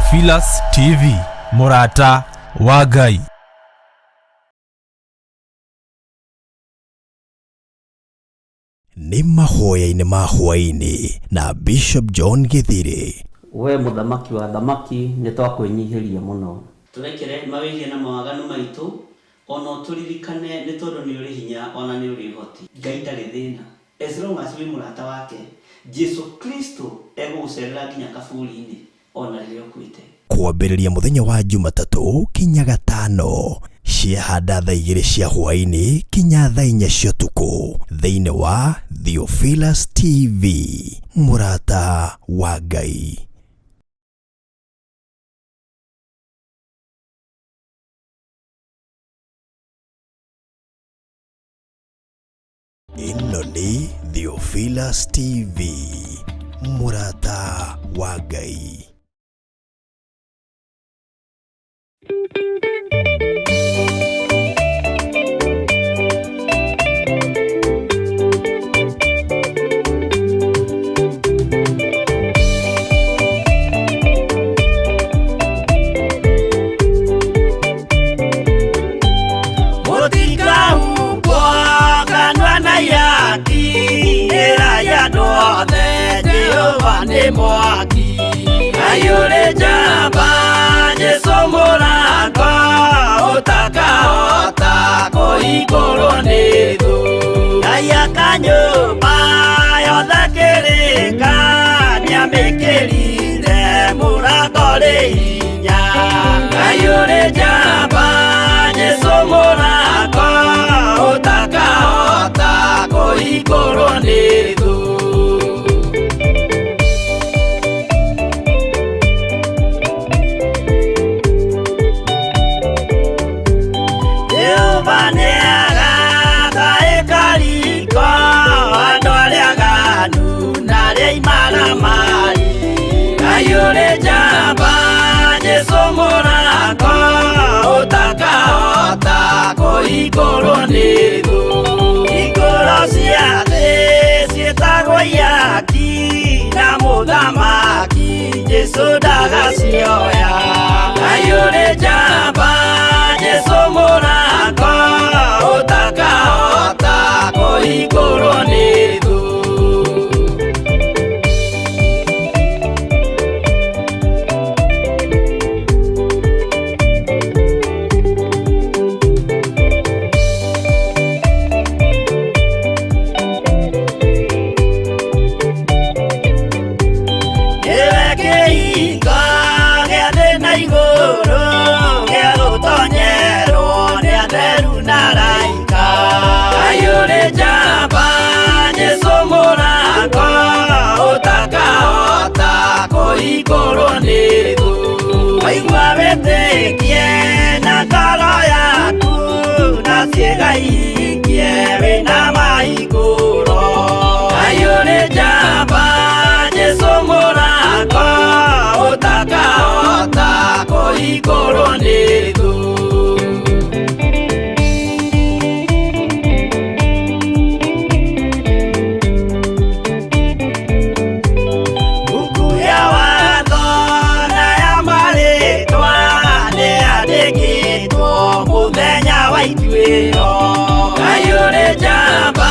Theophilus TV, mũrata wa Ngai. Nĩ mahoya-inĩ ma hwaĩ-inĩ na Bishop John Gĩthirĩ. We mũthamaki wa athamaki nĩ twakwĩnyihĩria mũno. Tũrekere mawĩhia na mawaganu maitũ, ona ũtũririkane nĩ tondũ nĩ ũrĩ hinya ona nĩ ũrĩ ũhoti. Ngai ndarĩ thĩna as long as wĩ mũrata wake, Jesu Kristo egũgũcerera nginya kaburi-inĩ ona rĩrĩa ũkuĩte. Kwambĩrĩria mũthenya wa Jumatatũ kinya Gatano ciahanda thaa igĩrĩ cia hwaĩ-inĩ kinya thaa inya cia ũtukũ thĩinĩ wa Theophilus TV, mũrata wa Ngai. Ĩno nĩ Theophilus TV, mũrata wa Ngai. Mũtikahumbwo kanua na ihaki, ĩrai andũ othe Jehova nĩ mwaki. Ngai ũrĩ njamba, Jesũ mũrango, ũtakahota kũhingũrwo nĩ thũ. Ngai aka nyũmba yothe kĩrĩka, nĩamĩkĩrire mũrango rĩ hinya. Ngai ũrĩ njamba, Jesũ mũrango, ũtakahota kũhingũrwo nĩ thũ. Jehova nĩagaka ĩkariko andũ arĩa aganu na arĩa imaramari. Ngai ũrĩ njamba, Jesũ mũrango, ũtakahota kũhingũrwo nĩ thũ. Hingũro cia thĩ ciĩtagwo ihaki, na mũthamaki Jesũ ndagacioya. Ngai ũrĩ njamba, Jesũ mũrango, ũtakahota kũhingũrwo nĩ thũ. Nĩwe kĩhingo gĩa thĩ na igũrũ, gĩa gũtonyerwo nĩ atheru na araika. Ngai ũrĩ njamba, Jesũ mũrango, ũtakahota kũhingũrwo nĩ thũ. Waigua wĩtĩkie na ngoro yaku, na ciĩga ihingie wĩna mahingũro. Ngai ũrĩ njamba, Jesũ mũrango, ũtakahota kũhingũrwo nĩ thũ. Mbuku ya watho na ya marĩtwa nĩyandĩkĩtwo mũthenya wa ituĩro. Ngai ũrĩ njamba,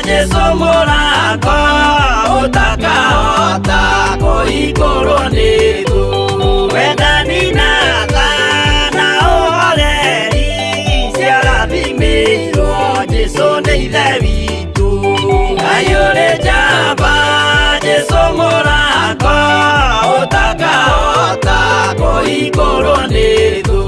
Jesũ mũrango, ũtakahota kũhingũrwo nĩ thũ. Wendani na tha na ũhoreri ciarathimĩirwo Jesũ nĩ Ithe witũ. Ngai ũrĩ njamba, Jesũ mũrango, ũtakahota kũhingũrwo nĩ thũ.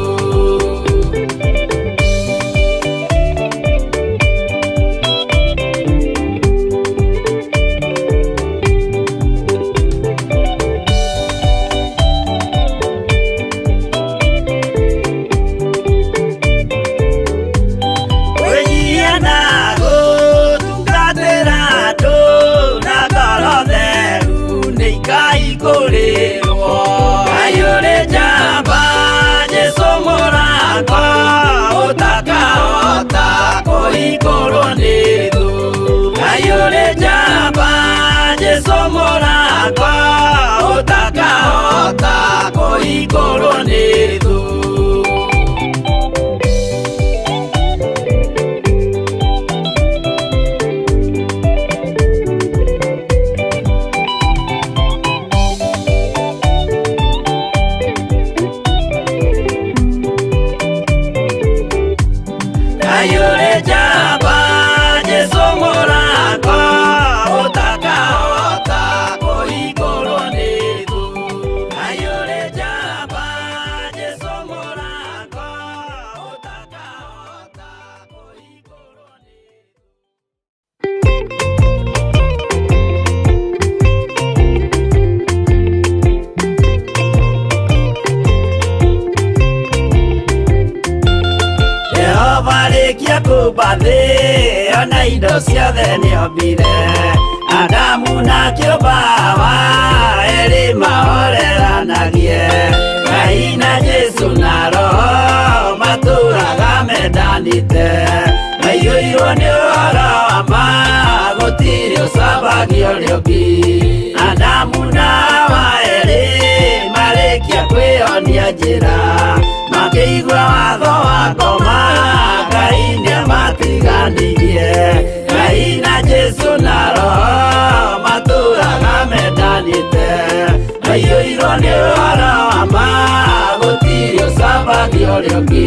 Kwĩnyihia na gũtungatĩra andũ na ngoro theru nĩ ikahingũrĩrwo. Ngai ũrĩ njamba, Jesũ mũrango, ũtakahota kũhingũrwo nĩ thũ. Ngai ũrĩ njamba, Jesũ mũrango, ũtakahota kũhingũrwo. kũhingũrwo nĩ thũ. Ayure njamba Jesũ mũrango ũtakahota kũhingũrwo nĩ thũ. Ayure njamba Jesũ mũrango ũtakahota kũhingũrwo nĩ thũ. Jehova rĩkia kũmba thĩ ona indo ciothe nĩombire, Adamu na kĩũmba Hawa erĩ mahoreranagie. Ngai na Jesũ na Roho matũraga mendanĩte, maiyũirwo nĩ ũhoro wa ma gũtirĩ ũcambagia ũrĩa ũngĩ. Adamu na Hawa erĩ marĩkia kwĩyonia njĩra, makĩigua watho wa ngoma Ngai nĩamatiganirie. Ngai na Jesũ na Roho matũraga mendanĩte, maiyũirwo nĩ ũhoro wa ma gũtirĩ ũcambagia ũrĩa ũngĩ.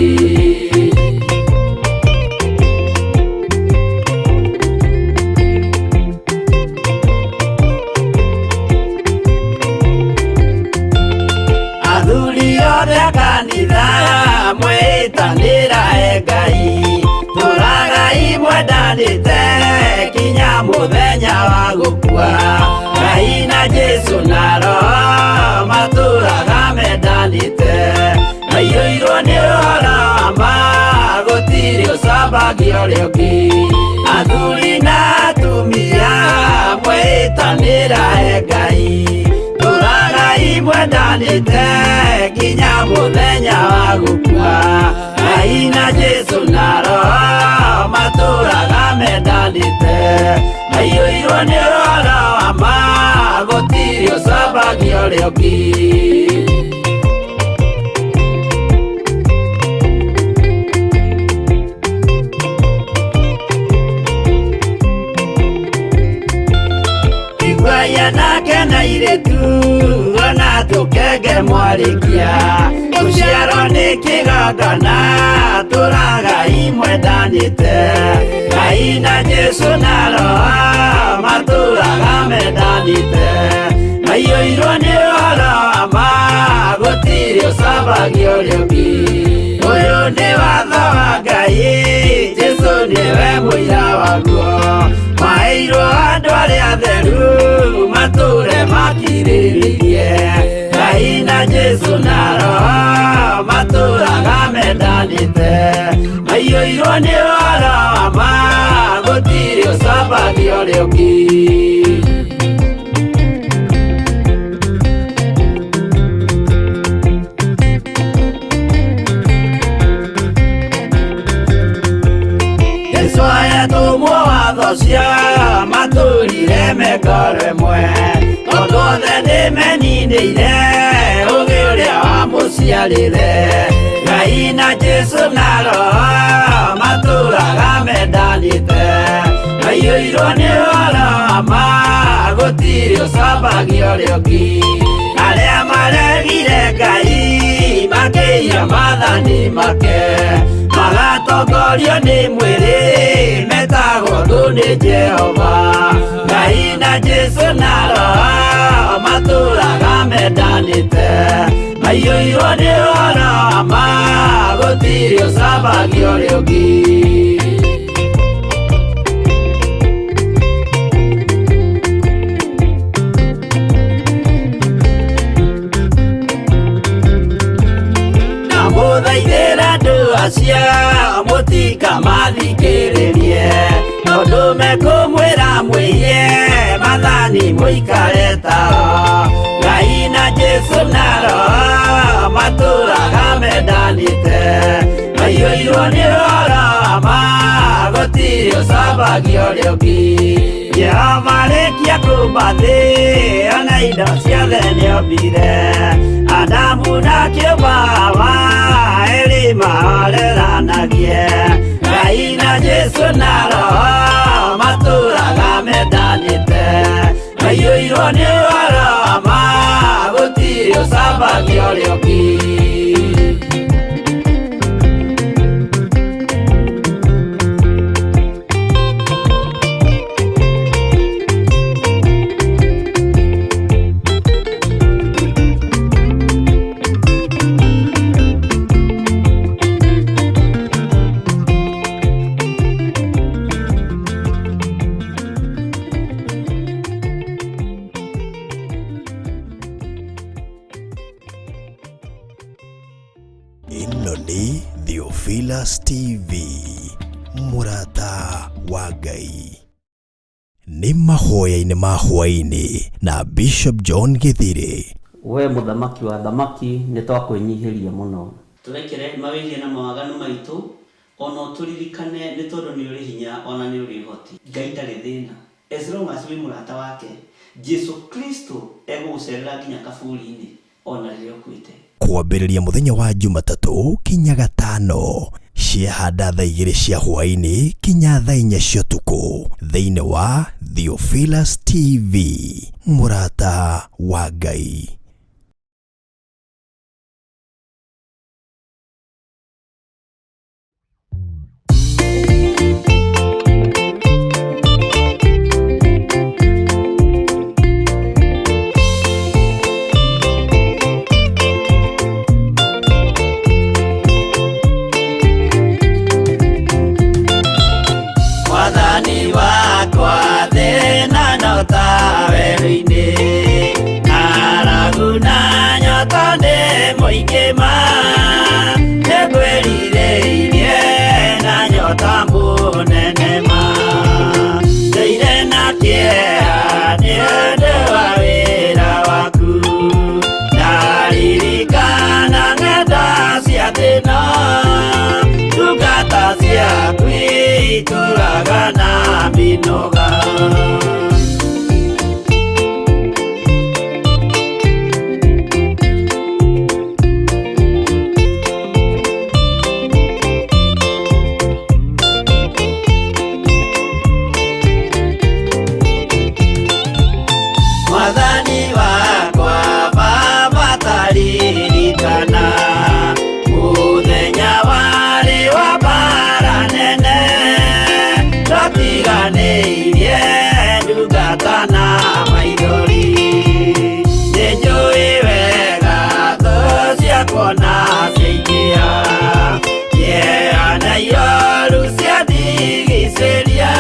Athuri othe a kanitha mwĩtanĩra e Ngai, tũragai mwendanĩte kinya mũthenya wa gũkua. Ngai na Jesũ na Roho matũraga mendanĩte, maiyũirwo nĩ ũhoro wa ma gũtirĩ ũcambagia ũrĩa ũngĩ. Athuri na atumia mwĩtanĩra e Ngai, tũragai mwendanĩte kinya mũthenya wa gũkua. Ngai na Jesũ na Roho matũraga mendanĩte, maiyũirwo nĩ ũhoro wa ma gũtirĩ ũcambagia ũrĩa ũngĩ. Iguai anake na airĩtu ona tũkenge mwarĩkia, gũciarwo nĩ kĩgongona tũragai mwendanĩte. Ngai na Jesũ na Roho matũraga mendanĩte, maiyũirwo nĩ ũhoro wa ma gũtirĩ ũcambagia ũrĩa ũngĩ. Ũyũ nĩ watho wa Ngai, Jesũ nĩwe mũira waguo, maheirwo andũ arĩa atheru matũre makirĩrĩirie. Ngai na Jesũ na Roho matũraga mendanĩte, maiyũirwo nĩ ũhoro wa ma gũtirĩ ũcambagia ũrĩa ũngĩ. Jesũ ayatũmwo watho cia matũrire mengoro ĩmwe, tondũ othe nĩmeninĩire ũgĩ ũrĩa wamũciarire. Ngai na Jesũ na Roho matũraga mendanĩte, maiyũirwo nĩ ũhoro wa ma gũtirĩ ũcambagia ũrĩa ũngĩ. Arĩa maregire Ngai makĩiya maathani make, magatongorio nĩ mwĩrĩ metagwo thũ nĩ Jehova. Ngai na Jesũ na Roho matũraga mendanĩte, maiyũirwo nĩ ũhoro wa ma gũtirĩ ũcambagia ũrĩa ũngĩ. Ndamũthaithĩra andũ acio mũtikamathikĩrĩrie, tondũ mekũmwĩra mwĩhie maathani mũikare tao. Ngai na Jesũ na Roho matũraga mendanĩte, maiyũirwo nĩ ũhoro wa ma gũtirĩ ũcambagia ũrĩa ũngĩ. Jehova rĩkia kũmba thĩ ona indo ciothe nĩombire Adamu na kĩũmba Hawa erĩ mahoreranagie Ngai na Jesu na Roho matũraga mendanĩte maiyũirwo nĩ ũhoro wa ma gũtirĩ ũcambagia ũrĩa ũngĩ. Ĩno nĩ Theophilus TV, mũrata wa Ngai. Nĩ mahoya-inĩ ma hwaĩ-inĩ na Bishop John Gĩthirĩ. We mũthamaki wa thamaki nĩ twakwĩnyihĩria mũno. Tũrekere mawĩhia na mawaganu maitũ ona ũtũririkane nĩ tondũ nĩ ũrĩ hinya ona nĩ ũrĩ ũhoti. Ngai ndarĩ thĩna as long as wĩ mũrata wake. Jesu Kristo egũgũcerera nginya kaburi-inĩ ona rĩrĩa ũkuĩte. Kwambĩrĩria mũthenya wa Jumatatũ kinya gatano ciahanda thaa igĩrĩ cia hwaĩ-inĩ kinya thaa inya cia ũtukũ thĩinĩ wa Theophilus TV, mũrata wa Ngai. Mwathani wakwa thĩna no ta werũ-inĩ ng'aragu na nyota nĩ mũingĩ ma nĩngwĩrirĩirie na nyota mũnene ma ndũire na kĩeha nĩ ũndũ wa wĩra waku ndaririkana ng'enda cia thĩna ndungata ciaku itũraga na mĩnoga. Mwathani wakwa Baba taririkana mũthenya warĩ wa mbara nene twatiganĩirie ndungata na maithori nĩnjũĩ wega thũ ciakwa na ciaingĩha kĩeha na ioru ciandigicĩria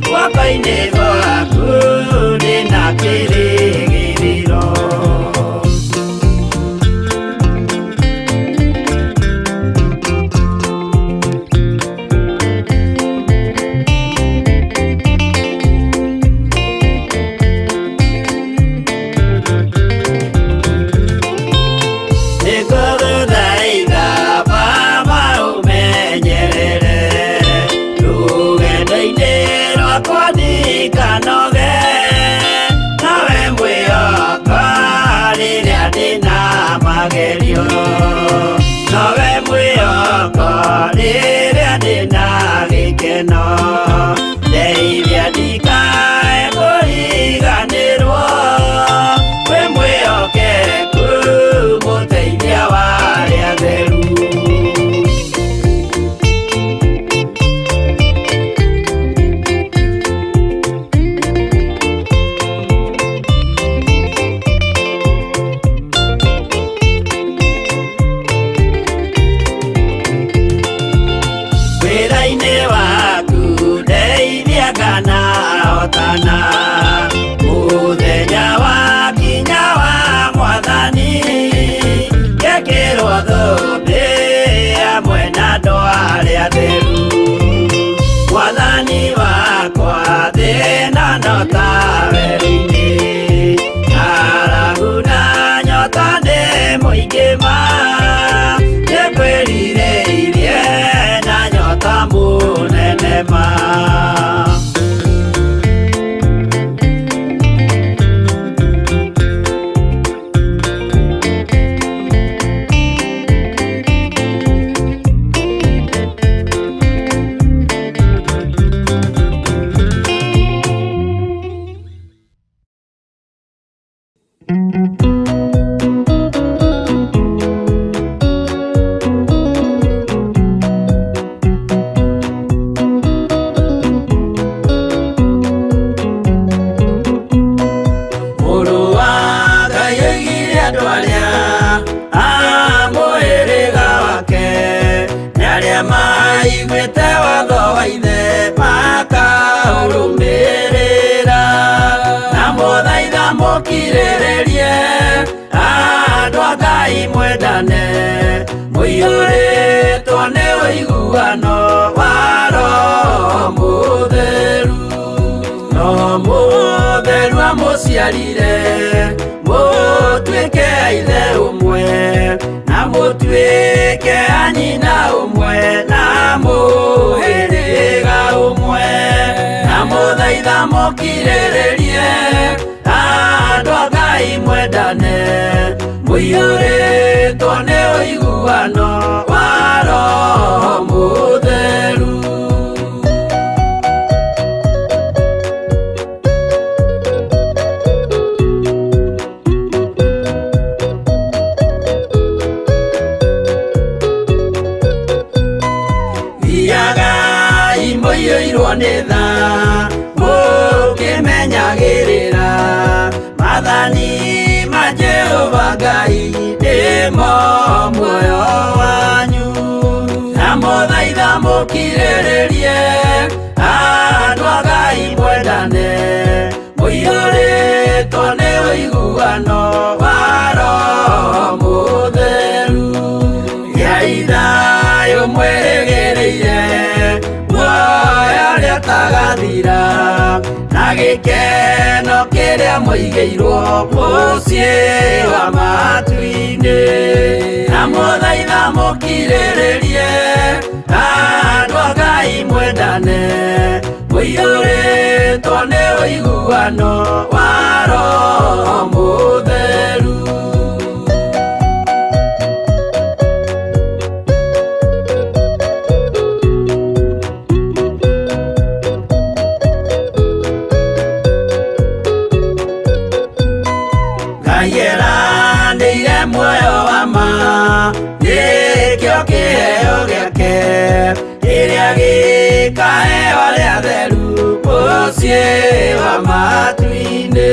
guoko-inĩ gwaku ndĩna kĩrĩgĩrĩro. Mũiyũrĩtwo nĩ ũiguano wa Roho Mũtheru. Roho Mũtheru amũciarire mũtuĩke a ithe ũmwe, na mũtuĩke a nyina ũmwe, na mũhĩrĩga ũmwe. Na mũthaitha mũkirĩrĩrie andũ a Ngai mwendane, mũiyũrĩtwo nĩ ũiguano wa Roho Mũtheru. Thiagai mũiyũirwo nĩ tha, mũkĩmenyagĩrĩra maathani ma Jehova Ngai nĩmo muoyo wanyu. Na mũthaitha mũkirĩrĩrie andũ a Ngai mwendane, mũiyũrĩtwo nĩ ũiguano wa Roho Mũtheru. Gĩai thayũ mwĩrĩgĩrĩire muoyo ũrĩa ũtagathira, na gĩkeno kĩrĩa mũigĩirwo mũciĩ wa matu-inĩ. Na mũthaitha mũkirĩrĩrie andũ a Ngai mwendane, mũiyũrĩtwo nĩ ũiguano wa Roho Mũtheru. Ngai eranĩire muoyo wa ma, nĩkĩo kĩheo gĩake kĩrĩa gĩkaheo arĩa atheru mũciĩ wa matu-inĩ.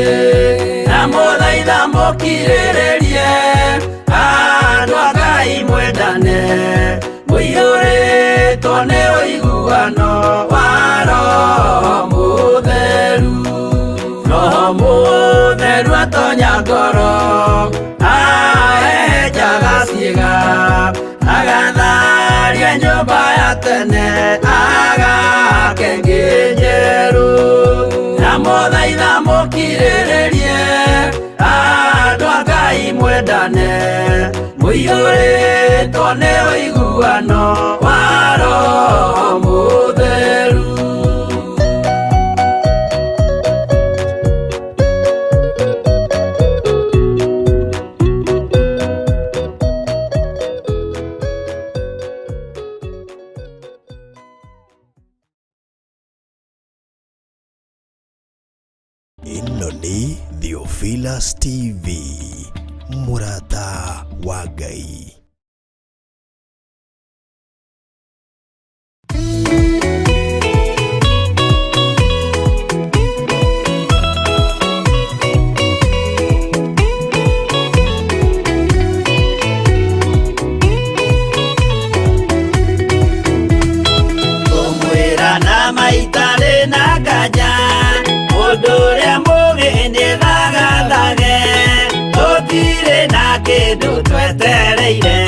Na mũthaitha mũkirĩrĩrie andũ a Ngai mwendane, mũiyũrĩtwo nĩ ũiguano wa Roho Mũtheru. Roho Mũtheru atonya ngoro, ahehenjaga ciĩga, agatharia nyũmba ya tene, agake ĩngĩ njerũ. Na mũthaitha mũkirĩrĩrie andũ a Ngai mwendane, mũiyũrĩtwo nĩ ũiguano wa Roho Mũtheru. Ĩno nĩ Theophilus TV, mũrata wa Ngai. Ngũmwĩra na maitarĩ na nganja, mũndũ ũrĩa mũũgĩ nĩthagathage, tũtirĩ na kĩndũ twetereire,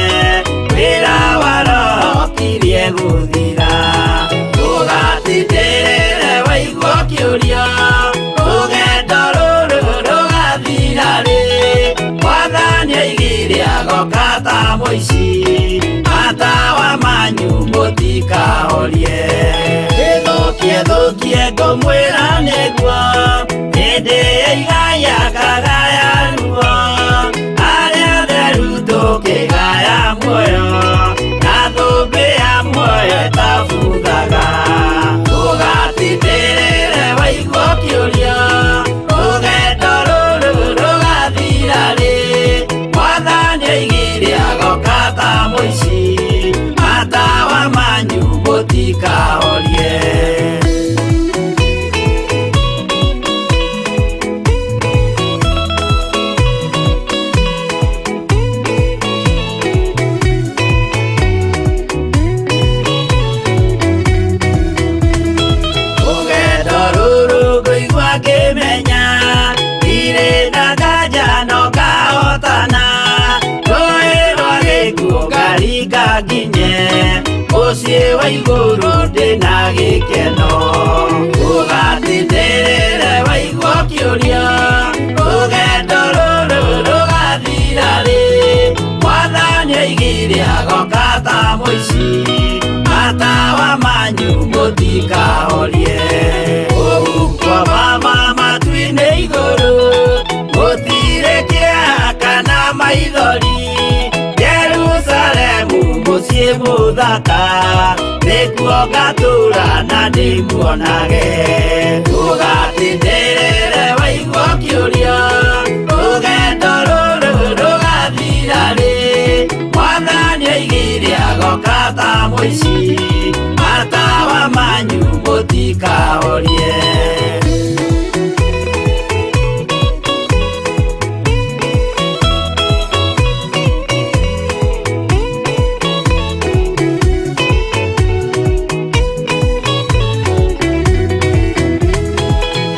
wĩra wa Roho ũkirie gũthira. Ndũgatindĩrĩre waigua ũkĩũria, rũgendo rũrũ rũgathira rĩ? Mwathani oigire agoka ta mũici, matawa manyu mũtikahorie. Ĩthũkie thũkie ngũmwĩra nĩguo, hĩndĩ ya igaya ngagaya ruo, arĩa atheru tũkĩgaya muoyo, na thũmbĩ ya muoyo ĩtabuthaga. Ndũgatindĩrĩre waigua ũkĩũria, rũgendo rũrũ rũgathira rĩ? Mwathani oigire agoka ta mũici, matawa manyu mũtikahorie. Mũciĩ wa igũrũ ndĩna gĩkeno. Ũgatindĩrĩre waigua ũkĩũria, rũgendo rũrũ rũgathira rĩ? Mwathani oigire agoka ta mũici, matawa manyu mũtikahorie. Kũu kwa mama matu-inĩ igũrũ, gũtirĩ kĩeha kana maithori. Jerusalemu mũciĩ mũthaka, nĩkuo ngatũũra na ndĩmuonage. Ũgatindĩrĩre waigua ũkĩũria, rũgendo rũrũ rũgathira rĩ? Mwathani oigire agoka ta mũici, matawa manyu mũtikahorie.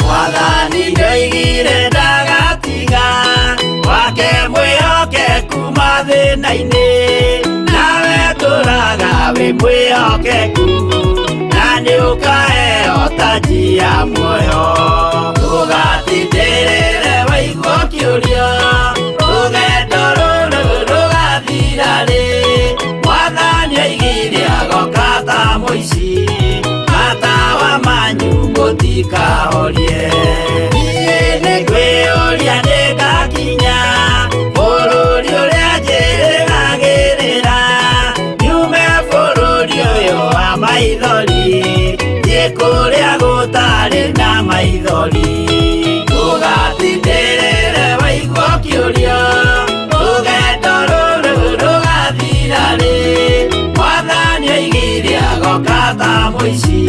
Mwathani nĩoigire ndagatiga wake mwĩhokeku mathĩna-inĩ, nawe tũraga wĩ mwĩhokeku, na nĩũkaheo taji ya muoyo. Ũgatindĩrĩre waigua ũkĩũria, rũgendo rũrũ rũgathira rĩ? Mwathani oigire agoka ta mũici, matawa manyu mũtikahorie. Niĩ nĩngwĩyũria nĩngakinya bũrũri ũrĩa njĩrĩgagĩrĩra, nyume bũrũri ũyũ wa maithori, thiĩ kũrĩa gũtarĩ na maithori. Ũgatindĩrĩre waigua ũkĩũria, rũgendo rũrũ rũgathira rĩ? Mwathani oigire agoka ta mũici,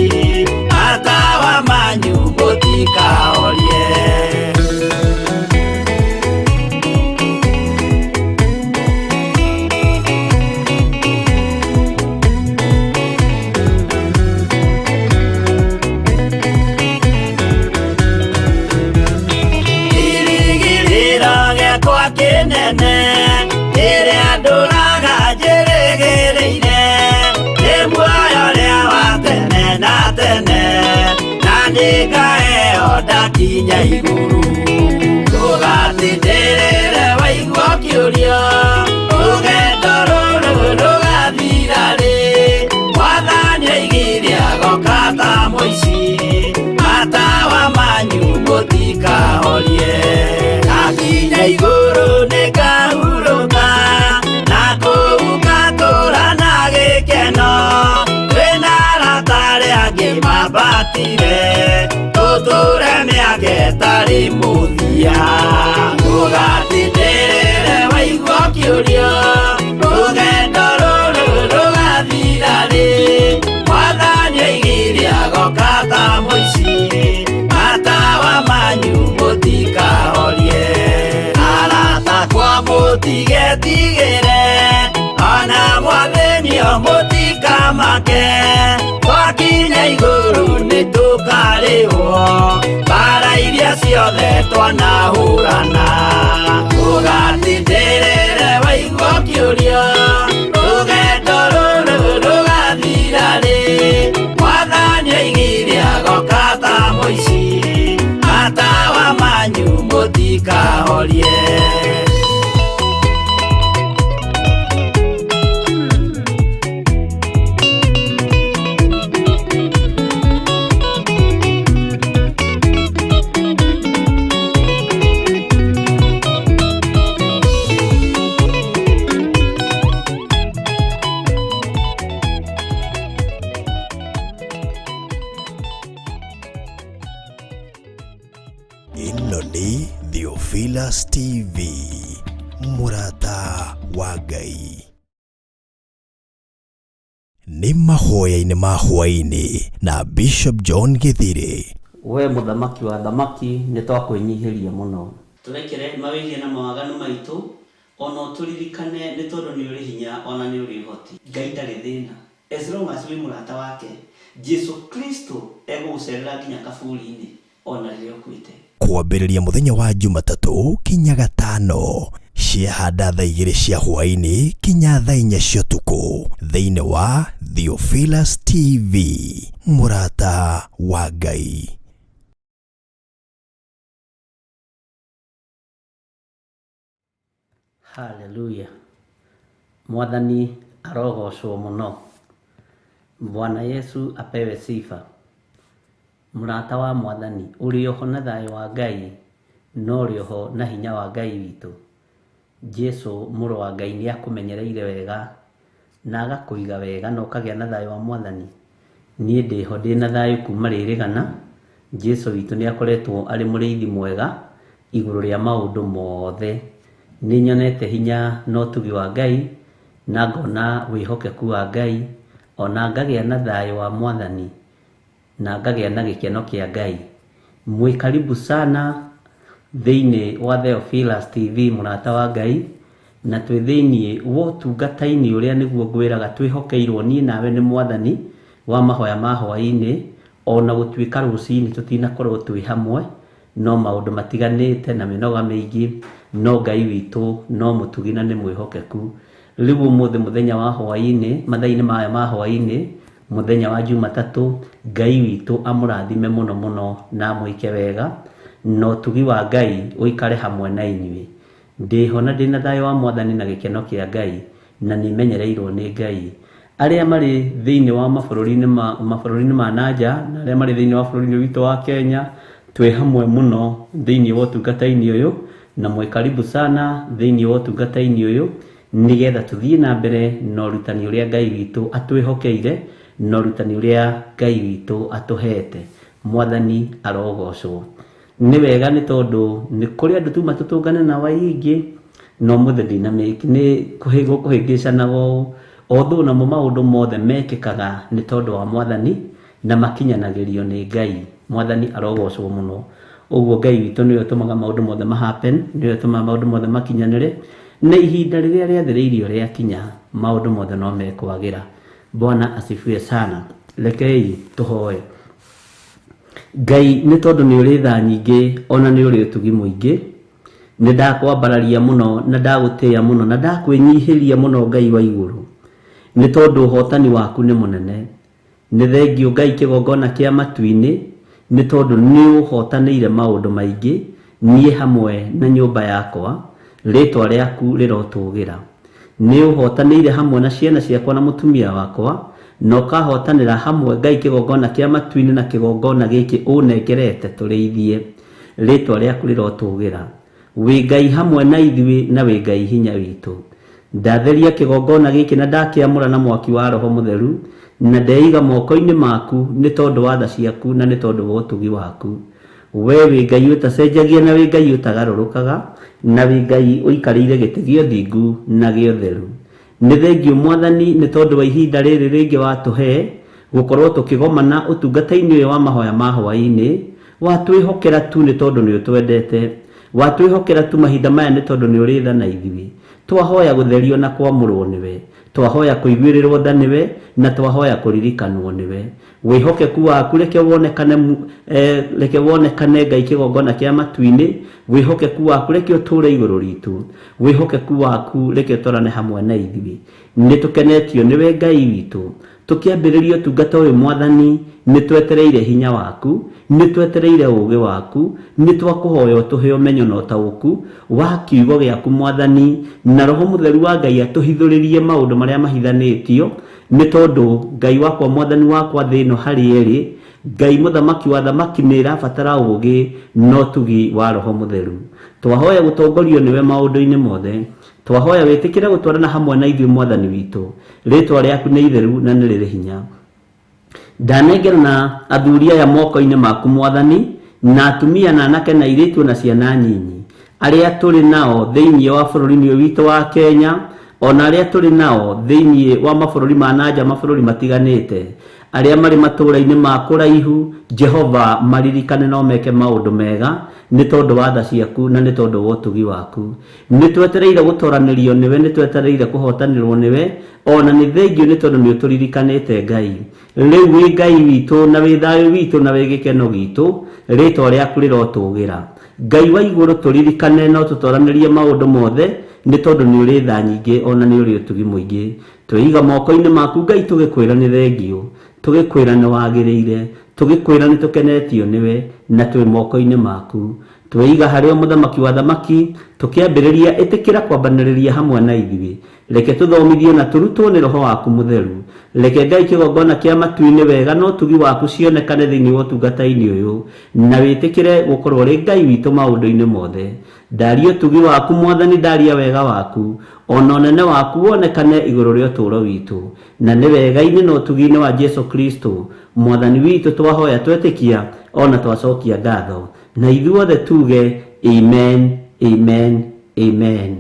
matawa manyu mũtikahorie. Kĩrĩgĩrĩro gĩakwa kĩnene, kĩrĩa ndũraga njĩrĩgĩrĩire, nĩ muoyo ũrĩa wa tene na tene, na nĩngaheo ndakinya igũrũ. Ũgatindĩrĩre waigua ũkĩũria, rũgendo rũrũ rũgathira rĩ? Mwathani oigire agoka ta mũici, matawa manyu mũtikahorie. Ndakinya igũrũ nĩngahurũka, na kũu ngatũũra na gĩkeno. Twĩna arata arĩa angĩ mambatire, tũtũũre mĩaka ĩtarĩ mũthia. Ũgatindĩrĩre waigua ũkĩũria, rũgendo rũrũ rũgathira rĩ? Mwathani oigire agoka ta mũici, matawa manyu mũtikahorie. Arata akwa mũtigetigĩre, ona mwathĩnio mũtikamake. Twakinya igũrũ nĩtũkarĩhwo mbara iria ciothe twanahũrana. Ũgatindĩrĩre waigua ũkĩũria, rũgendo rũrũ rũgathira rĩ? Mwathani oigire agoka ta mũici, matawa manyu mũtikahorie. Ĩno nĩ Theophilus TV, mũrata wa Ngai. Nĩ mahoya-inĩ ma hwaĩ-inĩ na Bishop John Gĩthirĩ. We mũthamaki wa thamaki, nĩ twakwĩnyihĩria mũno. Tũrekere mawĩhia na mawaganu maitũ, ona ũtũririkane nĩ tondũ nĩ ũrĩ hinya ona nĩ ũrĩ ũhoti. Ngai ndarĩ thĩna. As long as wĩ mũrata wake, Jesu Kristo egũgũcerera nginya kaburi-inĩ ona rĩrĩa ũkuĩte. Kwambĩrĩria mũthenya wa Jumatatũ kinya Gatano. Ciehanda thaa 2 cia hwaĩ-inĩ kinya thaa 4 cia ũtukũ thĩinĩ wa Theophilus TV, mũrata wa Ngai. Haleluya. Mwathani arogocwo mũno. Bwana Yesu apewe sifa. Mũrata wa Mwathani, ũrĩ oho na thayũ wa Ngai, na ũrĩ oho na hinya wa Ngai witũ. Jesu mũrũ wa Ngai nĩ akũmenyereire wega na agakũiga wega na ũkagĩa na thayũ wa Mwathani. Niĩ ndĩho ndĩna thayũ kuma rĩrĩgana. Jesu witũ nĩ akoretwo arĩ mũrĩithi mwega igũrũ rĩa maũndũ mothe. Nĩ nyonete hinya na ũtugi wa Ngai na ngona wĩhokeku wa Ngai, ona ngagĩa na thayũ wa Mwathani na ngagĩa na gĩkeno kĩa Ngai. Mwĩ karibu sana thĩinĩ wa Theophilus TV, mũrata wa Ngai, na twĩ thĩinĩ wa ũtungata-inĩ ũrĩa nĩguo ngwĩraga twĩhokeirwo niĩ nawe nĩ Mwathani wa mahoya ma hwaĩ-inĩ, ona gũtuĩka rũcinĩ tũtinakorwo twĩ hamwe, no maũndũ matiganĩte na mĩnoga mĩingĩ, no Ngai witũ no mũtugi na nĩ mwĩhokeku. Rĩu ũmũthĩ mũthenya wa hwaĩ-inĩ, mathaa-inĩ maya ma hwaĩ-inĩ, mũthenya wa Jumatatũ, Ngai witũ amũrathime mũno mũno na amwĩke wega, na ũtugi wa Ngai ũikare hamwe na inyuĩ. Ndĩho na ndĩna thayũ wa Mwathani na gĩkeno kĩa Ngai, na nĩmenyereirwo nĩ Ngai. Arĩa marĩ thĩinĩ wa mabũrũri-inĩ ma nanja, na arĩa marĩ thĩinĩ wa bũrũri witũ wa Kenya, twĩ hamwe mũno thĩinĩ wa ũtungata-inĩ ũyũ, na mwĩ karibu sana thĩinĩ wa ũtungata-inĩ ũyũ, nĩgetha tũthiĩ na mbere na ũrutani ũrĩa Ngai witũ atwĩhokeire, na ũrutani ũrĩa Ngai witũ atũhete. Mwathani arogocwo. Nĩ wega nĩ tondũ nĩ kũrĩ andũ tuma tũtũngane nao aingĩ, no ũmũthĩ nĩ gũkũhĩngĩcanaga ũũ. Although namo maũndũ mothe mekĩkaga nĩ tondũ wa Mwathani na makinyanagĩrio nĩ Ngai. Mwathani arogocwo mũno. Ũguo Ngai witũ nĩwe ũtũmaga maũndũ mothe ma happen, nĩwe ũtũmaga maũndũ mothe makinyanĩre, na ihinda rĩrĩa rĩathĩrĩirio rĩakinya, maũndũ mothe no mekwagĩra. Bwana asifiwe sana. Rekei tũhoe. Ngai nĩ tondũ nĩ ũrĩ tha nyingĩ ona nĩ ũrĩ ũtugi mũingĩ, nĩ ndakwambararia mũno na ndagũtĩĩa mũno na ndakwĩnyihĩria mũno Ngai wa igũrũ, nĩ tondũ ũhotani waku nĩ mũnene. Nĩ thengio Ngai kĩgongona kĩa matu-inĩ, nĩ tondũ nĩ ũhotanĩire maũndũ maingĩ, niĩ hamwe na nyũmba yakwa, rĩtwa rĩaku rĩrotũgĩra. Nĩ ũhotanĩire hamwe na ciana ciakwa na mũtumia wakwa, na ũkahotanĩra hamwe Ngai kĩgongona kĩa matu-inĩ na kĩgongona gĩkĩ ũnengerete tũrĩithie, rĩtwa rĩaku rĩrotũgĩra. Wĩ Ngai hamwe na ithuĩ na wĩ Ngai hinya witũ. Ndatheria kĩgongona gĩkĩ na ndakĩamũra na mwaki wa Roho Mũtheru, na ndeiga moko-inĩ maku nĩ tondũ wa tha ciaku na nĩ tondũ wa ũtugi waku. We wĩ Ngai ũtacenjagia na wĩ Ngai ũtagarũrũkaga, na wĩ Ngai ũikarĩire gĩtĩ gĩa ũthingu na gĩa ũtheru. Nĩ thengio Mwathani nĩ tondũ wa ihinda rĩrĩ rĩngĩ watũhe gũkorwo tũkĩgomana ũtungata-inĩ ũyũ wa mahoya ma hwaĩ-inĩ. Watwĩhokera tu nĩ tondũ nĩ ũtwendete, watwĩhokera tu mahinda maya nĩ tondũ nĩ ũrĩ tha na ithuĩ. Twahoya gũtherio na kwamũrwo nĩwe, twahoya kũiguĩrĩrwo tha nĩwe, na twahoya kũririkanwo nĩwe. Wĩhokeku waku reke wonekane, reke wonekane Ngai kĩgongona kĩa matu-inĩ. Wĩhokeku waku reke ũtũũre igũrũ ritũ. Wĩhokeku waku reke ũtwarane hamwe na ithuĩ. Nĩ tũkenetio nĩwe Ngai witũ. Tũkĩambĩrĩria ũtungata ũyũ Mwathani, nĩ twetereire hinya waku, nĩ twetereire ũũgĩ waku, nĩ twakũhoya ũtũhe ũmenyo na ũtaũku wa kiugo gĩaku Mwathani, na Roho Mũtheru wa Ngai atũhithũrĩrie maũndũ marĩa mahithanĩtio, nĩ tondũ Ngai wakwa Mwathani wakwa thĩ ĩno harĩ ĩrĩ, Ngai mũthamaki wa thamaki nĩ ĩrabatara ũũgĩ na ũtugi wa Roho Mũtheru. Twahoya gũtongorio nĩwe maũndũ-inĩ mothe. Twahoya wĩtĩkĩre gũtwarana hamwe na ithuĩ Mwathani witũ. Rĩtwa rĩaku nĩ itheru na nĩ rĩrĩ hinya. Ndanengerana athuri aya moko-inĩ maku Mwathani, na atumia na anake na airĩtu na ciana nyinyi, arĩa tũrĩ nao thĩinĩ wa bũrũri-inĩ ũyũ witũ wa Kenya, ona arĩa tũrĩ nao thĩinĩ wa mabũrũri ma nanja, mabũrũri matiganĩte, arĩa marĩ matũũra-inĩ ma kũraihu, Jehova maririkane no meke maũndũ mega nĩ tondũ wa tha ciaku na nĩ tondũ wa ũtugi waku. Nĩ twetereire gũtoranĩrio nĩwe, nĩ twetereire kũhotanĩrwo nĩwe, ona nĩ thengio nĩ tondũ nĩ ũtũririkanĩte Ngai. Rĩu wĩ Ngai witũ na wĩ thayũ witũ na wĩ gĩkeno gitũ, rĩtwa rĩaku rĩrotũgĩra. Ngai wa igũrũ tũririkane no tũtoranĩrie maũndũ mothe nĩ tondũ nĩ ũrĩ tha nyingĩ ona nĩ ũrĩ ũtugi mũingĩ. Twĩiga moko-inĩ maku Ngai tũgĩkwĩra nĩ thengiũ, tũgĩkwĩra nĩ wagĩrĩire, tũgĩkwĩra nĩ tũkenetio nĩwe na twĩ moko-inĩ maku. Twĩiga harĩ o mũthamaki wa thamaki tũkĩambĩrĩria ĩtĩkĩra kwambanĩrĩria hamwe na ithuĩ. Reke tũthomithio na tũrutwo nĩ roho waku mũtheru. Reke Ngai kĩgongona kĩa matu-inĩ wega na ũtugi waku cionekane thĩinĩ wa ũtungata-inĩ ũyũ, na wĩtĩkĩre gũkorwo ũrĩ Ngai witũ maũndũ-inĩ mothe. Ndaria ũtugi waku Mwathani, ndaria wega waku ona ũnene waku wonekane igũrũ rĩa ũtũũro witũ. Na nĩ wega-inĩ na ũtugi-inĩ wa Jesu Kristo Mwathani witũ twahoya twetĩkia ona twacokia ngatho. Na ithuothe tuge amen, amen, amen.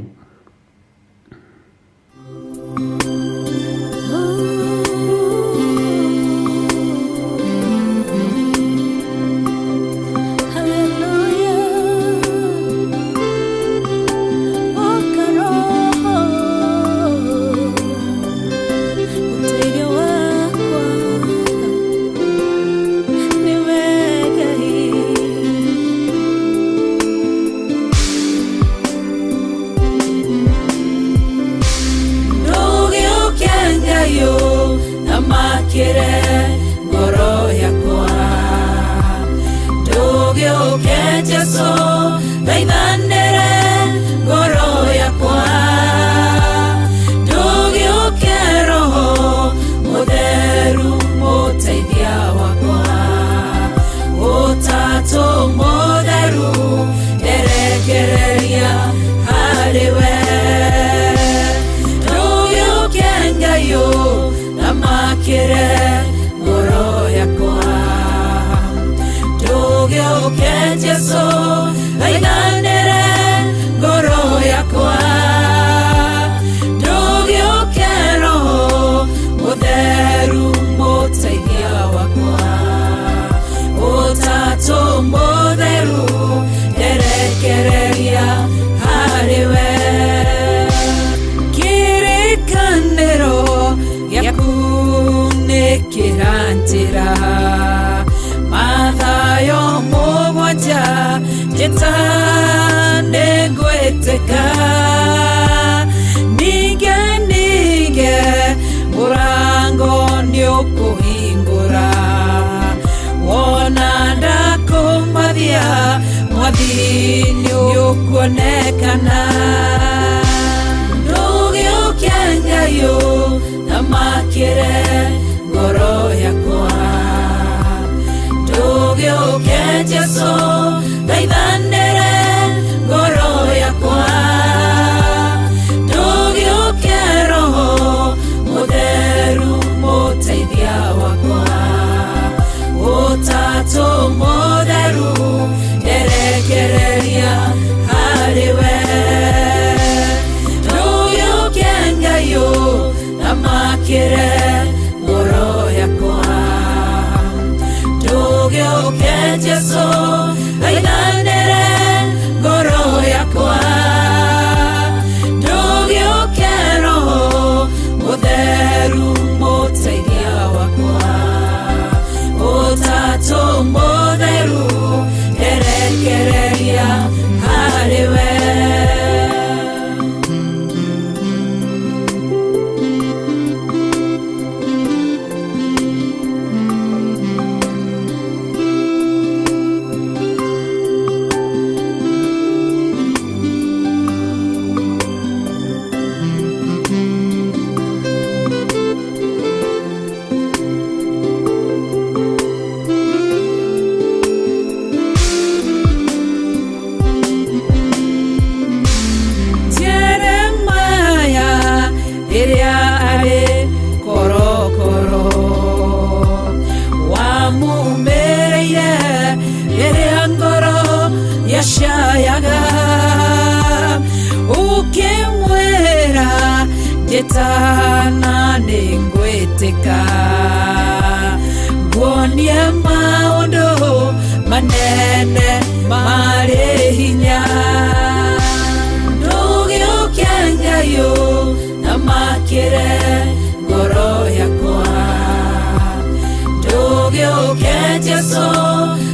Jesu,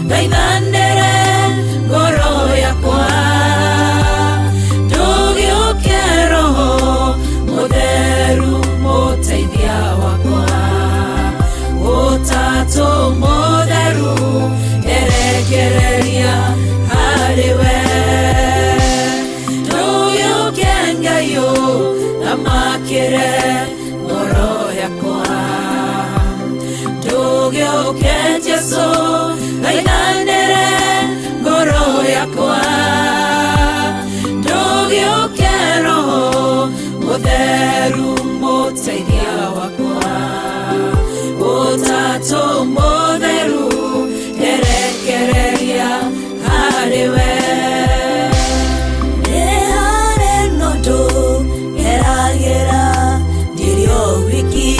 thaithanĩre ngoro yakwa. Nderekereria harĩ we. Ndũgĩũke Ngai ũthamakĩre ngoro yakwa. Ndũgĩũke Jesũ thaithanĩre ngoro yakwa. Ndũgĩũke Roho Mũtheru mũteithia wakwa. Ũtatũ Mũtheru nderekereria harĩ we. Nĩ harĩ na ũndũ ngeragĩra ndĩrĩ o wiki.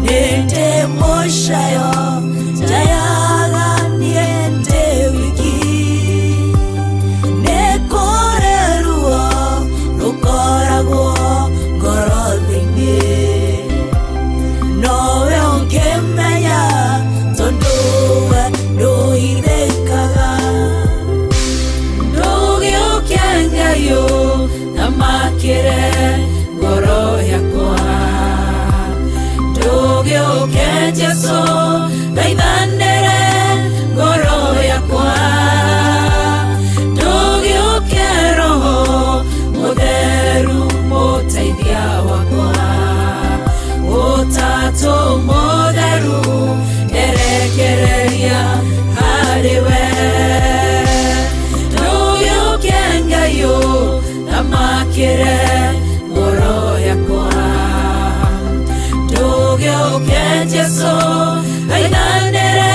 Nĩ ndĩ mũcayo njayaga niĩ ndĩ wiki. Nĩ kũrĩ ruo rũkoragwo ngoro thĩinĩ. Nowe ũngĩmenya tondũ we ndũhithĩkaga. Ndũgĩũke Ngai ũthamakĩre ngoro yakwa. Ndũgĩũke Jesũ thaithanĩre ngoro yakwa. Ndũgĩũke Roho Mũtheru mũteithia wakwa. Ũtatũ Mũtheru nderekereria harĩ we. Ndũgĩũke Ngai ũthamakĩre ngoro yakwa. Ndũgĩũke Jesũ thaithanĩre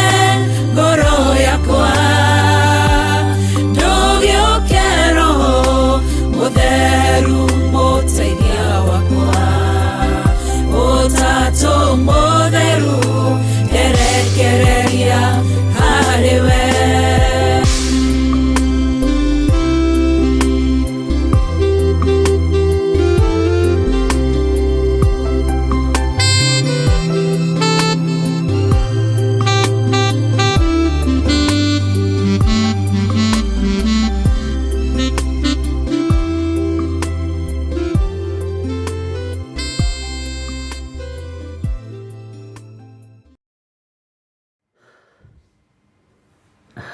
ngoro yakwa. Ndũgĩũke Roho Mũtheru mũteithia wakwa. Ũtatũ Mũtheru nderekereria harĩ we.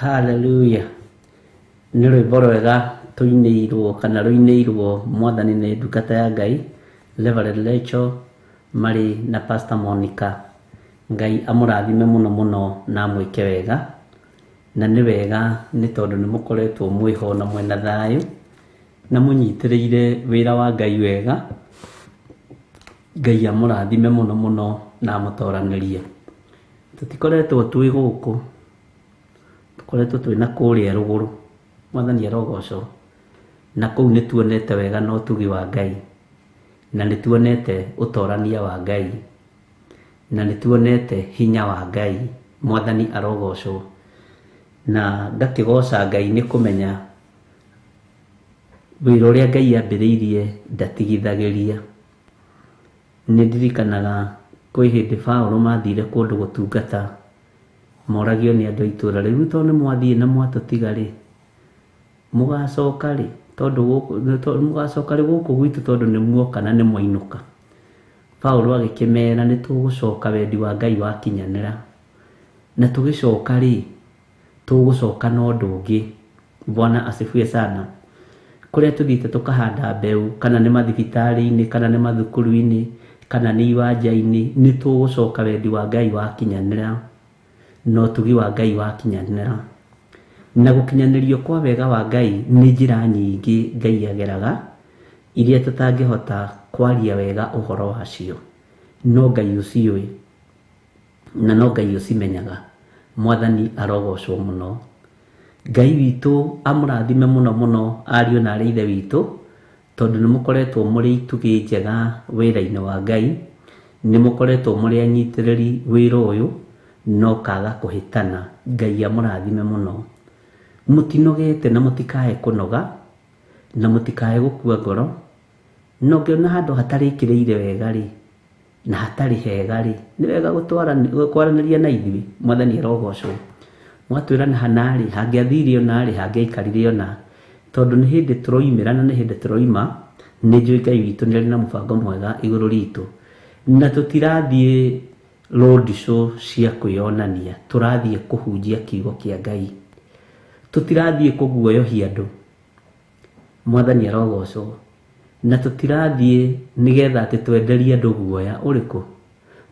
Hallelujah. Nĩ rwĩmbo rwega tũinĩirwo kana rũinĩirwo Mwathani nĩ ndungata ya Ngai Reverend Rachel marĩ na Pastor Monica. Ngai amũrathime mũno mũno na amwĩke wega. Na nĩ wega nĩ tondũ nĩ mũkoretwo mwĩho na mwena thayũ na mũnyitĩrĩire wĩra wa Ngai wega. Ngai amũrathime mũno mũno na amũtoranĩrie. Tũtikoretwo twĩ gũkũ, tũkoretwo twĩ na kũrĩa rũgũrũ. Mwathani arogocwo. Na kũu nĩ tuonete wega na ũtugi wa Ngai, na nĩ tuonete ũtorania wa Ngai, na nĩ tuonete hinya wa Ngai. Mwathani arogocwo. Na ngakĩgoca Ngai nĩ kũmenya wĩra ũrĩa Ngai ambĩrĩirie ndatigithagĩria. Nĩ ndirikanaga kwĩ hĩndĩ Paũlũ mathire kũndũ gũtungata, moragio nĩ andũ a itũũra rĩu tondũ nĩ mwathiĩ na mwatũtiga rĩ, mũgacoka rĩ, tondũ mũgacoka rĩ gũkũ gwitũ tondũ nĩ muoka na nĩ mwainũka. Paũlũ agĩkĩmera nĩ tũgũcoka wendi wa Ngai wakinyanĩra. Na tũgĩcoka rĩ, tũgũcoka na ũndũ ũngĩ. Bwana asifiwe sana. Kũrĩa tũthiĩte tũkahanda mbeũ, kana nĩ mathibitarĩ-inĩ, kana nĩ mathukuru-inĩ, kana nĩ iwanja-inĩ, nĩ tũgũcoka wendi wa Ngai wakinyanĩra na ũtugi wa Ngai wakinyanĩra. Na gũkinyanĩrio kwa wega wa Ngai nĩ njĩra nyingĩ Ngai ageraga iria tũtangĩhota kwaria wega ũhoro wacio. No Ngai ũciũĩ na no Ngai ũcimenyaga. Mwathani arogocwo mũno. Ngai witũ amũrathime mũno mũno ariũ na arĩ ithe witũ, tondũ nĩ mũkoretwo mũrĩ itugĩ njega wĩra-inĩ wa Ngai, nĩ mũkoretwo mũrĩ anyitĩrĩri wĩra ũyũ, no kaga kũhĩtana. Ngai amũrathime mũno. Mũtinogete na mũtikae kũnoga na mũtikae gũkua ngoro. Na ũngĩona handũ hatarĩkĩrĩire wega rĩ, na hatarĩ hega rĩ, nĩ wega kwaranĩria na ithuĩ. Mwathani arogocwo. Mwatwĩra na hana rĩ, hangĩathire ona rĩ, hangĩaikarire ona, tondũ nĩ hĩndĩ tũroimĩra na nĩ hĩndĩ tũroima. Nĩ njũĩ Ngai witũ nĩ arĩ na mũbango mwega igũrũ ritũ, na tũtirathiĩ road show cia kwĩyonania, tũrathiĩ kũhunjia kiugo kĩa Ngai, tũtirathiĩ kũguoyohia andũ. Mwathani arogocwo. Na tũtirathiĩ nĩgetha atĩ twenderie andũ guoya ũrĩkũ,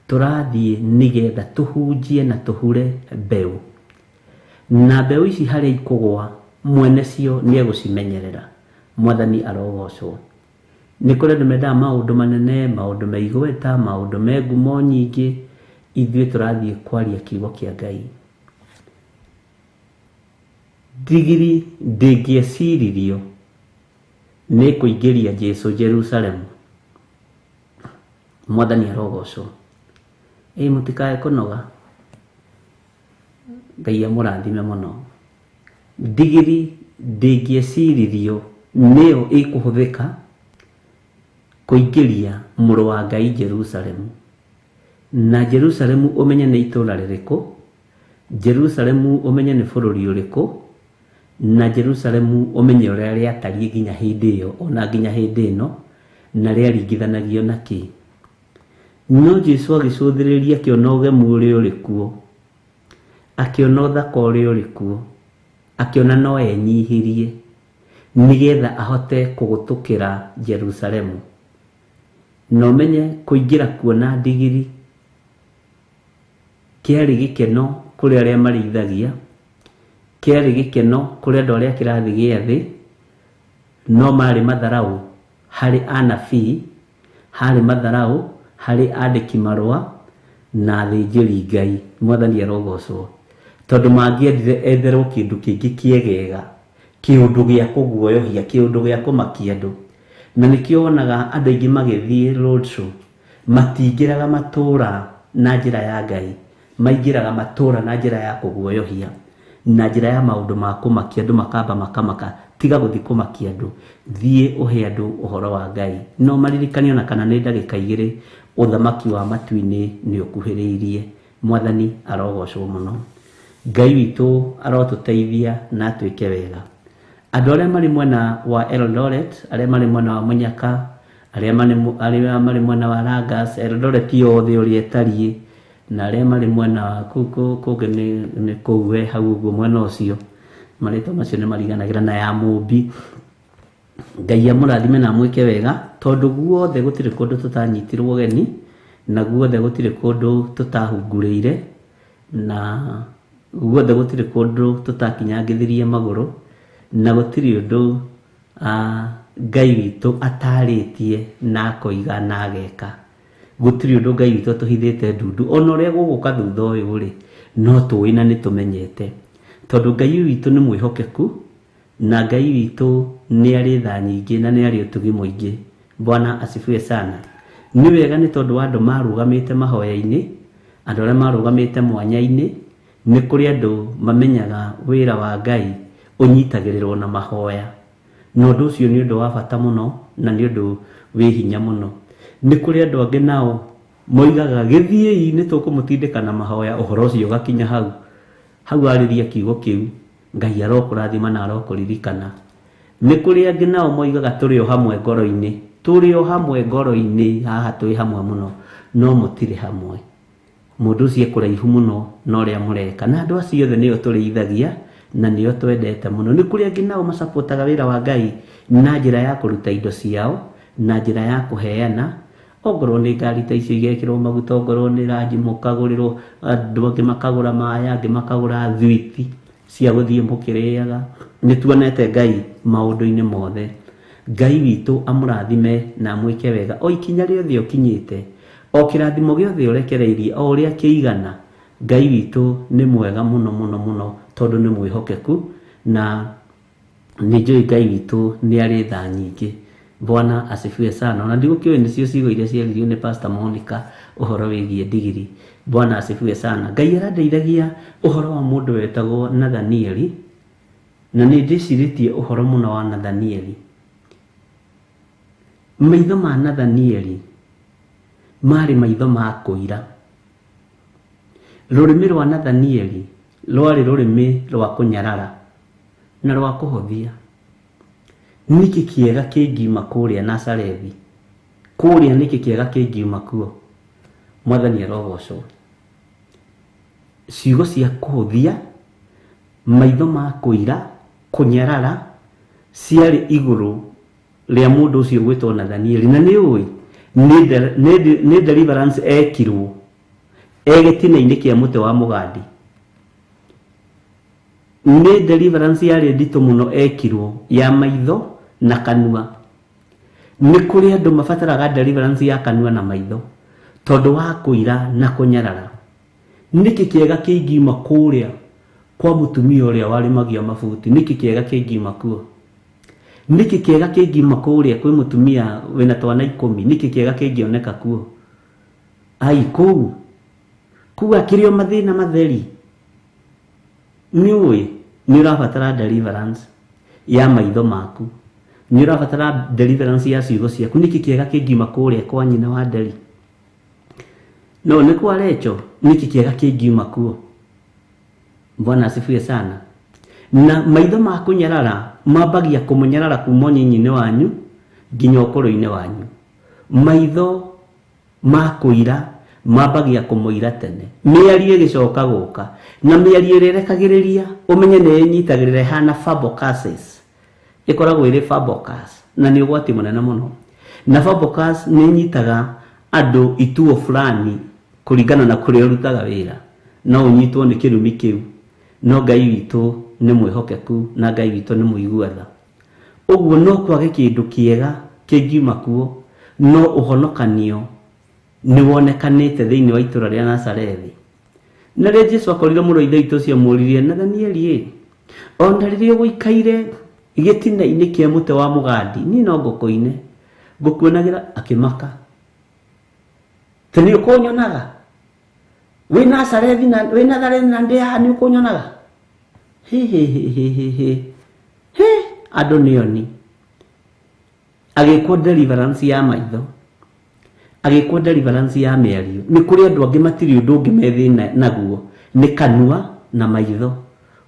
tũrathiĩ nĩgetha tũhunjie na tũhure mbeũ, na mbeũ ici harĩa ikũgwa mwene cio nĩ egũcimenyerera. Mwathani arogocwo. Nĩ kũrĩ andũ mendaga maũndũ manene, maũndũ me igweta, maũndũ me ngumo nyingĩ. Ithuĩ tũrathiĩ kwaria kiugo kĩa Ngai. Ndigiri ndĩngĩeciririo nĩ kũingĩria Jesu Jerusalemu. Mwathani arogocwo. Ĩ mũtikae kũnoga, Ngai amũrathime mũno. Ndigiri ndĩngĩeciririo nĩyo ĩkũhũthĩka kũingĩria mũrũ wa Ngai Jerusalemu. Na Jerusalemu ũmenye nĩ itũũra rĩrĩkũ, Jerusalemu ũmenye nĩ bũrũri ũrĩkũ, na Jerusalemu ũmenye ũrĩa rĩatariĩ nginya hĩndĩ ĩyo ona nginya hĩndĩ ĩno, na rĩaringithanagio na kĩ. No Jesu agĩcũthĩrĩria akĩona ũgemu ũrĩa ũrĩ kuo, akĩona ũthaka ũrĩa ũrĩ kuo, akĩona no enyihirie nĩgetha ahote kũgũtũkĩra Jerusalemu. Na ũmenye kũingĩra kuo na ndigiri kĩarĩ gĩkeno kũrĩ arĩa marĩithagia, kĩarĩ gĩkeno kũrĩ andũ arĩa kĩrathi gĩa thĩ, no marĩ matharau harĩ anabii, harĩ matharau harĩ andĩki marũa na athĩnjĩri Ngai. Mwathani arogocwo. Tondũ mangĩendire etherwo kĩndũ kĩngĩ kĩegega, kĩũndũ gĩa kũguoyohia, kĩũndũ gĩa kũmakia andũ. Na nĩkĩo wonaga andũ aingĩ magĩthiĩ road show matingĩraga matũũra na njĩra ya Ngai, maingĩraga matũũra na njĩra ya kũguoyohia, na njĩra ya maũndũ ma kũmakia andũ, makamba makamaka. Tiga gũthiĩ kũmakia andũ, thiĩ ũhe andũ ũhoro wa Ngai. No maririkane ona kana nĩ ndagĩka igĩrĩ, ũthamaki wa matu-inĩ nĩ ũkuhĩrĩirie. Mwathani arogocwo mũno. Ngai witũ arotũteithia na atwĩke wega. Andũ arĩa marĩ mwena wa Eldoret, arĩa marĩ mwena wa Munyaka, arĩa marĩ mwena wa Langas, Eldoret yothe ũrĩa ĩtariĩ, na arĩa marĩ mwena wa kũngĩ nĩ kũu we hau ũguo mwena ũcio, marĩtwa macio nĩ mariganagĩra na ya Mũmbi. Ngai amũrathime na amwĩke wega, tondũ guothe gũtirĩ kũndũ tũtanyitirwo ũgeni, na guothe gũtirĩ kũndũ tũtahungurĩire, na guothe gũtirĩ kũndũ tũtakinyangithirie magũrũ, na gũtirĩ ũndũ Ngai witũ atarĩtie na akoiga na ageka. Gũtirĩ ũndũ Ngai witũ atũhithĩte ndundu. Ona ũrĩa gũgũka thutha ũyũ rĩ, no tũĩ na nĩ tũmenyete, tondũ Ngai witũ nĩ mwĩhokeku, na Ngai witũ nĩ arĩ tha nyingĩ na nĩ arĩ ũtugi mũingĩ. Bwana asifiwe sana. Nĩ wega nĩ tondũ wa andũ marũgamĩte mahoya-inĩ, andũ arĩa marũgamĩte mwanya-inĩ, nĩ kũrĩ andũ mamenyaga wĩra wa Ngai ũnyitagĩrĩrwo na mahoya. Na ũndũ ũcio nĩ ũndũ wa bata mũno na nĩ ũndũ wĩ hinya mũno. Nĩ kũrĩ andũ angĩ nao moigaga gĩthiĩi nĩ tũkũmũtindĩka na mahoya, ũhoro ũcio ũgakinya hau. Hau arĩria kiugo kĩu, Ngai arokũrathima na arokũririkana. Nĩ kũrĩ angĩ nao moigaga tũrĩ o hamwe ngoro-inĩ, tũrĩ o hamwe ngoro-inĩ, haha twĩ hamwe mũno, no mũtirĩ hamwe. Mũndũ ũcio e kũraihu mũno na ũrĩa mũreka. Na andũ acio othe nĩo tũrĩithagia na nĩo twendete mũno. Nĩ kũrĩ angĩ nao macapotaga wĩra wa Ngai na njĩra ya kũruta indo ciao, na njĩra ya kũheana. Ongorwo nĩ ngari ta icio igekĩrwo maguta, ongorwo nĩ ranji mũkagũrĩrwo, andũ angĩ makagũra maĩ, angĩ makagũra thwiti cia gũthiĩ mũkĩrĩaga. Nĩ tuonete Ngai maũndũ-inĩ mothe. Ngai witũ amũrathime na amwĩke wega. O ikinya rĩothe ũkinyĩte, o kĩrathimo gĩothe ũrekereirie, o ũrĩa kĩigana, Ngai witũ nĩ mwega mũno mũno mũno, tondũ nĩ mwĩhokeku, na nĩ njũĩ Ngai witũ nĩ arĩ tha nyingĩ. Bwana asifiwe sana. Ona ndigũkĩũĩ nĩcio ciugo iria ciaririo nĩ Pastor Monica ũhoro wĩgiĩ ndigiri. Bwana asifiwe sana. Ngai arandeithagia ũhoro wa mũndũ wetagwo Nathanieli, na nĩ ndĩcirĩtie ũhoro mũno wa Nathanieli. Maitho ma Nathanieli marĩ maitho ma kũira. Rũrĩmĩ rwa Nathanieli rwarĩ rũrĩmĩ rwa kũnyarara na rwa kũhũthia. Nĩkĩ kĩega kĩngiuma kũrĩa Nazarethi? Kũrĩa nĩkĩ kĩega kĩngiuma kuo? Mwathani arogocwo. Ciugo cia kũhũthia, maitho ma kũira, kũnyarara ciarĩ igũrũ rĩa mũndũ ũcio ũgwĩtwo Nathanieli. Na nĩ ũĩ nĩ deliverance ekirwo e gĩtina-inĩ kĩa mũtĩ wa mũgandi. Nĩ deliverance yarĩ nditũ mũno ekirwo ya maitho na kanua. Nĩ kũrĩ andũ mabataraga deliverance ya kanua na maitho tondũ wa kũira na kũnyarara. Nĩkĩ kĩega kĩngiuma kũrĩa kwa mũtumia ũrĩa warĩmagia mabuti? Nĩkĩ kĩega kĩngiuma kuo? Nĩkĩ kĩega kĩngiuma kũrĩa kwĩ mũtumia wĩna twana 10? Nĩkĩ kĩega kĩngĩoneka kuo? Ai, kũu kũu akĩrĩ o mathĩna matheri. Nĩ ũĩ nĩ ũrabatara deliverance ya maitho maku, nĩ ũrabatara deliverance ya ciugo ciaku. Nĩkĩ kĩega kĩngiuma kũrĩa kwa nyina wa Nderi? No nĩ kwa Recho. Nĩkĩ kĩega kĩngiuma kuo? Bwana asifiwe sana. Na maitho ma kũnyarara mambagia kũmũnyarara kuma ũnyinyi-inĩ wanyu nginya ũkũrũ-inĩ wanyu. Maitho ma kũira mambagia kũmũira tene. Mĩario ĩgĩcoka gũka, na mĩario ĩrĩa ĩrekagĩrĩria ũmenye nĩ ĩnyitagĩrĩra ĩhana verbal curses. Ĩkoragwo ĩrĩ verbal curse na nĩ ũgwati mũnene mũno. Na verbal curse nĩ ĩnyitaga andũ ituo fulani kũringana na kũrĩa ũrutaga wĩra. No ũnyitwo nĩ kĩrumi kĩu, no Ngai witũ nĩ mwĩhokeku na Ngai witũ nĩ mũigua tha. Ũguo no kwage kĩndũ kĩega kĩngiuma kuo, no ũhonokanio nĩ wonekanĩte thĩinĩ wa itũra rĩa Nazarethi. Na rĩrĩa Jesu akorire mũrũ wa ithe witũ ũcio amũririe, Nathanieli ĩ, ona rĩrĩa ũgũikaire gĩtina-inĩ kĩa mũtĩ wa mũgandi, niĩ no ngũkũine ngũkuonagĩra. Akĩmaka, tĩ nĩ ũkũnyonaga wĩ Nazarethi na wĩ Nazarethi na ndĩ haha nĩ ũkũnyonaga? Hi hi hi hi hi hi hi, andũ nĩ oni. Agĩkwo deliverance ya maitho, agĩkwo deliverance ya mĩario. Nĩ kũrĩ andũ angĩ matirĩ ũndũ ũngĩ me thĩna naguo, nĩ kanua na maitho,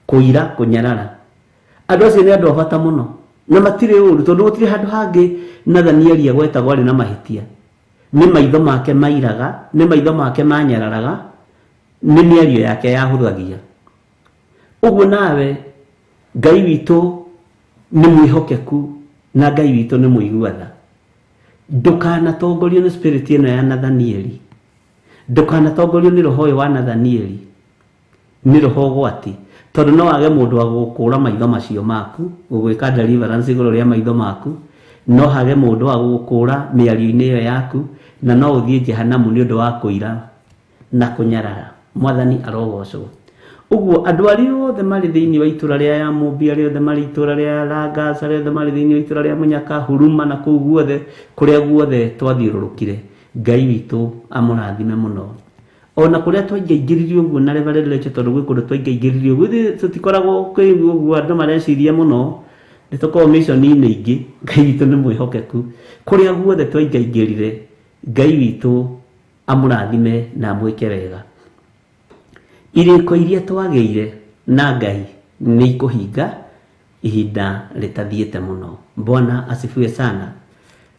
kũira, kũnyarara. Andũ acio nĩ andũ a bata mũno na matirĩ ũru, tondũ gũtirĩ handũ hangĩ Nathanieli agwetagwo arĩ na mahĩtia. Nĩ maitho make mairaga, nĩ maitho make manyararaga, nĩ mĩario yake yahũthagia. Ũguo nawe Ngai witũ nĩ mwĩhokeku na Ngai witũ nĩ mũigua tha. Ndũkanatongorio nĩ spirit ĩno ya Nathanieli, ndũkanatongorio nĩ roho ũyũ wa Nathanieli. Nĩ roho ũgwati, tondũ no wage mũndũ wa gũgũkũra maitho macio maku, gũgwĩka deliverance igũrũ rĩa maitho maku, no hage mũndũ wa gũgũkũra mĩario-inĩ ĩyo yaku, na no ũthiĩ jehanamu nĩ ũndũ wa kũira na kũnyarara. Mwathani arogocwo. Ũguo andũ arĩa othe marĩ thĩinĩ wa itũra rĩa Yamũmbi, arĩa othe marĩ itũra rĩa Langas, arĩa othe marĩ thĩinĩ wa itũra rĩa Mũnyaka, Huruma na kũu guothe kũrĩa guothe twathiũrũrũkire, Ngai witũ amũrathime mũno. Ona kũrĩa twaingaingĩririe ũguo na Reverend Rachel, tondũ gwĩ kũndũ twaingaingĩririe ũguo, ithuĩ tũtikoragwo kwĩ ũguo andũ mareciria mũno, nĩ tũkoragwo mission-inĩ ingĩ. Ngai witũ nĩ mwĩhokeku. Kũrĩa guothe twaingaingĩrire, Ngai witũ amũrathime na amwĩke wega. Irĩko iria twagĩire na Ngai nĩ ikũhinga ihinda rĩtathiĩte mũno. Bwana asifiwe sana.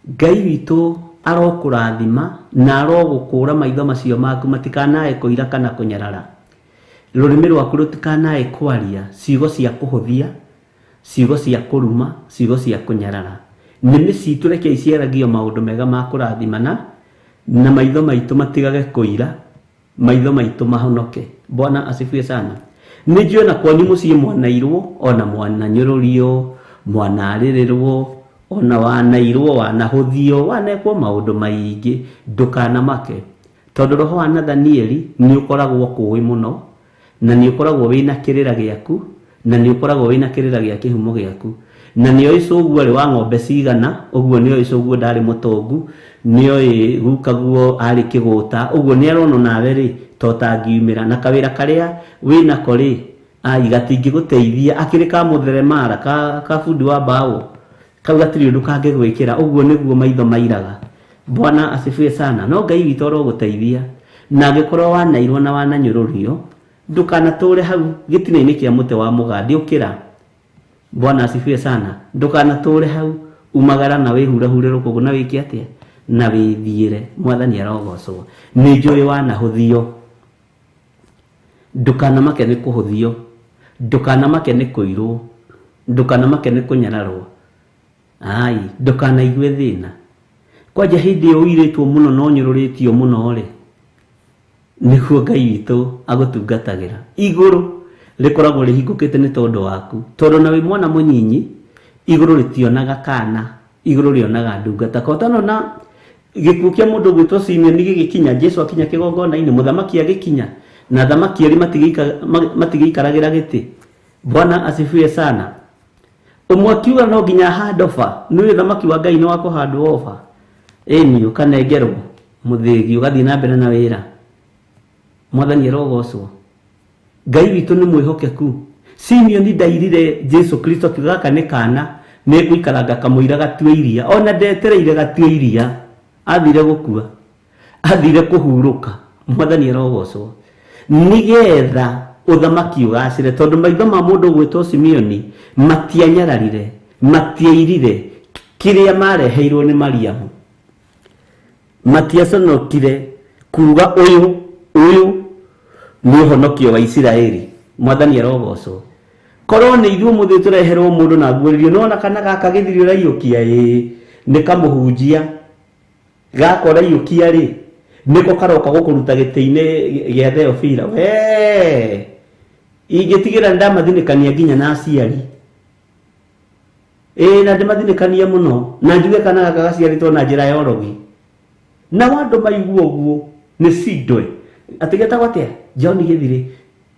Ngai witũ arokũrathima na arogũkũra maitho macio maku matikanae kũira kana kũnyarara. Rũrĩmĩ rwaku rũtikanae kwaria ciugo cia kũhũthia, ciugo cia kũruma, ciugo cia kũnyarara. Nĩmĩ citũ reke iciaragio maũndũ mega ma kũrathimana, na maitho maitũ matigage kũira, maitho maitũ mahonoke. Bwana asifiwe sana. Nĩ njũĩ na kwanyu mũciĩ mwanairwo, ona mwananyũrũrio, mwanarĩrĩrwo, ona wanairwo, wanahũthio, wanekwo maũndũ maingĩ. Ndũkanamake, tondũ roho wa Nathanieli nĩ ũkoragwo kũĩ mũno, na nĩ ũkoragwo wĩna kĩrĩra gĩaku, na nĩ ũkoragwo wĩna kĩrĩra gĩa kĩhumo gĩaku. Na nĩ oĩ cũguo arĩ wa ng'ombe cigana, ũguo nĩ oĩ cũguo ndarĩ mũtongu, nĩ oĩ gukaguo arĩ kĩgũta, ũguo nĩ arona nawe rĩ to ũtangiumĩra. Na kawĩra karĩa wĩnako rĩ, ai gatingĩgũteithia, akĩrĩ ka mũtheremara, ka bundi wa mbaũ, kau gatirĩ ũndũ kangĩgwĩkĩra. Ũguo nĩguo maitho mairaga. Bwana asifiwe sana. No Ngai witũ arogũteithia, na angĩkorwo wanairwo na wananyũrũrio, ndũkanatũre hau gĩtina-inĩ kĩa mũtĩ wa mũgandi, ũkĩra. Bwana asifiwe sana. Ndũkanatũre hau, umagara na wĩhurahure rũkũngũ na wĩke atĩa? Na wĩthiĩre. Mwathani arogocwo. Nĩ njũĩ wanahũthio, Ndũkanamake nĩ kũhũthio, ndũkanamake nĩ kũirwo, ndũkanamake nĩ kũnyararwo. Ai, ndũkanaigue thĩna. Kwanja hĩndĩ ĩyo ũirĩtwo mũno na ũnyũrũrĩtio mũno rĩ, nĩguo Ngai witũ agũtungatagĩra. Igũrũ rĩkoragwo rĩhingũkĩte nĩ tondũ waku, tondũ na wĩ mwana mũnyinyi igũrũ rĩtionaga kana, igũrũ rĩonaga ndungata. Kotano na gĩkuũ kĩa mũndũ gwĩtwo Simeoni gĩgĩkinya, Jesu akinya kĩgongona-inĩ, mũthamaki agĩkinya, na thamaki erĩ matigĩikaragĩra gĩtĩ. Bwana asifiwe sana. Ũmwe akiuga no nginya handoba, nĩ thamaki wa Ngai nĩ wa kũhandwo oba. Ĩni ũkanengerwo mũthĩgi ũgathiĩ na mbere na wĩra. Mwathani arogocwo. Ngai witũ nĩ mwĩhokeku. Simeoni ndairire Jesu Kristo akiuga gaka nĩ kana nĩngũikaranga kamũira gatue iria. Ona ndetereire gatue iria, athire gũkua, athire kũhurũka. Mwathani arogocwo. Nĩgetha ũthamaki ũgacĩre, tondũ maitho ma mũndũ ũgwĩtwo Simeoni matianyararire, matiairire kĩrĩa mareheirwo nĩ Mariamu. Matiaconokire kuga ũyũ ũyũ nĩ ũhonokio wa Isiraeli. Mwathani arogocwo. Korwo nĩ ithuĩ ũmũthĩ tũreherwo mũndũ na nguũrĩrio, nĩwona kana gaka gĩthiri ũraiyũkia, ĩĩ nĩ kamũhunjia gaka ũraiyũkia rĩ, nĩko karoka gũkũruta gĩtĩ-inĩ gĩa Theofila. Wee ingĩtigĩra nĩndamathinĩkania nginya na aciari. Ĩĩ na ndĩmathinĩkanie mũno, na njuge kana gaka gaciarĩtwo na njĩra ya ũrogi. Na andũ maigua ũguo nĩ cindwe atĩ getagwo atĩa, John Gĩthirĩ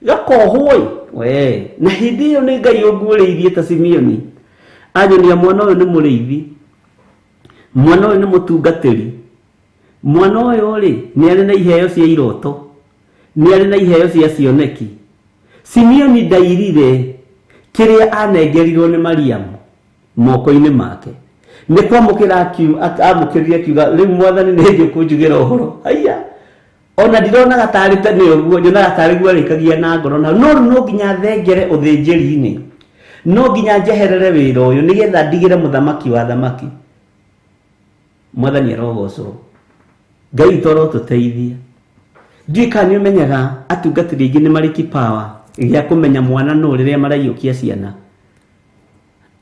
gakohwo ĩ we. Na hĩndĩ ĩyo nĩ Ngai ũnguũrĩirie ta Simeoni, anyonia mwana ũyũ nĩ mũrĩithi, mwana ũyũ nĩ mũtungatĩri, mwana ũyũ rĩ nĩ arĩ na iheo cia iroto, nĩ arĩ na iheo cia cioneki. Simeoni ndairire kĩrĩa anengerirwo nĩ Mariamu moko-inĩ make, nĩ kwamũkĩra amũkĩrire akiuga rĩu Mwathani nĩ ngĩkũnjugĩra ũhoro. Haiya, ona ndironaga tarĩ tene ũguo, nyonaga tarĩ guo arĩkagia na ngoro, na no rĩu no nginya thengere ũthĩnjĩri-inĩ, no nginya njeherere wĩra ũyũ nĩgetha ndigĩre mũthamaki wa thamaki. Mwathani arogocwo. Ngai witũ arotũteithia. Ndiũĩ kana nĩ ũmenyaga atungatĩri aingĩ nĩ marĩ kipawa gĩa kũmenya mwana nũ rĩrĩa maraiyũkia ciana.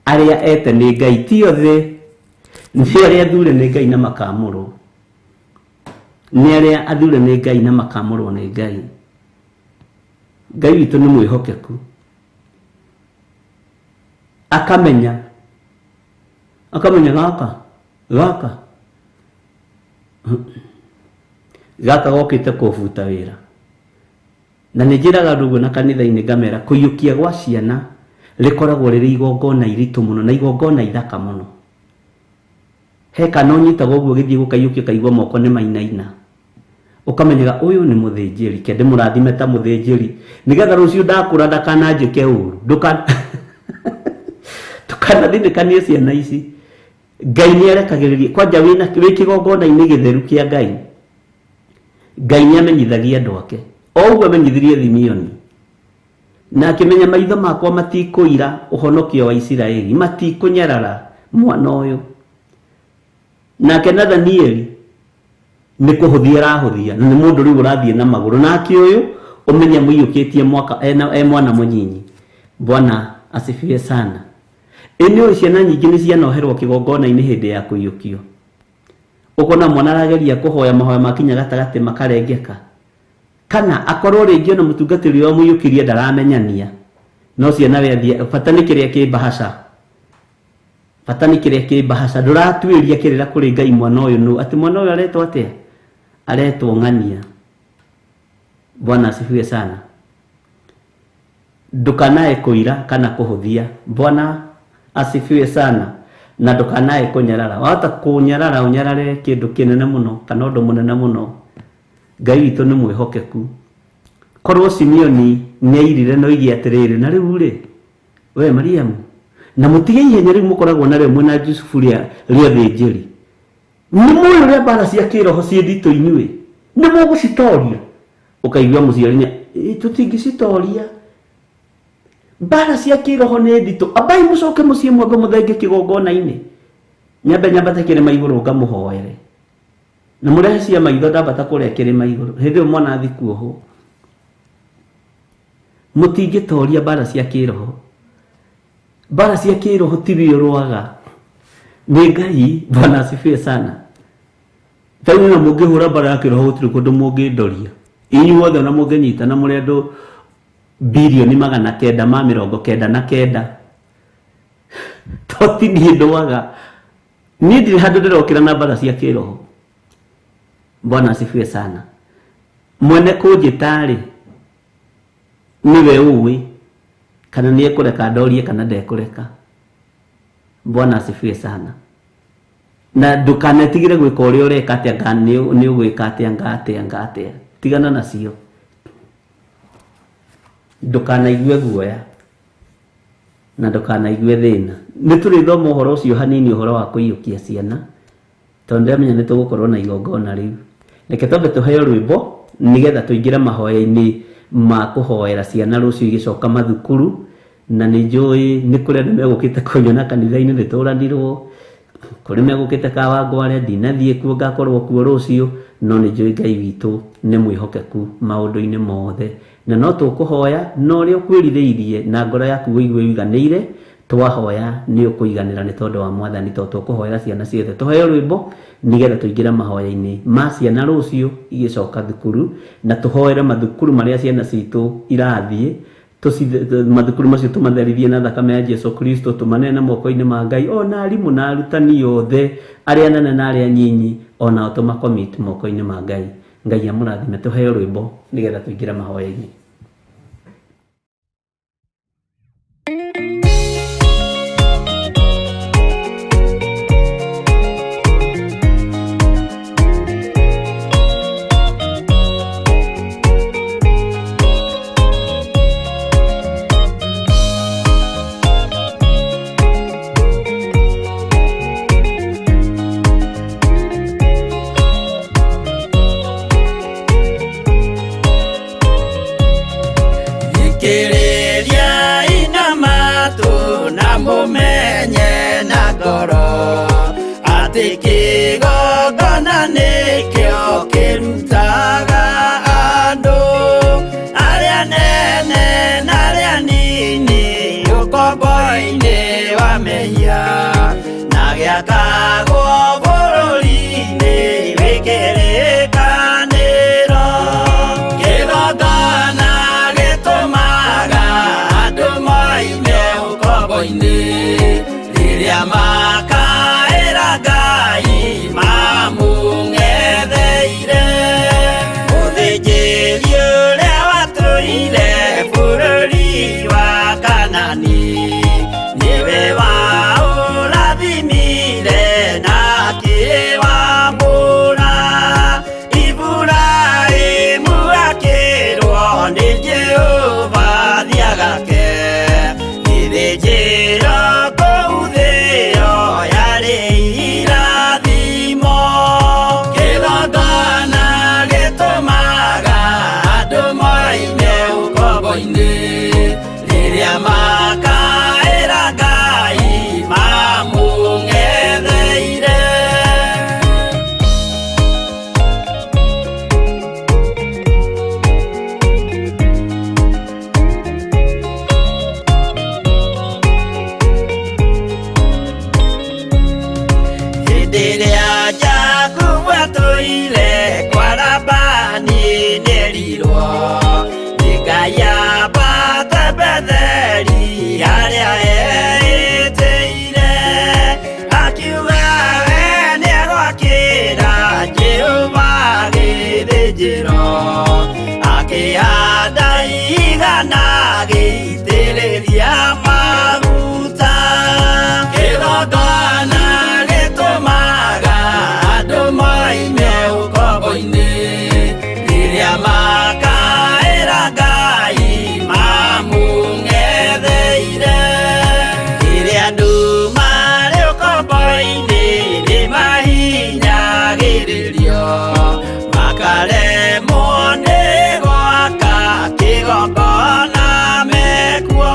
Arĩa ete nĩ Ngai, ti othe, nĩ arĩa athure nĩ Ngai na makamũrwo. Nĩ arĩa athure nĩ Ngai na makamũrwo nĩ Ngai. Ngai witũ nĩ mwĩhokeku. Akamenya, akamenya gaka, gaka, gaka gokĩte kũbuta wĩra. Na nĩ njĩraga andũ ũguo na kanitha-inĩ ngamera kũiyũkia gwa ciana rĩkoragwo rĩrĩ igongona iritũ mũno na igongona ithaka mũno. He kana ũnyitagwo ũguo ũgĩthiĩ gũkaiyũkia ũkaigua moko nĩ mainaina, ũkamenyaga ũyũ nĩ mũthĩnjĩri, ke ndĩmũrathime ta mũthĩnjĩri nĩgetha rũciũ ndakũra ndakananjĩke ũru. Ndũkanathinĩkanie ciana ici. Ngai nĩ arekagĩrĩria kwanja wĩ kĩgongona-inĩ gĩtheru kĩa Ngai. Ngai nĩ amenyithagia andũ ake o ũguo amenyithirie Simeoni, na akĩmenya maitho makwa matikũira ũhonokio wa Isiraeli, matikũnyarara mwana ũyũ. Nake Nathanieli nĩ kũhũthia arahũthia, na nĩ mũndũ rĩu ũrathiĩ na magũrũ. Nake ũyũ ũmenye mũiyũkĩtie mwaka e mwana mũnyinyi. Bwana asifiwe sana. Ĩ nĩ ũĩ ciana nyingĩ nĩ cianoherwo kĩgongona-inĩ hĩndĩ ya kũiyũkio. Ũkona mwana arageria kũhoya mahoya makinya gatagatĩ makarengeka, kana akorwo rĩngĩ ona mũtungatĩri ũrĩa mũiyũkirie ndaramenyania, no ciana we athiĩ, bata nĩ kĩrĩa kĩ mbahaca, bata nĩ kĩrĩa kĩ mbahaca. Ndũratuĩria kĩrĩra kũrĩ Ngai mwana ũyũ nũ, atĩ mwana ũyũ aretwo atĩa? Aretwo ng'ania. Bwana asifiwe sana. Ndũkanae kũira kana kũhũthia. Bwana asifiwe sana. Na ndũkanae kũnyarara. Wahota kũnyarara ũnyarare kĩndũ kĩnene mũno kana ũndũ mũnene mũno. Ngai witũ nĩ mwĩhokeku. Korwo Simeoni nĩ airire na oige atĩrĩrĩ, na rĩu rĩ, we Mariamu, na mũtige ihenya rĩu mũkoragwo narĩo mwĩna Jusufu rĩa ũthĩnjĩri. Nĩ mũĩ ũrĩa mbara cia kĩroho ciĩ nditũ inyuĩ, nĩ mũgũcitoria. Ũkaigua mũciari nĩ, tũtingĩcitoria. Mbara cia kĩroho nĩ nditũ. Ambai mũcoke mũciĩ mwambe mũthenge kĩgongona-inĩ. Nyambe nyambate kĩrĩma igũrũ ngamũhoere. Na mũrehe cia maitho ndambata kũrĩa kĩrĩma igũrũ. Hĩndĩ ĩyo mwana athi kuohwo. Mũtingĩtoria mbara cia kĩroho. Mbara cia kĩroho ti we ũrũaga, nĩ Ngai. Bwana asifiwe sana. Tarĩu na mũngĩhũra mbara ya kĩroho gũtirĩ kũndũ mũngĩndoria. Inyuothe ona mũngĩnyitana mũrĩ andũ bilioni 999. To ti niĩ ndũaga. Niĩ ndirĩ handũ ndĩrokĩra na mbara cia kĩroho. Bwana asifiwe sana. Mwene kũnjĩta-rĩ, nĩwe ũĩ kana nĩ ekũreka ndorie kana ndekũreka. Bwana asifiwe sana. Na ndũkanetigĩre gwĩka ũrĩa ũreka atĩa nga nĩ ũgwĩka atĩa nga atĩa nga atĩa. Tigana nacio. Ndũkanaigue guoya na ndũkanaigue thĩna. Nĩ tũrĩthoma ũhoro ũcio hanini, ũhoro wa kũiyũkia ciana, tondũ ndĩramenya nĩ tũgũkorwo na igongona rĩu. Reke twambe tũheo rwĩmbo nĩgetha tũingĩre mahoya-inĩ ma kũhoera ciana rũciũ igĩcoka mathukuru. Na nĩ njũĩ nĩ kũrĩ andũ megũkĩte kũnyona kanitha-inĩ, nĩ tũranirwo kũrĩ megũkĩte Kawangware, ndinathiĩ kuo, ngakorwo kuo rũciũ, no nĩ njũĩ Ngai witũ nĩ mwĩhokeku maũndũ-inĩ mothe. Na no tũkũhoya na ũrĩa ũkwĩrirĩirie na ngoro yaku ũigue ũiganĩire, twahoya nĩ ũkũiganĩra nĩ tondũ wa Mwathani, tondũ tũkũhoera ciana ciothe. Tũheo rwĩmbo nĩgetha tũingĩre mahoya-inĩ ma ciana rũciũ igĩcoka thukuru, na tũhoere mathukuru marĩa ciana citũ irathiĩ, mathukuru macio tũmatherithie na thakame ya Jesu Kristo, tũmaneane moko-inĩ ma Ngai, ona arimũ na arutani othe arĩa anene na arĩa anyinyi, onao tũmacommit moko-inĩ ma Ngai. Ngai amũrathime. Tũheo rwĩmbo nĩgetha tũingĩre mahoya-inĩ. Kĩgongona nĩkĩo kĩrutaga andũ arĩa nene na arĩa nini ũkombo-inĩ wa mehia, na gĩakagwo bũrũri-inĩ wĩ kĩrĩkanĩro. Kĩgongona gĩtũmaga andũ moime ũkombo-inĩ rĩrĩa makaĩra Ngai mamũng'etheire. Mũthĩnjĩri ũrĩa watũire bũrũri wa Kanani nĩwe waũrathimire na akĩwambũra. Iburahĩmu akĩrwo nĩ Jehova thiagake gĩthĩnjĩro kũu thĩo yarĩ irathimo. Kĩgongona gĩtũmaga andũ moime ũkombo-inĩ rĩrĩa makaĩra Ngai mamũng'etheire. Hĩndĩ ĩrĩa Jakubu atũire kwa Labani nĩerirwo nĩ Ngai ambate Betheli harĩa eĩtĩire, akiuga we nĩegwakĩra Jehova gĩthĩnjĩro, akĩhanda igana agĩitĩrĩria maguta. Kĩgongona gĩtũmaga andũ moime ũkombo-inĩ rĩrĩa makaĩra Ngai mamũng'etheire. Rĩrĩa andũ marĩ ũkombo-inĩ nĩmahinyagĩrĩrio, makaremwo nĩ gwaka kĩgongona mekuo.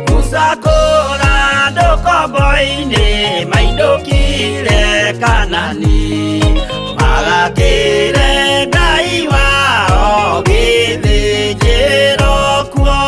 Musa kũra andũ ũkombo-inĩ mainũkire Kanani, magakĩre Ngai wao gĩthĩnjĩro kuo.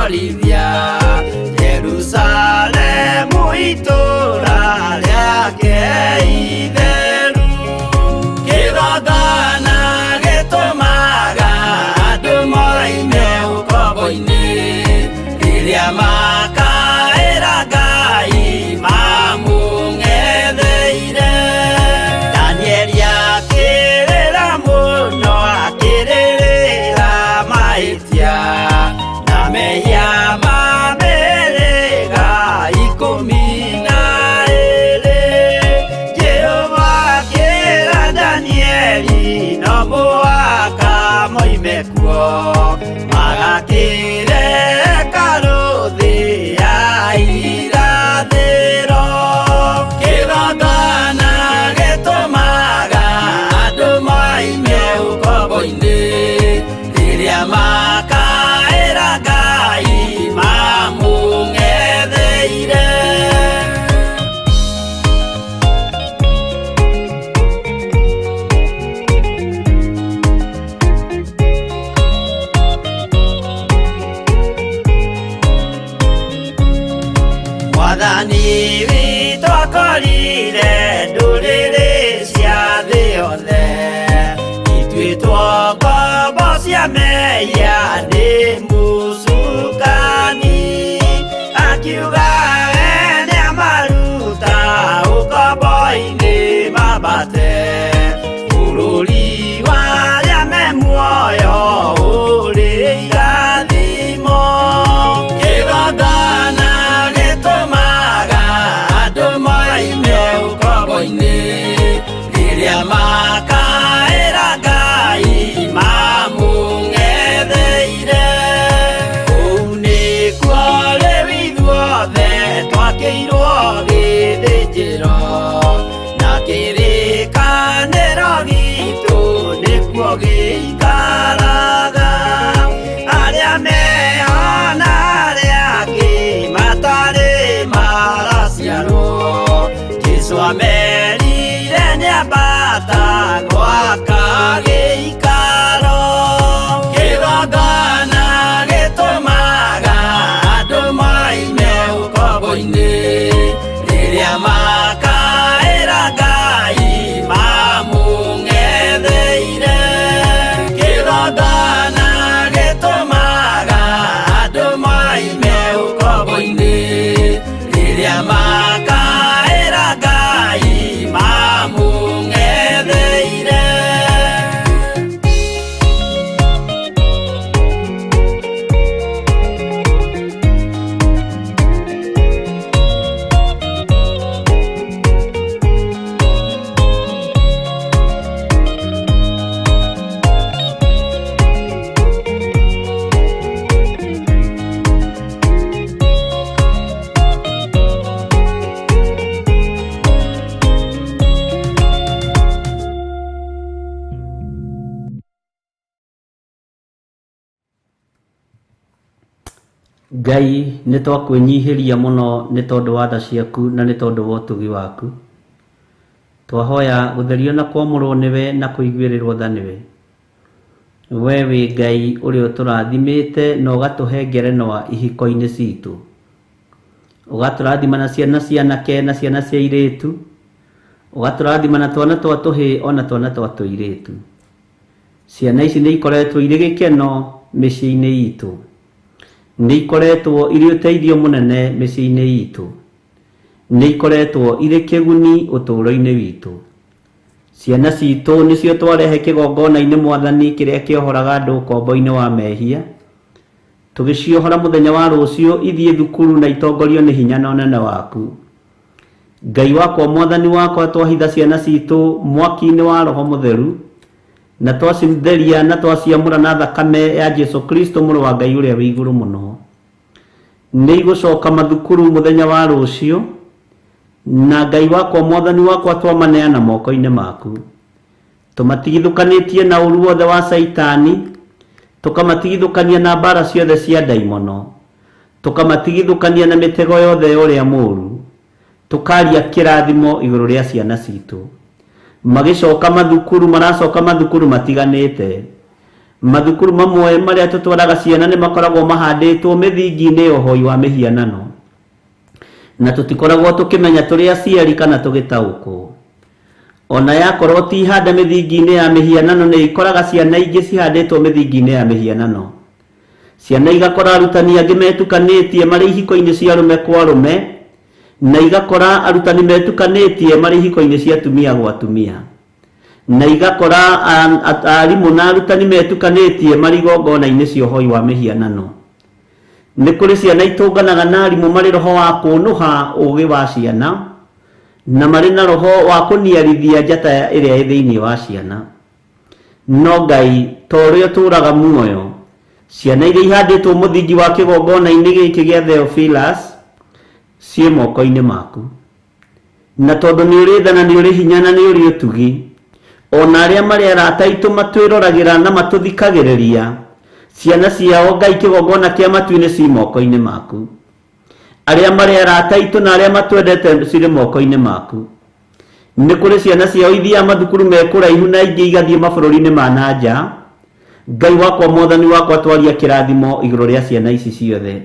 kũmũconjorithia Jerusalemu itũũra rĩake itheru. Kĩgongona gĩtũmaga andũ moime ũkombo-inĩ, rĩrĩa makaĩra Ngai mamũng'etheire. Danieli akĩrĩra mũno, akĩrĩrĩra mahĩtia na mehia ma mĩhĩrĩga 12. Jehova akĩra Danieli no mũhaka moime kuo, magakĩre hekarũ thĩ ya irathĩro. Kĩgongona gĩtũmaga andũ moime ũkombo-inĩ, rĩrĩa makaĩra Ngai mamũng'etheire. Mwathani witũ akorire ndũrĩrĩ cia thĩ yothe, ituĩtwo ngombo cia mehia nĩ mũcukani. Akiuga we nĩamaruta ũkombo-inĩ mambate, bũrũri wa arĩa me muoyo ũrĩ irathimo. Kĩgongona gĩtũmaga andũ moime ũkombo-inĩ, rĩrĩa makaĩra Ngai mamũng'etheire. Kũu nĩkuo rĩu ithuothe twakĩirwo gĩthĩnjĩro, na kĩrĩkanĩro gitũ nĩkuo gĩikaraga. Arĩa meho na arĩa angĩ matarĩ maraciarwo, Jesũ amerire nĩambata gwaka gĩikaro. Kĩgongona gĩtũmaga andũ moime ũkombo-inĩ, rĩrĩa makaĩra Ngai mamũng'etheire. Kĩgongona gĩtũmaga andũ moime ũkombo-inĩ, rĩrĩa makaĩra Ngai mamũng'etheire. Ngai nĩ twakwĩnyihĩria mũno nĩ tondũ wa tha ciaku na nĩ tondũ wa ũtugi waku. Twahoya gũtherio na kwamũrwo nĩwe na kũiguĩrĩrwo tha nĩwe. We wĩ Ngai ũrĩa ũtũrathimĩte na ũgatũhe ngerenwa ihiko-inĩ citũ, ũgatũrathima na ciana cia anake na ciana cia airĩtu, ũgatũrathima na twana twa tũhĩĩ ona twana twa tũirĩtu. Ciana ici nĩ ikoretwo irĩ gĩkeno mĩciĩ-inĩ itũ, nĩ ikoretwo irĩ ũteithio mũnene mĩciĩ-inĩ itũ, nĩ ikoretwo irĩ kĩguni ũtũũro-inĩ witũ. Ciana citũ nĩcio twarehe kĩgongona-inĩ Mwathani kĩrĩa kĩohoraga andũ ũkombo-inĩ wa mehia. Tũgĩciohora mũthenya wa rũciũ ithiĩ thukuru na itongorio nĩ hinya na ũnene waku. Ngai wakwa Mwathani wakwa, twahitha ciana citũ mwaki-inĩ wa Roho Mũtheru, na twacitheria na twaciamũra na thakame ya Jesu Kristo mũrũ wa Ngai ũrĩa wĩ igũrũ mũno. Nĩ igũcoka mathukuru mũthenya wa rũciũ, na Ngai wakwa Mwathani wakwa twamaneana moko-inĩ maku. Tũmatigithũkanĩtie na ũru wothe wa Caitani, tũkamatigithũkania na mbara ciothe cia ndaimono, tũkamatigithũkania na mĩtego yothe ya ũrĩa mũũru, tũkaria kĩrathimo igũrũ rĩa ciana citũ. Magĩcoka mathukuru, maracoka mathukuru matiganĩte. Mathukuru mamwe marĩa tũtwaraga ciana nĩ makoragwo mahandĩtwo mĩthingi-inĩ ya ũhoi wa mĩhianano, na tũtikoragwo tũkĩmenya tũrĩ aciari kana tũgĩtaũkwo. Ona yakorwo ti hande mĩthingi-inĩ ya mĩhianano, nĩ ikoraga ciana ingĩ cihandĩtwo mĩthingi-inĩ ya mĩhianano. Ciana igakora arutani angĩ metukanĩtie marĩ ihiko-inĩ cia arũme kwa arũme, na igakora arutani metukanĩtie marĩ ihiko-inĩ cia atumia gwa atumia, na igakora arimũ na arutani metukanĩtie marĩ igongona-inĩ cia ũhoi wa mĩhianano. Nĩ kũrĩ ciana itũnganaga na arimũ marĩ roho wa kũnũha ũgĩ wa ciana, na marĩ na roho wa kũniarithia njata ĩrĩa ĩ thĩinĩ wa ciana. No Ngai, ta ũrĩa ũtũũraga muoyo, ciana iria ihandĩtwo mũthingi wa kĩgongona-inĩ gĩkĩ gĩa Theophilus ciĩ moko-inĩ maku. Na tondũ nĩ ũrĩ tha na nĩ ũrĩ hinya na nĩ ũrĩ ũtugi, ona arĩa marĩ arata aitũ matwĩroragĩra na matũthikagĩrĩria, ciana ciao Ngai kĩgongona kĩa matu-inĩ ci moko-inĩ maku. Arĩa marĩ arata aitũ na arĩa matwendete cirĩ moko-inĩ maku. Nĩ kũrĩ ciana ciao ithiaga mathukuru me kũraihu na ingĩ igathiĩ mabũrũri-inĩ ma na nja. Ngai wakwa, Mwathani wakwa, twaria kĩrathimo igũrũ rĩa ciana ici ciothe.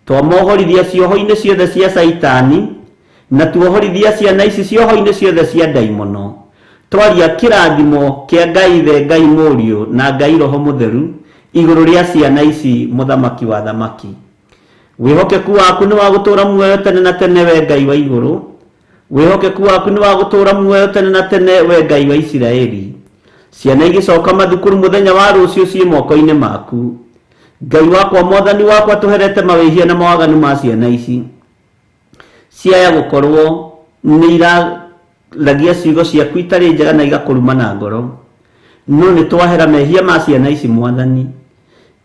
Twamohorithia cioho-inĩ ciothe cia Caitani, na tuohorithia ciana ici cioho-inĩ ciothe cia ndaimono. Twaria kĩrathimo kĩa Ngai Ithe, Ngai Mũriũ na Ngai Roho Mũtheru igũrũ rĩa ciana ici, Mũthamaki wa thamaki. Wĩhokeku waku nĩ wa gũtũũra muoyo tene na tene, we Ngai wa igũrũ. Wĩhokeku waku nĩ wa gũtũũra muoyo tene na tene, we Ngai wa Isiraeli. Ciana igĩcoka mathukuru mũthenya wa rũciũ ciĩ moko-inĩ maku. Ngai wakwa, Mwathani wakwa, tũherete mawĩhia na mawaganu ma ciana ici. Ciaya gũkorwo nĩ iraragia ciugo ciaku itarĩ njega na igakũruma na ngoro. No nĩ twahera mehia ma ciana ici, Mwathani.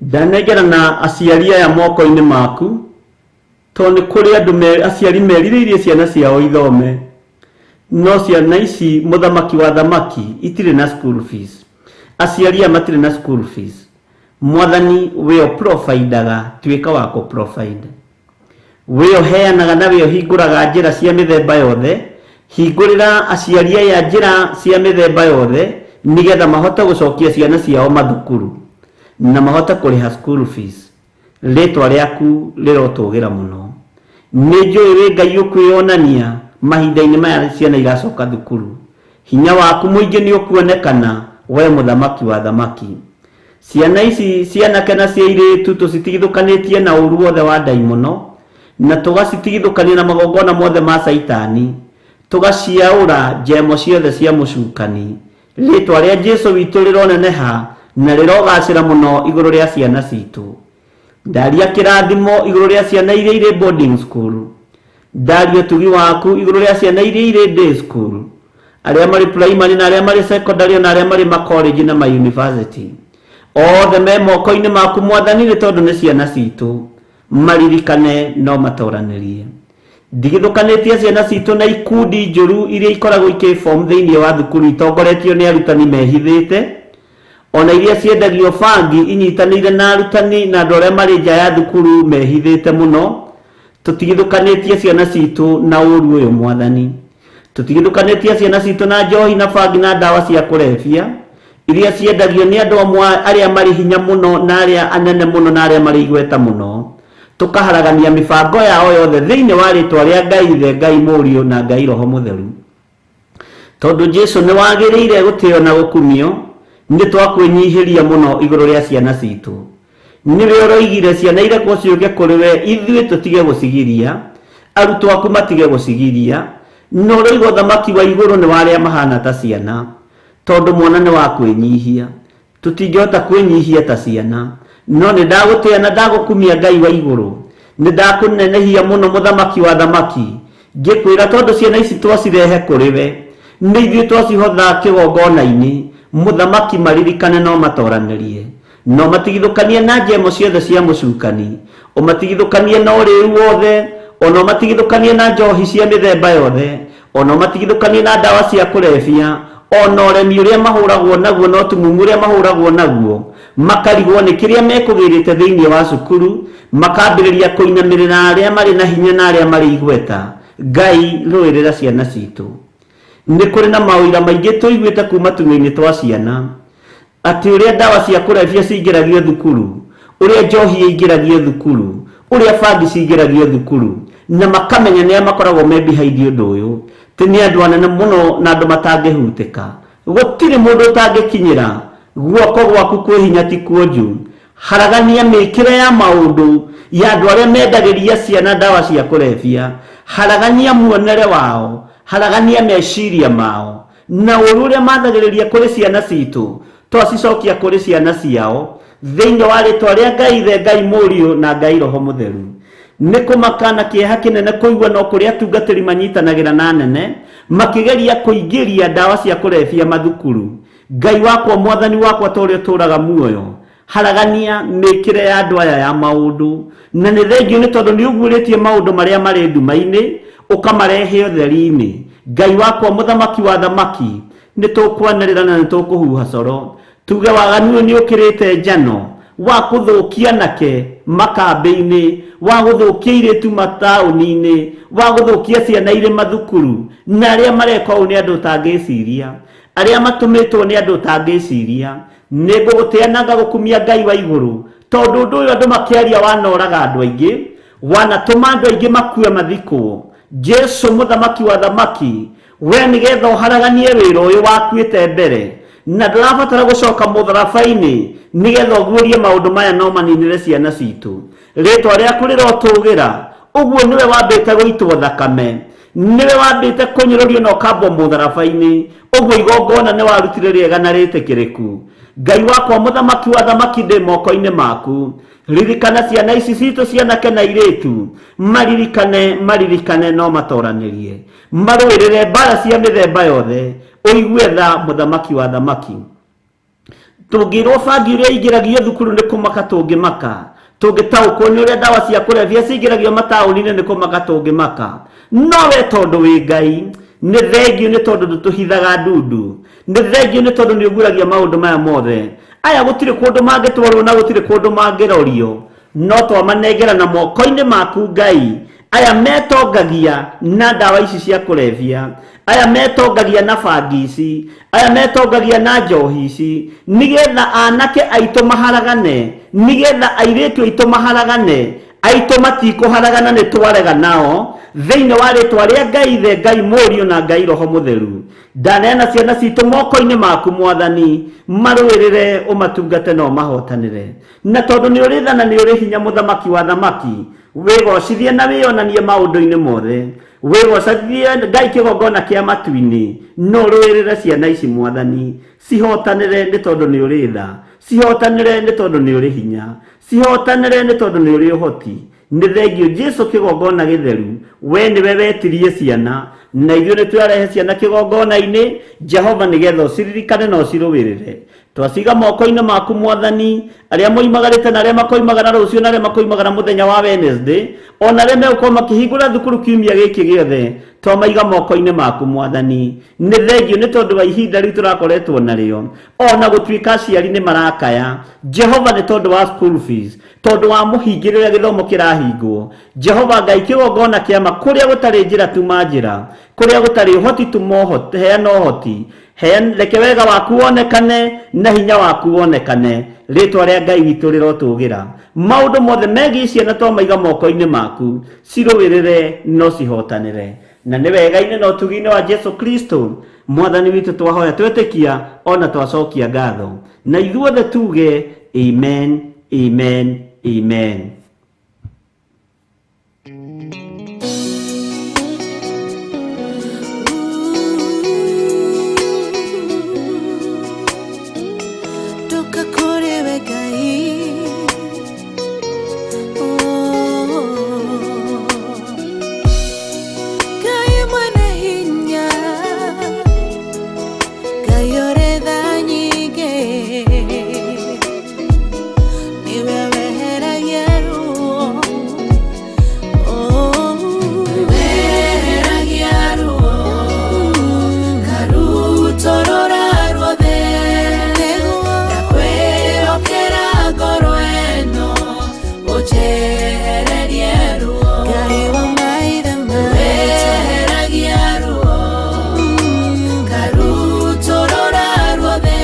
Ndanengerana aciari aya moko-inĩ maku, tondũ nĩ kũrĩ andũ aciari merirĩirie ciana ciao ithome, no ciana ici, Mũthamaki wa thamaki, itirĩ na school fees. Aciari aya matirĩ na school fees. Mwathani, we ũprovidaga, tuĩka wa kũ-provide. We ũheanaga na we ũhingũraga njĩra cia mĩthemba yothe. Hingũrĩra aciari aya njĩra cia mĩthemba yothe, nĩgetha mahote gũcokia ciana ciao mathukuru na mahote kũrĩha school fees. Rĩtwa rĩaku rĩrotũgĩra mũno. Nĩ njũĩ wĩ Ngai ũkwĩyonania mahinda-inĩ maya ciana iracoka thukuru. Hinya waku mũingĩ nĩ ũkuonekana, we Mũthamaki wa thamaki. Ciana ici cianake na cia airĩtu tũcitigithũkanĩtie na ũru wothe wa ndaimono, na tũgacitigithũkania na magongona mothe ma Caitani, tũgaciaũra njemo ciothe cia mũcukani. Rĩtwa rĩa Jesu witũ rĩroneneha na rĩrogacĩra mũno igũrũ rĩa ciana citũ. Ndaria kĩrathimo igũrũ rĩa ciana iria irĩ boarding school. Ndaria ũtugi waku igũrũ rĩa ciana iria irĩ day school, arĩa marĩ primary na arĩa marĩ secondary, na arĩa marĩ ma college na ma university. Othe me moko-inĩ maku, Mwathani, nĩ tondũ nĩ ciana citũ. Maririkane no matoranĩrie. Ndigithũkanĩtie ciana citũ na ikundi njũru iria ikoragwo ikĩform thĩinĩ wa thukuru itongoretio nĩ arutani mehithĩte, ona iria ciendagio bangi inyitanĩire na arutani na andũ arĩa marĩ nja ya thukuru mehithĩte mũno. Tũtigithũkanĩtie ciana citũ na ũru ũyũ, Mwathani. Tũtigithũkanĩtie ciana citũ na njohi na bangi na ndawa cia kũrebia iria ciendagio nĩ andũ amwe arĩa marĩ hinya mũno na arĩa anene mũno na arĩa marĩ igweta mũno. Tũkaharagania mĩbango yao yothe thĩinĩ wa rĩtwa rĩa Ngai Ithe, Ngai Mũriũ na Ngai Roho Mũtheru. Tondũ Jesu nĩ wagĩrĩire gũtĩo na gũkumio, nĩ twakwĩnyihĩria mũno igũrũ rĩa ciana citũ. Nĩwe ũroigire ciana irekwo ciũke kũrĩ we, ithuĩ tũtige gũcigiria, arutwo aku matige gũcigiria, na ũroiga ũthamaki wa igũrũ nĩ wa arĩa mahana ta ciana, tondũ mwana nĩ wa kwĩnyihia. Tũtingĩhota kwĩnyihia ta ciana, no nĩ ndagũtĩa na ndagũkumia, Ngai wa igũrũ. Nĩ ndakũnenehia mũno, Mũthamaki wa thamaki, ngĩkwĩra tondũ ciana ici twacirehe kũrĩ we, nĩ ithuĩ twacihotha kĩgongona-inĩ. Mũthamaki, maririkane no matoranĩrie, no matigithũkanie na njemo ciothe cia mũcukani, ũmatigithũkanie na ũrĩu wothe, ona ũmatigithũkanie na njohi cia mĩthemba yothe, ona ũmatigithũkanie na ndawa cia kũrebia, ona ũremi ũrĩa mahũragwo naguo na ũtumumu ũrĩa mahũragwo naguo, makarigwo nĩ kĩrĩa mekũgĩrĩte thĩinĩ wa cukuru, makambĩrĩria kũinamĩrĩra arĩa marĩ na hinya na arĩa marĩ igweta. Ngai, rũĩrĩra ciana citũ. Nĩ kũrĩ na maũira maingĩ tũiguĩte kuma tũnua-inĩ twa ciana. Atĩ ũrĩa ndawa cia kũrebia cingĩragio thukuru, ũrĩa njohi ĩingĩragio thukuru, ũrĩa bangi cingĩragio thukuru, na makamenya nĩa makoragwo me behind ũndũ ũyũ. Ti nĩ andũ anene mũno na andũ matangĩhutĩka. Gũtirĩ mũndũ ũtangĩkinyĩra guoko gwaku kwĩ hinya ti kuonju. Haragania mĩkĩre ya maũndũ ya andũ arĩa mendagĩria ciana ndawa cia kũrebia. Haragania muonere wao, haragania meciria mao, na ũru ũrĩa mathagĩrĩria kũrĩ ciana citũ twacicokia kũrĩ ciana ciao thĩinĩ wa rĩtwa rĩa Ngai Ithe, Ngai Mũriũ na Ngai Roho Mũtheru. Nĩ kũmaka na kĩeha kĩnene kũigua no kũrĩ atungatĩri manyitanagĩra na anene makĩgeria kũingĩria ndawa cia kũrebia mathukuru. Ngai wakwa, mwathani wakwa, ta ũrĩa ũtũũraga muoyo, haragania mĩkĩre ya andũ aya ya maũndũ. Na nĩ thengio nĩ tondũ nĩ ũguũrĩtie maũndũ marĩa marĩ nduma-inĩ ũkamarehe ũtheri-inĩ. Ngai wakwa, mũthamaki wa thamaki, nĩ tũkwanĩrĩra na nĩ tũkũhuha coro tuge waganu ũyũ nĩ ũkĩrĩte njano wa kũthũkia nake makambĩ-inĩ, wa gũthũkia irĩtu mataũni-inĩ, wa gũthũkia ciana irĩ mathukuru, na arĩa mareka ũũ nĩ andũ ũtangĩciria, arĩa matũmĩtwo nĩ andũ ũtangĩciria. Nĩ ngũgũtĩa na ngagũkumia Ngai wa igũrũ, tondũ ũndũ ũyũ andũ makĩaria wanoraga andũ aingĩ, wanatũma andũ aingĩ makue mathikwo. Jesu mũthamaki wa thamaki, we nĩgetha ũharaganie wĩra ũyũ wakuĩte mbere, na ndũrabatara gũcoka mũtharaba-inĩ nĩgetha ũguũrie maũndũ maya no maninĩre ciana citũ. Rĩtwa rĩaku rĩrotũgĩra. Ũguo nĩwe wambĩte gũitwo thakame, nĩwe wambĩte kũnyũrũrio na ũkambwo mũtharaba-inĩ. Ũguo igongona nĩ warutire rĩega na rĩtĩkĩrĩku. Ngai wakwa, mũthamaki wa thamaki, ndĩ moko-inĩ maku. Ririkana ciana ici citũ, cianake na irĩtu, maririkane, maririkane no matoranĩrie, marũĩrĩre mbara cia mĩthemba yothe. Ũigue tha, mũthamaki wa thamaki. Tũngĩrwo bangi ũrĩa ingĩragio thukuru nĩ kũmaka tũngĩmaka, tũngĩtaũkwo nĩ ũrĩa ndawa cia kũrebia cingĩragio mataũni-inĩ nĩ kũmaka tũngĩmaka. No we tondũ wĩ Ngai, nĩ thengio nĩ tondũ ndũtũhithaga ndundu, nĩ thengio nĩ tondũ nĩ ũguragia maũndũ maya mothe. Aya gũtirĩ kũndũ mangĩtwarwo na gũtirĩ kũndũ mangĩrorio, no twamanengera na moko-inĩ maku Ngai. Aya metongagia na ndawa ici cia kũrebia, aya metongagia na bangi ici, aya metongagia na njohi ici, nĩgetha anake aitũ maharagane, nĩgetha airĩtu aitũ maharagane. Aitũ matikũharagana, nĩ twarega nao thĩinĩ wa rĩtwa rĩa Ngai Ithe, Ngai Mũriũ na Ngai Roho Mũtheru. Ndaneana ciana citũ moko-inĩ maku mwathani, marũĩrĩre, ũmatungate na ũmahotanĩre. Na tondũ nĩ ũrĩ tha na nĩ ũrĩ hinya, mũthamaki wa thamaki, wĩgocithie na wĩonanie maũndũ-inĩ mothe. Wĩgocithie Ngai kĩgongona kĩa matu-inĩ, no ũrũĩrĩre ciana ici mwathani, cihotanĩre nĩ tondũ nĩ ũrĩ tha, cihotanĩre nĩ tondũ nĩ ũrĩ hinya, cihotanĩre nĩ tondũ nĩ ũrĩ ũhoti. Nĩ thengio Jesu kĩgongona gĩtheru, we nĩwe wetirie ciana, na ithuĩ nĩ twarehe ciana kĩgongona-inĩ Jehova, nĩgetha ũciririkane na ũcirũĩrĩre. Twaciga moko-inĩ maku mwathani, arĩa moimagarĩte na arĩa makoimagara rũciũ na arĩa makoimagara mũthenya wa Wednesday, ona arĩa megũkorwo makĩhingũra thukuru kiumia gĩkĩ gĩothe, twamaiga moko-inĩ maku mwathani. Nĩ thengio nĩ tondũ wa ihinda rĩu tũrakoretwo narĩo, ona gũtuĩka aciari nĩ marakaya Jehova nĩ tondũ wa school fees, tondũ wa mũhingĩre ũrĩa gĩthomo kĩrahingwo. Jehova Ngai kĩgongona kĩama, kũrĩa gũtarĩ njĩra tuma njĩra, kũrĩa gũtarĩ ũhoti tuma ũhoti, heana ũhoti. Reke wega waku wonekane na hinya waku wonekane. Rĩtwa rĩa Ngai witũ rĩrotũgĩra. Maũndũ mothe megiĩ ciana twamaiga moko-inĩ maku, cirũĩrĩre no cihotanĩre. Na nĩ wega-inĩ na ũtugi-inĩ wa Jesu Kristo mwathani witũ twahoya twetĩkia ona twacokia ngatho, na ithuothe tuge amen, amen, amen. Ndoka kũrĩ we Ngai. Oh. Ngai mwene hinya, Ngai ũrĩ tha nyingĩ, nĩwe weheragia ruo. Oh. Weheragia ruo, karutorora ruothe. Ndakwĩhokera ngoro ĩno, ũnjehererie ruo. Ngai wa maithe maitũ. Weheragia ruo, karutorora ruothe.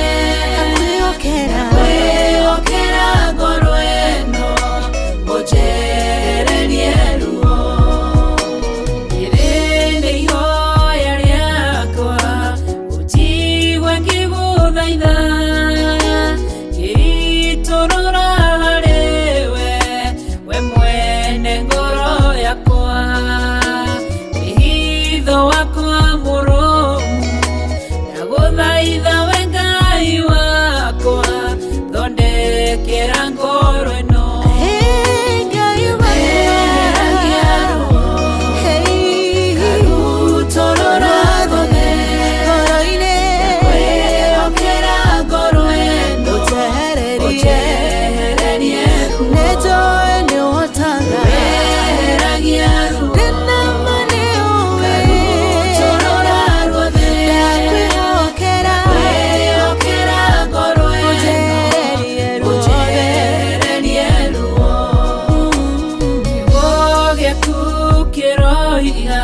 ũroiga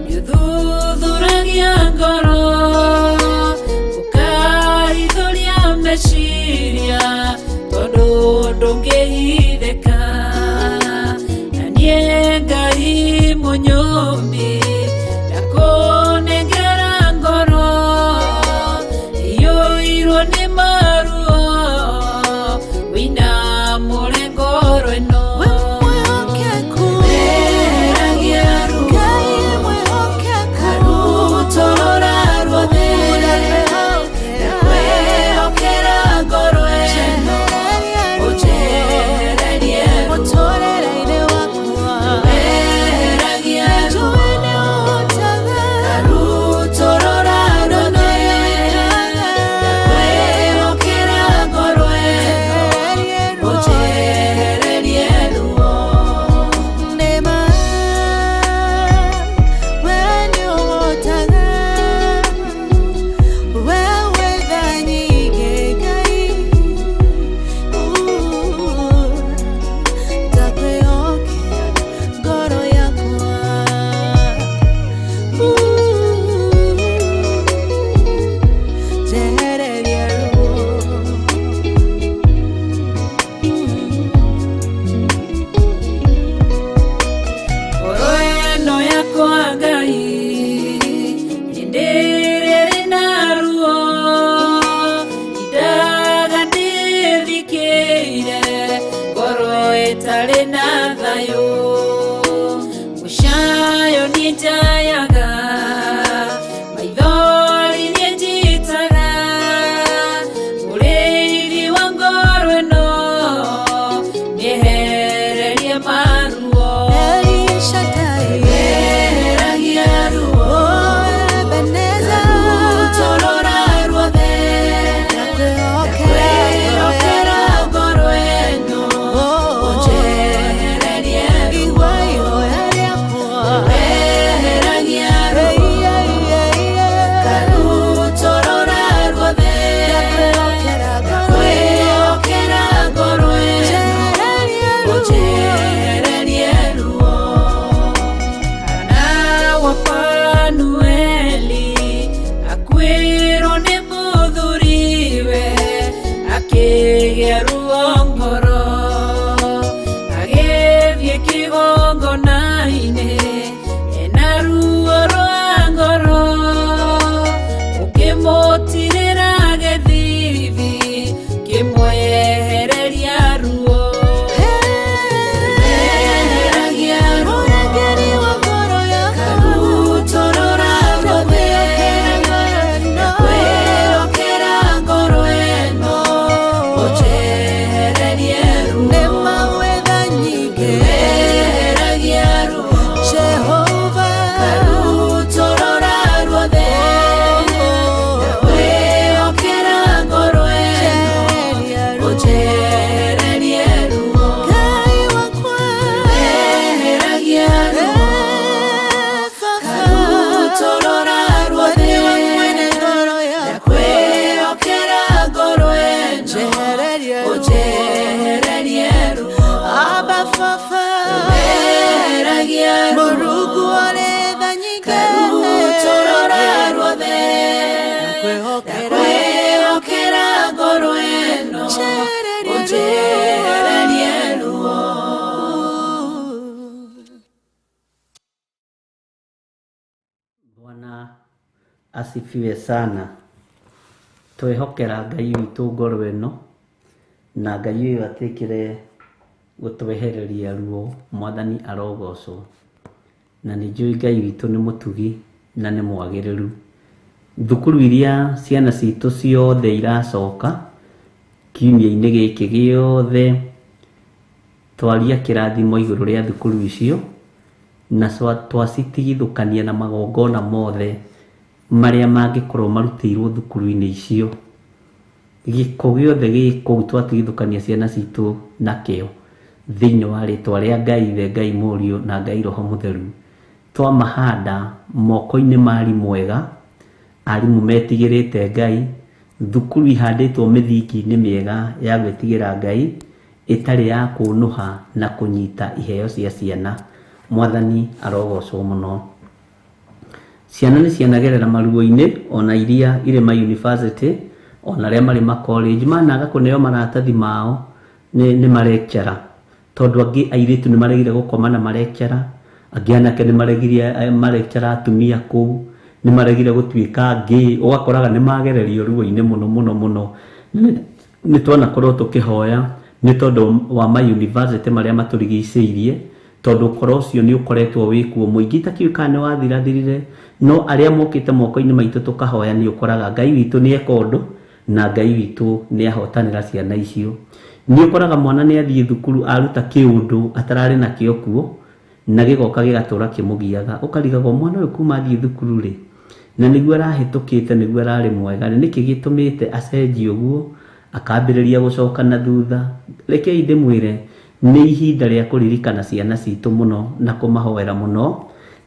nĩũthuthuragia ngoro ũkahithũria meciria tondũ ndũngĩhithĩka na niĩ Ngai mũnyũmbi ndakũnengera ngoro iyũirwo nĩ maruo wĩinamũre ngoro ĩno Weheragia ruo karutorora ruothe ndakwĩhokera ngoro ĩno ũnjehererie ruo Weheragia ruo karutorora ruothe ndakwĩhokera ngoro ĩno ũnjehererie ruo. Ngoro ĩno yakwa Ngai hĩndĩ ĩrĩa ĩrĩ na ruo indaga ndĩthikĩire ngoro ĩtarĩ na thayũ mũcayo niĩ njayaga maithori niĩ njitaga mũrĩithi wa ngoro ĩno nĩehererie maruo. Weheragia ruo karutorora ruothe ndakwĩhokera ngoro ĩno ũnjehererie ruo. Weheragia ruo karutorora ruothe ndakwĩhokera ngoro ĩno ũnjehererie ruo. Hana wa Fanueli akuĩrwo nĩ mũthuriwe akĩgĩa ruo ngoro agĩthiĩ kĩgongona-inĩ ena ruo rwa ngoro ũkĩmũtirĩra gĩthithi kĩmwehereria ruo. Weheragia ruo karutorora ruothe ndakwĩhokera ngoro ĩno ũnjehererie ruo. Weheragia ruo karutorora ruothe ndakwĩhokera ngoro ĩno ũnjehererie ruo. Weheragia ruo karutorora ruothe ndakwĩhokera ngoro ĩno ũnjehererie ruo. Weheragia ruo karutorora ruothe ndakwĩhokera ngoro ĩno ũnjehererie ruo. Bwana asifiwe sana. Twehokera Ngai witũ ngoro ĩno na Ngai ũyũ atĩkĩre gũtwehereria ruo Mwathani arogocwo. Na nĩ njũĩ Ngai witũ nĩ mũtugi na nĩ mwagĩrĩru. Thukuru iria ciana citũ ciothe iracoka kiumia-inĩ gĩkĩ gĩothe twaria kĩrathimo igũrũ rĩa thukuru icio na twacitigithũkania na magongona mothe marĩa mangĩkorwo marutĩirwo thukuru-inĩ icio. Gĩko gĩothe gĩ kũu twatigithũkania ciana citũ nakĩo thĩinĩ wa rĩtwa rĩa Ngai Ithe, Ngai Mũriũ na Ngai Roho Mũtheru. Twamahanda moko-inĩ ma arimũ ega, arimũ metigĩrĩte Ngai, thukuru ihandĩtwo mĩthingi-inĩ mĩega ya gwĩtigĩra Ngai, ĩtarĩ ya kũnũha na kũnyita iheo cia ciana. Mwathani arogocwo mũno. Ciana nĩ cianagerera maruo-inĩ, ona iria irĩ ma university, ona arĩa marĩ ma college, managa kũneo maratathi mao nĩ marekchara, tondũ angĩ airĩtu nĩ maregire gũkoma na marekchara, angĩ anake nĩ maregire marekchara atumia kũu, nĩ maregire gũtuĩka ngĩ, ũgakoraga nĩ magererio ruo-inĩ mũno mũno mũno. Nĩ twanakorwo tũkĩhoya nĩ tondũ wa ma university marĩa matũrigicĩirie, tondũ ũkora ũcio nĩ ũkoretwo wĩkuo mũingĩ, itakiũĩ kana nĩ wathirathirire, no arĩa mokĩte moko-inĩ maitũ tũkahoya nĩ ũkoraga Ngai witũ nĩ eka ũndũ na Ngai witũ nĩ ahotanĩra ciana icio. Nĩ ũkoraga mwana nĩ athiĩ thukuru aruta kĩũndũ atararĩ nakĩo kuo, na gĩgoka gĩgatũra kĩmũgiaga, ũkarigagwo mwana ũyũ kuma athiĩ thukuru rĩ, na nĩguo arahĩtũkĩte, nĩguo ararĩ mwega, nĩkĩ gĩtũmĩte acenjie ũguo, akambĩrĩria gũcoka na thutha. Rekei ndĩmwĩre, nĩ ihinda rĩa kũririkana ciana citũ mũno na kũmahoera mũno,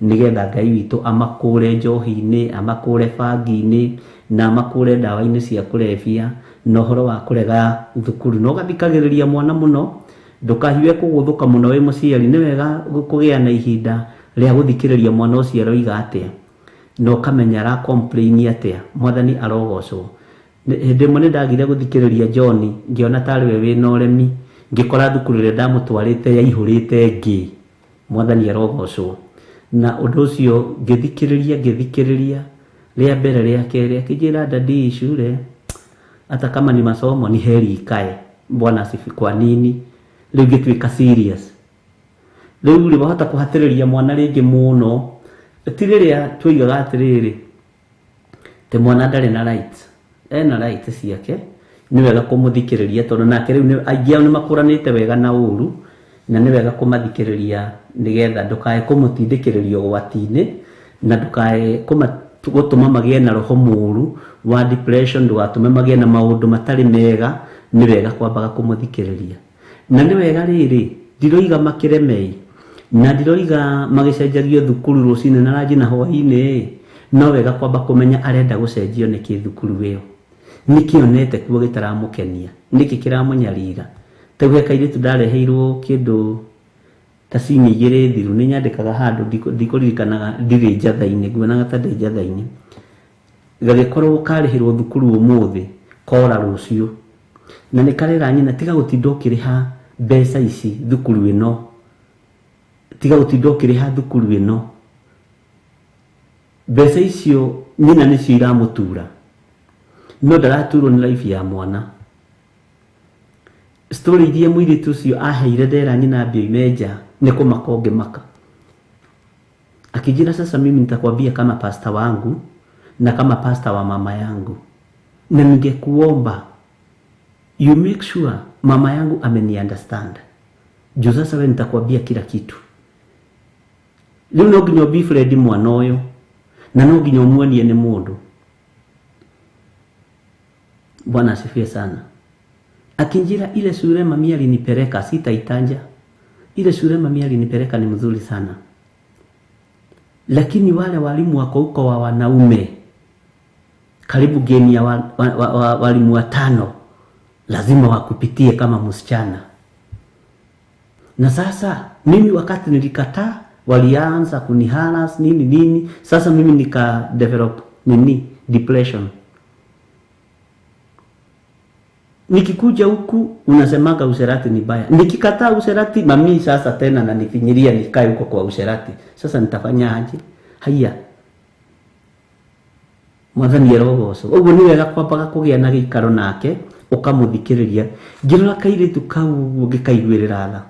nĩgetha Ngai witũ amakũre njohi-inĩ, amakũre bangi-inĩ, na amakũre ndawa-inĩ cia kũrebia, na ũhoro wa kũrega thukuru. Na ũgathikagĩrĩria mwana mũno, ndũkahiũhe kũgũthũka mũno wĩ mũciari. Nĩ wega kũgĩa na ihinda rĩa gũthikĩrĩria mwana ũcio aroiga atĩa, na ũkamenya ara complain atĩa. Mwathani arogocwo. Hĩndĩ ĩmwe nĩ ndagire gũthikĩrĩria John, ngĩona tarĩ we wĩna ũremi, ngĩkora thukuru ĩrĩa ndamũtwarĩte yaihũrĩte ngĩ. Mwathani arogocwo. Na ũndũ ũcio ngĩthikĩrĩria rĩa mbere, rĩa kerĩ, akĩnjĩra daddy, shule hata kama ni masomo ni heri ikae. Bwana asifi. Kwa nini rĩu ngĩtuĩka serious? Rĩu rĩ, wahota kũhatĩrĩria mwana rĩngĩ mũno. Ti rĩrĩa tuigaga atĩrĩrĩ, te mwana ndarĩ na right, ena right ciake, nĩ wega kũmũthikĩrĩria, tondũ nake rĩu aingĩ ao nĩ makũranĩte wega na ũru, na nĩ wega kũmathikĩrĩria nĩgetha ndũkae kũmũtindĩkĩrĩria ũgwati-inĩ, na ndũkae gũtũma magĩe na roho mũru wa depression, ndũgatũme magĩe na maũndũ matarĩ mega. Nĩ wega kwambaga kũmũthikĩrĩria. Na nĩ wega rĩrĩ, ndiroiga makĩremei, na ndiroiga magĩcenjagio thukuru rũcinĩ na ranji na hwaĩ-inĩ, no wega kwamba kũmenya arenda gũcenjio nĩkĩ thukuru ĩyo, nĩkĩ onete kuo gĩtaramũkenia, nĩkĩ kĩramũnyarira. Ta he kairĩtu ndareheirwo kĩndũ ta ciumia igĩrĩ thiru, nĩ nyandĩkaga handũ, ndikũririkanaga, ndirĩ njatha-inĩ, nguonaga ta ndĩ njatha-inĩ, gagĩkorwo karĩhĩrwo thukuru ũmũthĩ, kora rũciũ, na nĩ karera nyina, tiga gũtinda ũkĩrĩha mbeca ici thukuru ĩno, tiga gũtinda ũkĩrĩha thukuru ĩno. Mbeca icio nyina nĩcio iramũtura, no ndaraturwo nĩ life ya mwana. Story iria mũirĩtu ũcio aheire ndera nyina ambia oime nja, nĩ kũmaka ũngĩmaka. Akijira sasa mimi nitakwambia kama pasta wangu na kama pasta wa mama yangu, na ningekuomba you make sure mama yangu ameni understand, juu sasa wewe nitakwambia kila kitu. Rĩu no nginya befriend mwana ũyũ, na no nginya ũmuonie nĩ mũndũ. Bwana asifiwe sana. Akinjira ile shule mami alinipeleka, sitaitanja. Ile shule mami alinipeleka ni mzuri sana, lakini wale walimu wako huko wa wanaume, karibu geni ya walimu watano, lazima wakupitie kama msichana. Na sasa mimi wakati nilikataa, walianza kuniharas nini nini. Sasa mimi nika develop nini, depression. Nikikuja huku unasemaga usherati ni baya, nikikataa usherati mami sasa tena nanifinyiria nikae huko kwa usherati. Sasa nitafanya aje? Haya, Mwathani arogocwo. Ũguo nĩ wega kwambaga kũgĩa na gĩikaro nake, ũkamũthikĩrĩria. Ngĩrora kairĩtu kau ũguo ngĩkaiguĩrĩra tha,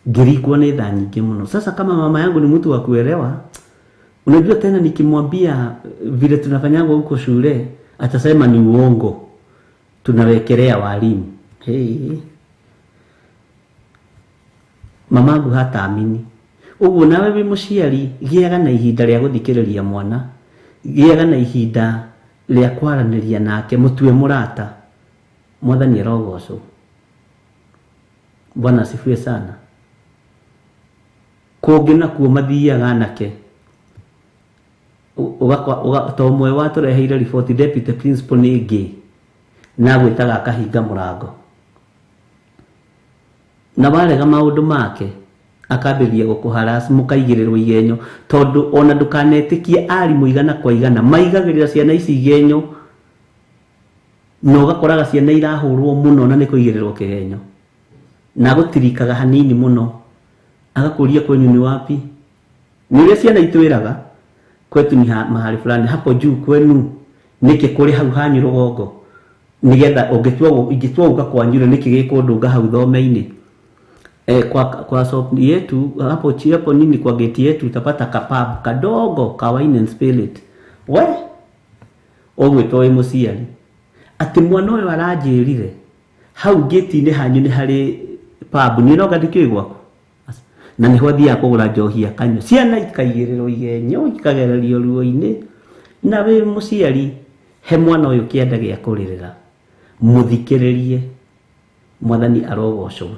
ngĩringwo nĩ tha nyingĩ mũno. Sasa kama mama yangu ni mtu wa kuelewa, unajua tena nikimwambia vile tunafanyanga huko shule, atasema ni uongo, tunawekelea walimu. Hey, mamangu hataamini. Ũguo nawe wĩ mũciari, gĩaga na ihinda rĩa gũthikĩrĩria mwana, gĩaga na ihinda rĩa kwaranĩria nake, mũtue mũrata. Mwathani arogocwo. Bwana asifiwe sana. Kũngĩ nakuo mathiaga anake, ta ũmwe watũreheire riboti, deputy principal nĩ ngĩ, na agwĩtaga akahinga mũrango. Na warega maũndũ make akambĩrĩria gũkũharas mũkaigĩrĩrwo igenyo tondũ ona ndũkanetĩkie arimũ igana kwa igana maigagĩrĩra ciana ici igenyo na ũgakoraga ciana irahũrwo mũno na nĩ kũigĩrĩrwo kĩgenyo na gũtirikaga hanini mũno agakũria kwenyu ni wapi nĩ ũrĩa ciana itwĩraga kwetu ni mahali fulani hapo juu kwenu nĩkĩ kũrĩ hau hanyu rũgongo nĩgetha ũngĩtua gũka kwanyu nĩkĩ gĩkũndũnga hau thome-inĩ. Kwa shop yetu hapo hapo nini kwa gate yetu utapata kapub kadogo ka wine and spirit we ogwitwo wi muciari ati mwana uyu aranjirire hau gate-inĩ hanyu nĩ harĩ pub ni no ngandikio gwaku na niho athiaga kũgũra njohi akanyua ciana ikaigĩrĩrwo igenyo ikagererio ruo-inĩ na wĩ mũciari he mwana ũyũ kĩanda gĩa kũrĩrĩra mũthikĩrĩrie mwathani arogocwo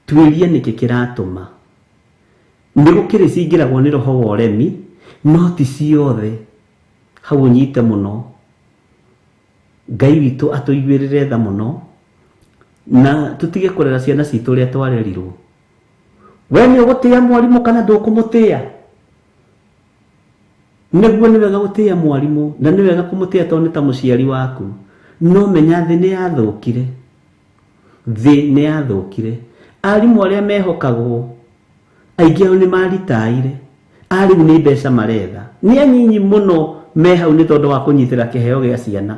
tuĩrie nĩkĩ kĩratũma nĩ gũkĩrĩ cingĩragwo nĩ roho wa ũremi no ti ciothe hau ũnyite mũno Ngai witũ atũiguĩrĩre tha mũno na tũtige kũrera ciana citũ ũrĩa twarerirwo. We nĩ ũgũtĩa mwarimũ kana ndũkũmũtĩa? Nĩguo nĩ wega gũtĩa mwarimũ na nĩ wega kũmũtĩa tondũ nĩ ta mũciari waku no menya thĩ nĩ yathũkire thĩ nĩ yathũkire arimũ arĩa mehokagwo aingĩ ao nĩ maritaire arĩu nĩ mbeca maretha nĩ anyinyi mũno me hau nĩ tondũ wa kũnyitĩra kĩheo gĩa ciana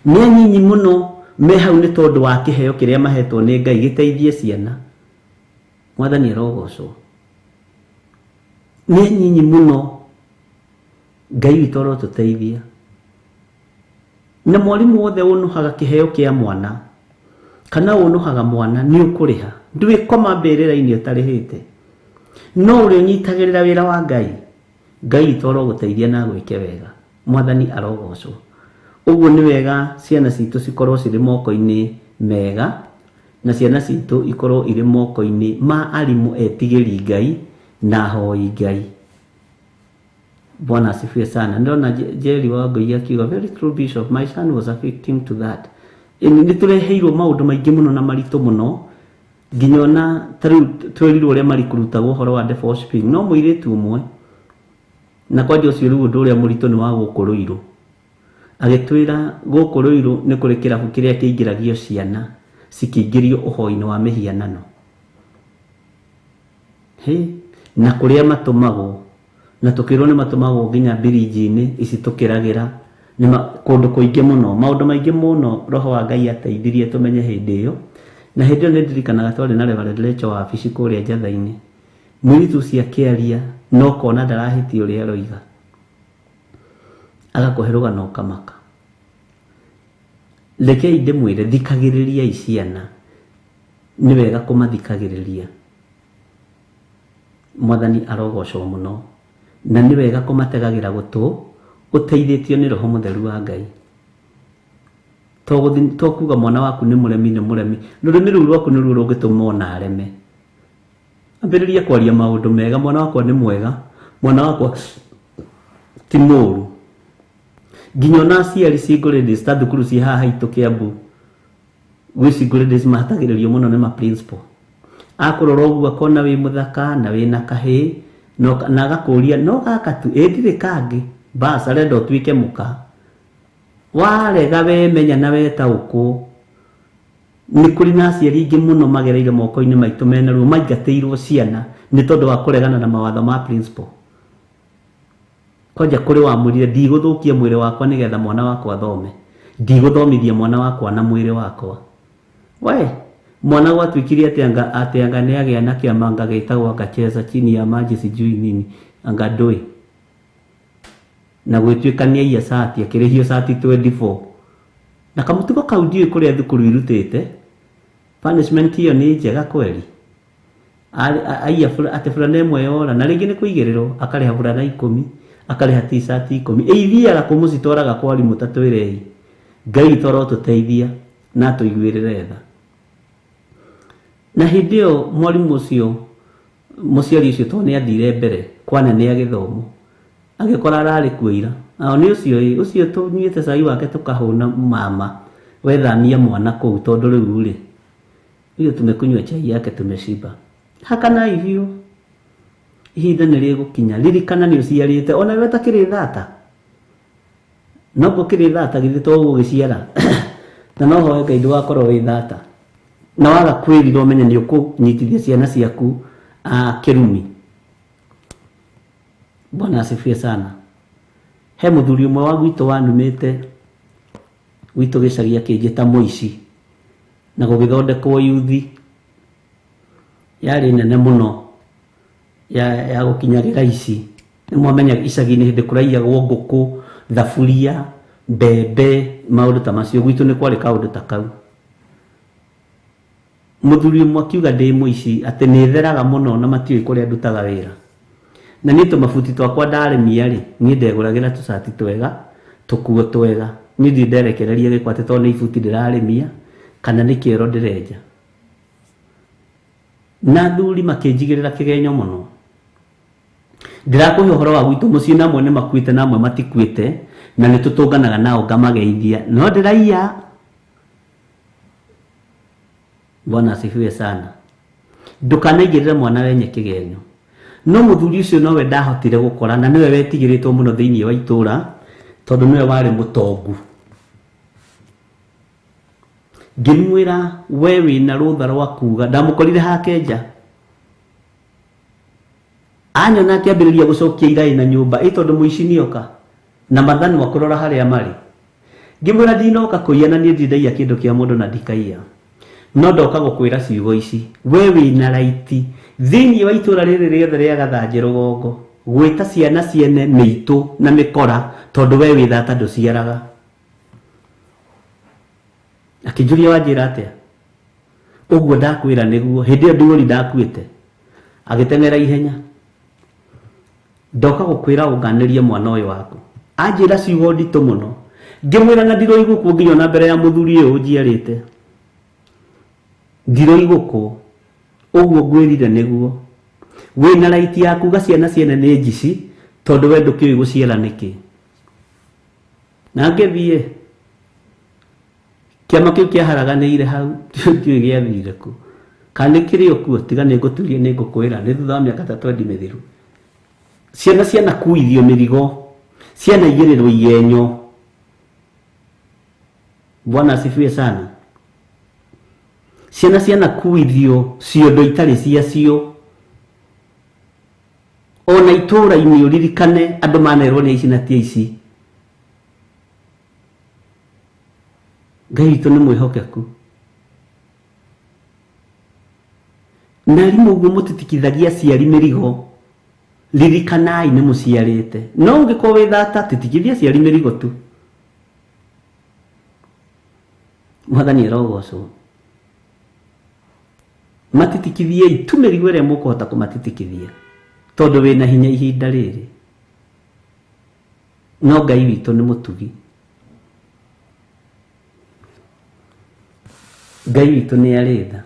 nĩ anyinyi mũno me hau nĩ tondũ wa kĩheo kĩrĩa mahetwo nĩ Ngai gĩteithie ciana mwathani arogocwo nĩ anyinyi mũno Ngai witũ arotũteithia na mwarimũ wothe ũnũhaga kĩheo kĩa mwana kana ũnũhaga mwana nĩ ũkũrĩha ndwĩkoma mbĩrĩra-inĩ ũtarĩhĩte no ũrĩa ũnyitagĩrĩra wĩra wa Ngai Ngai witũ arogũteithia na agwĩke wega mwathani arogocwo ũguo nĩ wega ciana citũ cikorwo cirĩ moko-inĩ mega na ciana citũ ikorwo irĩ moko-inĩ ma arimũ etigĩri Ngai na ahoi Ngai. Bwana asifiwe sana. Ndona Jerry wa Ngũi akiuga very true bishop, my son was a victim to that. Nĩ tũreheirwo maũndũ maingĩ mũno na maritũ mũno nginya ona ta rĩu twerirwo ũrĩa marikũrutagwo ũhoro wa devil worshiping no mũirĩtu ũmwe na kwanja ũcio rĩu ũndũ ũrĩa mũritũ nĩ wa gũkũ Rũirũ agĩtwĩra gũkũ Rũirũ nĩ kũrĩ kĩrabu kĩrĩa kĩingĩragio ciana cikĩingĩrio ũhoi-inĩ wa mĩhianano na kũrĩa matũmagwo na tũkĩrwo nĩ matũmagwo nginya birinji-inĩ ici tũkĩragĩra nĩ kũndũ kũingĩ mũno maũndũ maingĩ mũno roho wa Ngai ateithirie tũmenye hĩndĩ ĩyo na hĩndĩ ĩyo nĩ ndirikanaga twarĩ na Reverend Rachel wa wabici kũrĩa Njatha-inĩ mũirĩtu ũcio akĩaria no kona ndarahĩtia ũrĩa aroiga agakũhe rũgano ũkamaka. Rekei ndĩmwĩre thikagĩrĩriai ciana nĩ wega kũmathikagĩrĩria mwathani arogocwo mũno na nĩ wega kũmategagĩra gũtũ ũteithĩtio nĩ roho mũtheru wa Ngai to kuga mwana waku nĩ mũremi nĩ mũremi rũrĩmĩ rũu rwaku nĩruo rũngĩtũma ona areme ambĩrĩria kwaria maũndũ mega mwana wakwa nĩ mwega mwana wakwa ti mũũru nginya ona aciari single ladies ta thukuru ci haha haitũ Kiambu gwĩ single ladies mahatagĩrĩrio mũno nĩ ma principal akũrora ũguo akona wĩ mũthaka na wĩna kahĩĩ na agakũria no gaka tu ĩ ndirĩ kangĩ bas arenda ũtuĩke mũka warega wemenya na wetaũkwo nĩ kũrĩ na aciari aingĩ mũno magereire moko-inĩ maitũ mena ruo maingatĩirwo ciana nĩ tondũ wa kũregana na mawatho ma principal kwanja kũrĩ wamwĩrire ndigũthũkia mwĩrĩ wakwa nĩgetha mwana wakwa athome ndigũthomithia mwana wakwa na mwĩrĩ wakwa we mwana gwatuĩkire atĩ anga nĩ agĩa na kĩama anga gĩtagwo angacheza chini ya maji sijui nini anga ndũĩ na gwĩtuĩka nĩ aiya cati akĩrĩhio cati 24 na kamũtugo kau ndiũĩ kũrĩa thukuru irutĩte punishment ĩyo nĩ njega kweli aiya atĩ burana ĩmwe yora na rĩngĩ nĩ kũigĩrĩrwo akarĩha burana 10 akarĩha t-shirt 10 ĩithiaga kũmũcitwaraga kwa arimũ ta twĩrei Ngai witũ arotũteithia na atũiguĩrĩre tha na hĩndĩ ĩyo mwarimũ ũcio mũciari ũcio tondũ nĩ athire mbere kwa nene ya gĩthomo agĩkora ararĩ kuo ira nao nĩ ũcio ĩ ũcio tũnyuĩte cai wake tũkahũna mama wethamia mwana kũu tondũ rĩu rĩ Hiyo tumekunywa chai yake tumeshiba. Hakana hivyo. Ihinda nĩ rĩgũkinya. Ririkana nĩ ũciarĩte ona we ũtakĩrĩ thata. No gũkĩrĩ thata githĩ to ũgũgĩciara. Na no hoe Ngai ndũgakorwo wĩ thata. Na waga kwĩrira ũmenye nĩ ũkũnyitithia ciana ciaku kĩrumi. Bwana asifiwe sana. He mũthuri ũmwe wa gwitũ wanumĩte gwitũ gĩcagi akĩnjĩta mũici na gũgĩthondekwo yuthi yarĩ nene mũno ya gũkinyagĩra ici. Nĩ mwamenya icagi-inĩ hĩndĩ kũraiyagwo ngũkũ, thaburia, mbembe, maũndũ ta macio. Gwitũ nĩ kwarĩ kaũndũ ta kau. Mũthuri ũmwe akiuga ndĩ mũici atĩ nĩ theraga mũno na matiũĩ kũrĩa ndutaga wĩra. Na niĩ tũmabuti twakwa ndarĩmia rĩ, niĩ ndegũragĩra tũcati twega, tũkuo twega. Niĩ ndirĩ nderekereria gĩko atĩ tondũ nĩ ibuti ndĩrarĩmia kana nĩ kĩoro ndĩrenja. Na athuri makĩnjigĩrĩra kĩgenyo mũno. Ndĩrakũhe ũhoro wa gwitũ mũciĩ na amwe nĩ makuĩte na amwe matikuĩte na nĩ tũtũnganaga nao ngamageithia no ndĩraiya. Bwana asifiwe sana. Ndũkanaigĩrĩre mwana wenye kĩgenyo. No mũthuri ũcio nowe ndahotire gũkora na nĩwe wetigĩrĩtwo mũno thĩinĩ wa itũra tondũ nĩwe warĩ mũtongu. Ngĩmwĩra we wĩna rũtha rwa kuga, ndamũkorire hake nja. Anyona akĩambĩrĩria gũcokia iraĩ na nyũmba ĩ tondũ mũici nĩoka na mathanwa kũrora harĩa marĩ. Ngĩmwĩra ndinoka kũiya na niĩ ndirĩ ndaiya kĩndũ kĩa mũndũ na ndikaiya. No ndoka gũkwĩra ciugo ici, we wĩna raiti thĩinĩ wa itũra rĩrĩ rĩothe rĩa Gathanjĩ rũgongo gwĩta ciana ciene mĩitũ na mĩkora tondũ we wĩ thata ndũciaraga. Akĩnjũria wanjĩra atĩa? Ũguo ndakwĩra nĩguo. Hĩndĩ ĩyo ndigũri ndakuĩte. Agĩteng'era ihenya. Ndoka gũkwĩra ũnganĩrie mwana ũyũ waku. Anjĩra ciugo nditũ mũno. Ngĩmwĩra na ndiroigũkwo nginya ona mbere ya mũthuri ũyũ ũnjiarĩte. Ndiroigũkwo. Ũguo ngwĩrire nĩguo. Wĩna raiti ya kuga ciana ciene nĩ njici tondũ we ndũkĩũĩ gũciara nĩkĩ. Na ngĩthiĩ kĩama kĩu kĩaharaganĩire hau ndiũĩ gĩathire kũ. Kana nĩ kĩrĩ o kuo tiga nĩ ngũturie nĩ ngũkwĩra nĩ thutha wa mĩaka ta 20 mĩthiru. Ciana cianakuithio mĩrigo, cianaigĩrĩrwo igenyo. Bwana asifiwe sana. Ciana cianakuithio ciondo itarĩ ciacio. Ona itũra-inĩ ũririkane andũ manerwo nĩ aici na ti aici. Ngai witũ nĩ mwĩhokeku. Na arimũ ũguo mũtitikithagia aciari mĩrigo, ririkanai nĩ mũciarĩte. No ũngĩkorwo wĩ thata, titikithia aciari mĩrigo tu. Mwathani arogocwo. Matitikithiei tu mĩrigo ĩrĩa mũkũhota kũmatitikithia tondũ wĩna hinya ihinda rĩrĩ. No Ngai witũ nĩ mũtugi. Ngai witũ nĩ arĩ tha.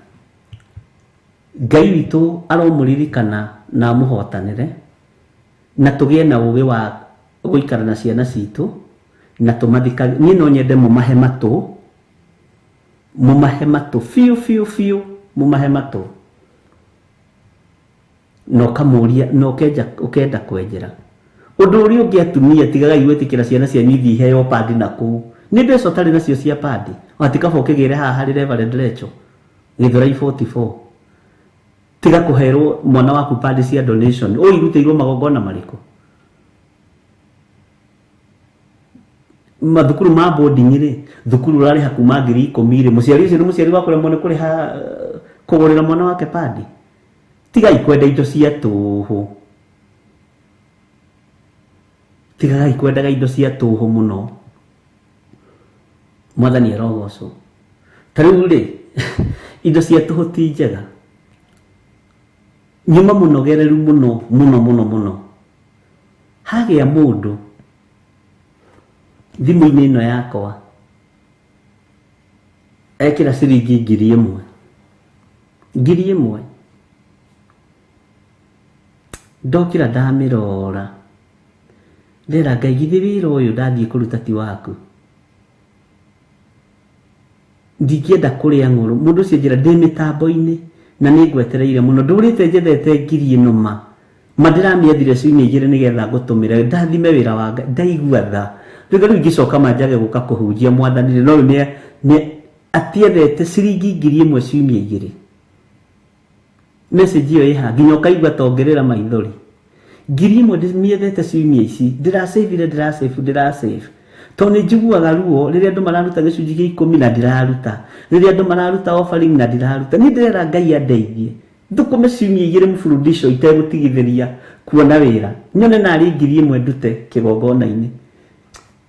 Ngai witũ aromũririkana na amũhotanĩre na tũgĩe na ũgĩ wa gũikara na ciana citũ na tũmathikage. Niĩ no nyende mũmahe matũ, mũmahe matũ biũ biũ biũ, mũmahe matũ. Na ũkamũria na ũkenda kwenjera. Ũndũ ũrĩa ũngĩ atumia tigagai gwĩtĩkĩra ciana cianyu ithiĩ iheo padi na kũu. Nĩ mbeca ũtarĩ nacio cia padi. Ona ti kaba ũkĩgĩre haha harĩ Reverend Rachel Gĩthũrai 44. Tiga kũherwo mwana waku padi cia donation. Ũũ irutĩirwo magongona marĩkũ? Mathukuru ma boarding rĩ, thukuru ũrarĩha kuma 10,000 rĩ, mũciari ũcio nĩ mũciari wa kũremwo nĩ kũrĩha kũgũrĩra mwana wake padi. Tigai kwenda indo cia tũhũ. Tigai kwendaga indo cia tũhũ mũno. Mwathani arogocwo. Ta rĩu rĩ, indo cia tũhũ ti njega. Nyuma mũnogereru mũno mũno mũno mũno. Hagĩa mũndũ thimũ-inĩ ĩno yakwa ekĩra ciringi 1,000. 1,000. Ndokĩra ndamĩrora. Ndera Ngai githĩ wĩra ũyũ ndathiĩ kũruta ti waku. Ndingĩenda kũrĩa ng'ũrũ. Mũndũ ũcio njĩra ndĩ mĩtambo-inĩ na nĩ ngwetereire mũno. Ndũrĩte njethete ngiri ĩno ma. Ma ndĩramĩethire ciumia igĩrĩ nĩgetha ngũtũmĩre ndathime wĩra wa Ngai. Ndaigua tha. Rĩu rĩu ingĩcoka ma njage gũka kũhunjia mwathani no rĩu nĩ atiethete ciringi 1000 ciumia igĩrĩ. Message ĩyo ĩha nginya ũkaigua ta ũngĩrĩra maithori. 1000 ndĩmĩethete ciumia ici ndĩrasavire ndĩrasave tondũ nĩ njiguaga ruo rĩrĩa andũ mararuta gĩcunjĩ gĩa 10 na ndiraruta, rĩrĩa andũ mararuta offering na ndiraruta. Niĩ ndĩrera Ngai andeithie thũkũme ciumia igĩrĩ mũburudisho itegũtigithĩria kuona wĩra, nyone narĩ 1000 ndute kĩgongona-inĩ.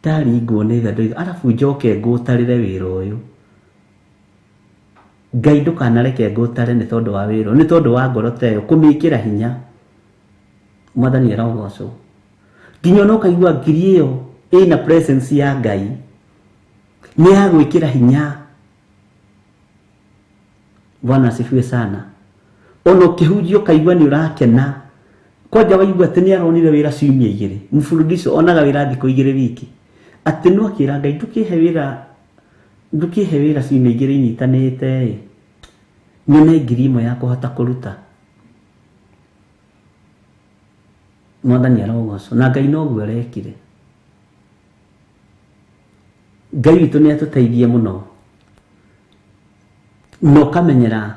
Ndaringwo nĩ tha ndoiga arabu njoke ngũtarĩre wĩra ũyũ. Ngai ndũkanareke ngũtare nĩ tondũ wa wĩra, nĩ tondũ wa ngoro ta ĩyo kũmĩkĩra hinya. Mwathani arogocwo. Nginya ona ũkaigua ngiri ĩyo ĩna presence ya Ngai nĩ ya gwĩkĩra hinya. Bwana asifiwe sana. Ona ũkĩhunjia ũkaigua nĩ ũrakena. Kwanja waigua atĩ nĩ aronire wĩra ciumia igĩrĩ. Mũburudisho onaga wĩra thikũ igĩrĩ wiki. Atĩ no akĩra Ngai ndũkĩhe wĩra ciumia igĩrĩ inyitanĩte ĩ, nyone 1000 ya kũhota kũruta. Mwathani arogocwo. Na Ngai noguo arekire. Ngai witũ nĩ atũteithie mũno. Na ũkamenyera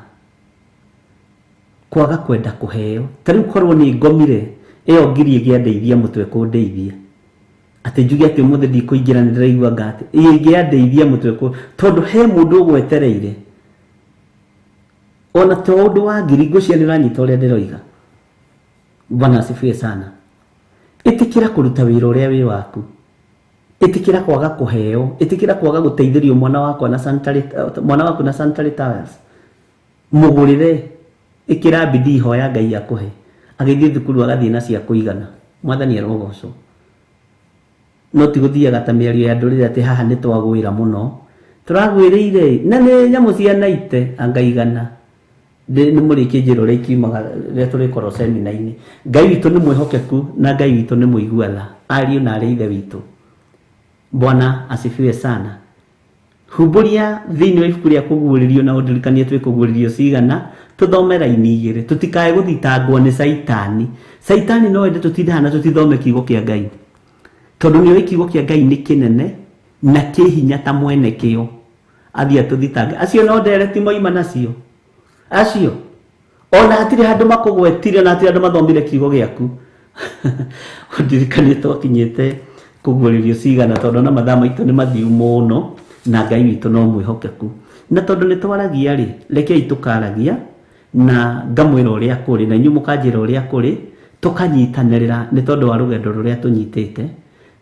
kwaga kwenda kũheo. Ta rĩu korwo nĩ ngomire ĩyo ngiri ĩngĩandeithia mũtwe kũndeithia. Atĩ njuge atĩ ũmũthĩ ndikũingĩra nĩ ndĩraigua ngati. Ĩngĩandeithia mũtwe kũ tondũ he mũndũ ũgwetereire. Ona to ũndũ wa ngiri ngũcia nĩ ũranyita ũrĩa ndĩroiga. Bwana asifiwe sana. Ĩtĩkĩra kũruta wĩra ũrĩa wĩ waku. Ĩtĩkĩra kwaga kũheo, ĩtĩkĩra kwaga gũteithĩrio mwana wakwa na sanitary, mwana waku na sanitary towels. Mũgũrĩre, ĩkĩra bidii, hoya Ngai akũhe. Agĩthiĩ thukuru agathiĩ na cia kũigana. Mwathani arogocwo. No ti gũthiaga ta mĩario ya ndũrĩrĩ atĩ haha nĩ twagwĩra mũno. Tũragwĩrĩire na nĩ nyamũ cia naite anga igana. Nĩ mũrĩkĩnjĩra ũrĩa ikiumaga rĩrĩa tũrĩkorwo semina-inĩ. Ngai witũ nĩ mwĩhokeku na Ngai witũ nĩ mũigua tha. Ariũ na arĩ ithe witũ. Bwana asifiwe sana. Humbũria thĩinĩ wa ibuku rĩa kũguũrĩrio na ũndirikanie twĩ kũguũrĩrio cigana, tũthome raini igĩrĩ, tũtikae gũthitangwo nĩ Caitani. Caitani no ende tũtinde haha na tũtithome kiugo kĩa Ngai. Tondũ nĩoĩ kiugo kĩa Ngai nĩ kĩnene na kĩ hinya ta mwene kĩo. Athiĩ atũthitange. Acio no ndereti moima nacio. Acio ona hatirĩ handũ makũgwetire, ona hatirĩ handũ mathomire kiugo gĩaku. Ũndirikanie twakinyĩte kũguũrĩrio cigana tondũ ona mathaa maitũ nĩ mathiu mũno na Ngai witũ no mwĩhokeku. Na tondũ nĩ twaragia rĩ, rekei tũkaragia na ngamwĩra ũrĩa kũrĩ na inyuĩ mũkanjĩra ũrĩa kũrĩ, tũkanyitanĩrĩra nĩ tondũ wa rũgendo rũrĩa tũnyitĩte.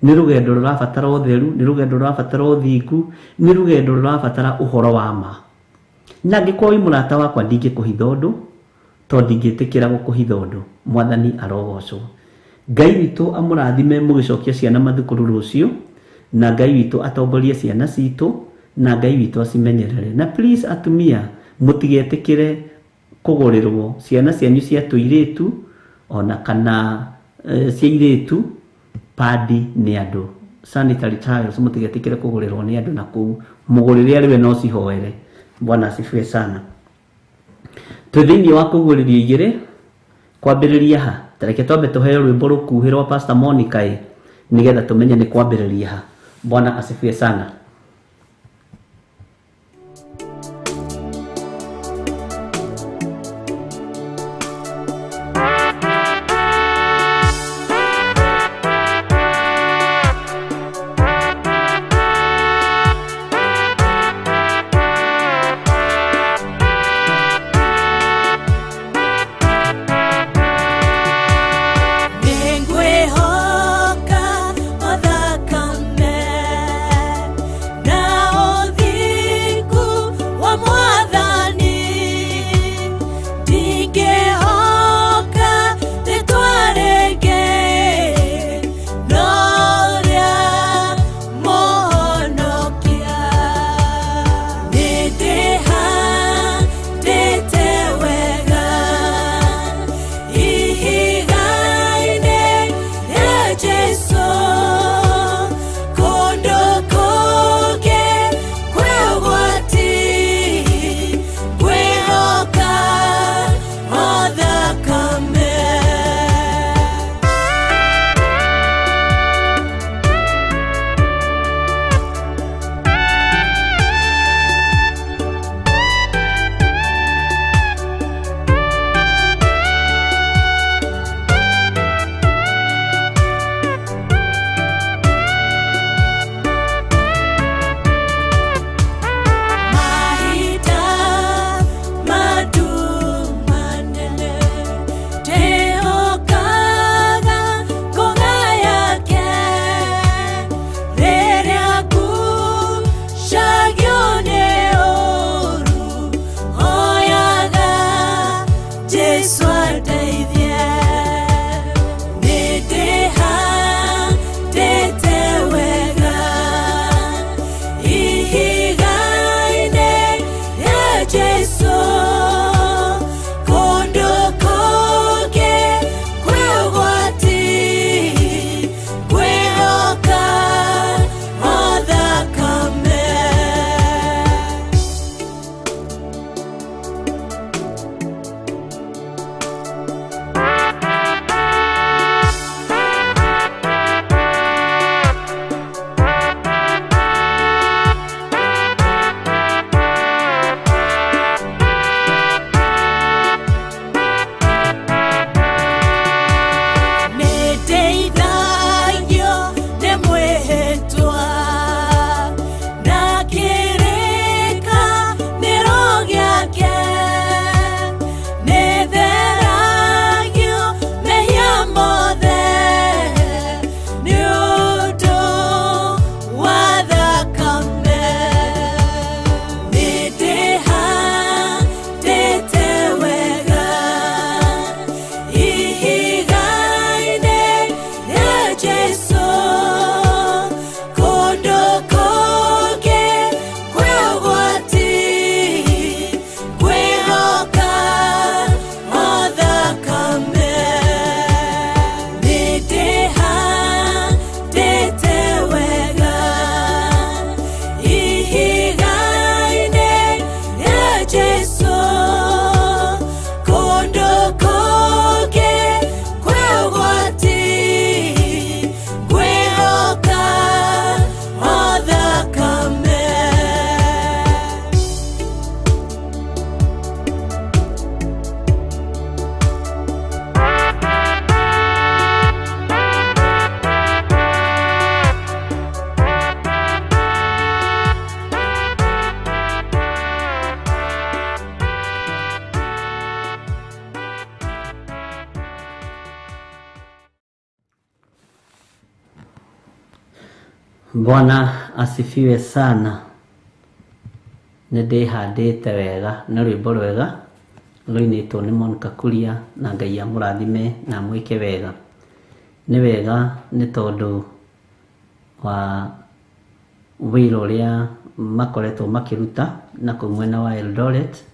Nĩ rũgendo rũrabatara ũtheru, nĩ rũgendo rũrabatara ũthingu, nĩ rũgendo rũrabatara ũhoro wa ma. Na angĩkorwo wĩ mũrata wakwa ndingĩkũhitha ũndũ, tondũ ndingĩtĩkĩra gũkũhitha ũndũ. Mwathani arogocwo. Ngai witũ amũrathime mũgĩcokia ciana mathukuru rũciũ, na Ngai witũ atongorie ciana citũ, na Ngai witũ acimenyerere. Na please atumia mũtigetĩkĩre kũgũrĩrwo ciana cianyu cia tũirĩtu ona kana cia irĩtu padi nĩ andũ. Sanitary towels mũtigetĩkĩre kũgũrĩrwo nĩ andũ na kũu mũgũrĩre arĩ we no cihoere. Bwana asifiwe sana. Twĩ thĩinĩ wa kũguũrĩrio igĩrĩ kwambĩrĩria ha. Tareke twambe tũheo rwĩmbo rũkuhĩ rwa Pastor Monica ĩ, nĩgetha tũmenye nĩ kwambĩrĩria ha. Bwana asifiwe sana. Nĩngwĩhoka o thakame Bwana asifiwe sana. Nĩ ndĩhandĩte wega, nĩ rwĩmbo rwega rũinĩtwo nĩ Monica Kuria, na Ngai amũrathime na amwĩke wega. Nĩ wega nĩ tondũ wa wĩra ũrĩa makoretwo makĩruta na kũu mwena wa Eldoret.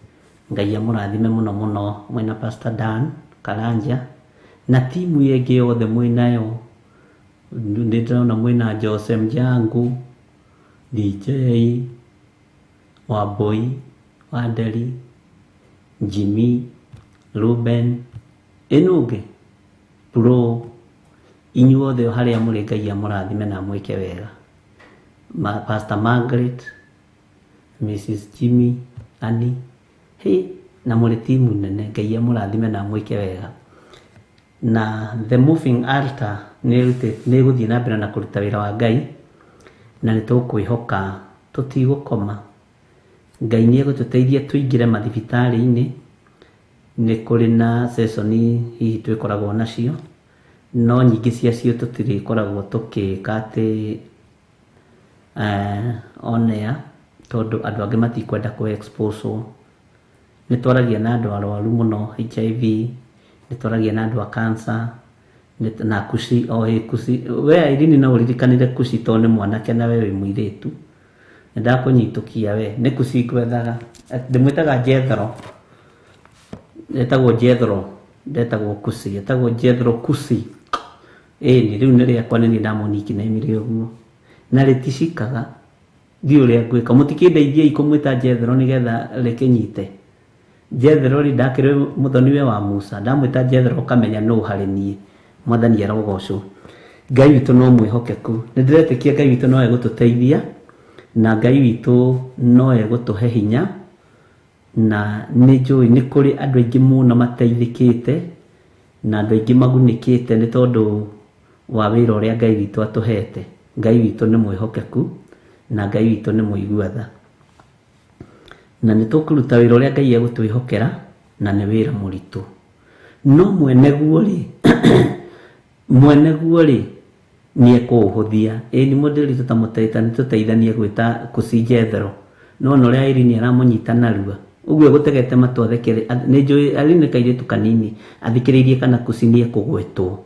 Ngai amũrathime mũno mũno mwĩna Pastor Dan Karanja na timu ĩngĩ yothe mwĩnayo. Nĩ ndĩrona mwĩna Jose Mjangu, DJ Wambui, Wanderi, Jimmy, Ruben, ĩno ũngĩ Pro, inyuothe harĩa mũrĩ Ngai amũrathime na amwĩke wega. Pastor Margaret, Mrs Jimmy, Annie, hey, na mũrĩ timu nene, Ngai amũrathime na amwĩke wega. Na The Moving Altar nĩ ĩgũthiĩ na mbere na kũruta wĩra wa Ngai, na nĩ tũkwĩhoka tũtigũkoma. Ngai nĩ egũtũteithia tũingĩre mathibitarĩ-inĩ, nĩ kũrĩ na session hihi twĩkoragwo nacio, no nyingĩ ciacio tũtirĩkoragwo tũkĩka atĩ on air, tondũ andũ angĩ matikwenda kũ expose. Nĩ twaragia na andũ arwaru mũno HIV, nĩ twaragia na andũ a cancer, na kuci, o ĩ kuci. We Irene no ũririkanire kuci tondũ nĩ mwanake na we wĩ mũirĩtu. Nĩ ndakũnyitũkia we, nĩ kuci ngwethaga. Ndĩmwĩtaga Jethro. Etagwo Jethro, ndetagwo kuci, etagwo Jethro Kuci. Ĩni, rĩu nĩ rĩakwa nĩ niĩ ndamũnickname ũguo. Na rĩticikaga, ndiũĩ ũrĩa ngwĩka. Mũtikĩndeithiei kũmwĩta Jethro nĩgetha rĩkĩnyite. Jethro rĩ, ndakĩrĩ mũthoni-we wa Musa, ndamwĩta Jethro ũkamenya nũ harĩ niĩ. Mwathani arogocwo. Ngai witũ no mwĩhokeku. Nĩ ndĩretĩkia Ngai witũ no egũtũteithia, na Ngai witũ no egũtũhe hinya, na nĩ njũĩ nĩ kũrĩ andũ aingĩ mũno mateithĩkĩte, na andũ aingĩ magunĩkĩte nĩ tondũ wa wĩra ũrĩa Ngai witũ atũhete. Ngai witũ nĩ mwĩhokeku, na Ngai witũ nĩ mũigua tha. Na nĩ tũkũruta wĩra ũrĩa Ngai egũtwĩhokera, na nĩ wĩra mũritũ. No mwene guo rĩ, mwene guo rĩ, nĩ ekũũhũthia. Ĩni mũndũ ta nĩ tũteithanie gwĩta Kuci Jethro. No ona ũrĩa Irene aramũnyita narua. Ũguo egũtegete matũ athekere, nĩ njũĩ Irene nĩ kairĩtu kanini, athikĩrĩirie kana Kuci nĩ ekũgwetwo.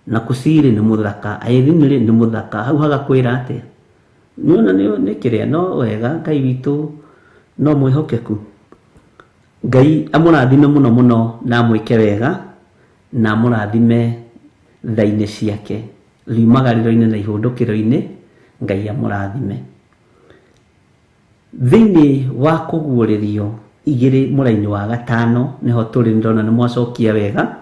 Na Kuci rĩ nĩ mũthaka, Irene rĩ nĩ mũthaka, hau hagakwĩra atĩa? Nĩwona nĩ kĩrĩa, no wega Ngai witũ no mwĩhokeku. Ngai amũrathime mũno mũno na amwĩke wega, na amũrathime tha-inĩ ciake, riumagarĩro-inĩ na ihũndũkĩro-inĩ, Ngai amũrathime. Thĩinĩ wa kũguũrĩrio igĩrĩ mũraini wa gatano, nĩho tũrĩ, ndĩrona nĩ mwacokia wega.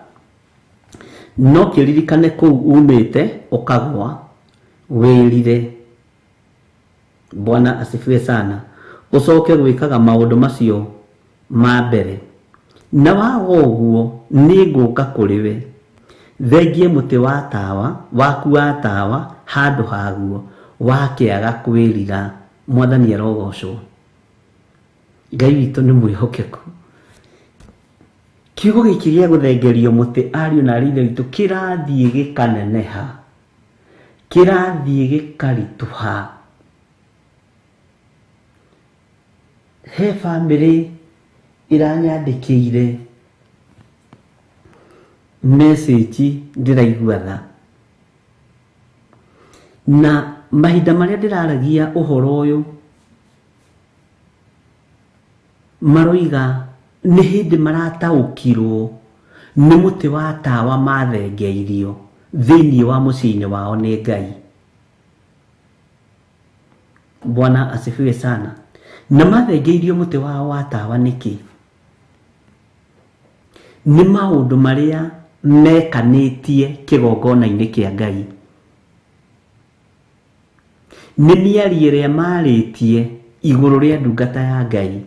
No kĩririkane kũu umĩte ũkagwa, wĩrire. Bwana asifiwe sana. Ũcoke gwĩkaga maũndũ macio ma mbere. Na waga ũguo nĩ ngũka kũrĩ we, thengie mũtĩ wa tawa waku wa tawa handũ haguo, wakĩaga kwĩrira. Mwathani arogocwo. Ngai witũ nĩ mwĩhokeku. Kiugo gĩkĩ gĩa gũthengerio mũtĩ, ariũ na aarĩ ithe witũ, kĩrathiĩ gĩkaneneha, kĩrathiĩ gĩkaritũha. He bamĩrĩ ĩranyandĩkĩire message ndĩraigua tha. Na mahinda marĩa ndĩraragia ũhoro ũyũ, maroiga nĩ hĩndĩ marataũkirwo nĩ mũtĩ wa tawa mathengeirio thĩinĩ wa mũciĩ-inĩ wao nĩ Ngai. Bwana asifiwe sana. Na mathengeirio mũtĩ wao wa tawa nĩkĩ? Nĩ maũndũ marĩa mekanĩtie kĩgongona-inĩ kĩa Ngai. Nĩ mĩario ĩrĩa marĩtie igũrũ rĩa ndungata ya Ngai.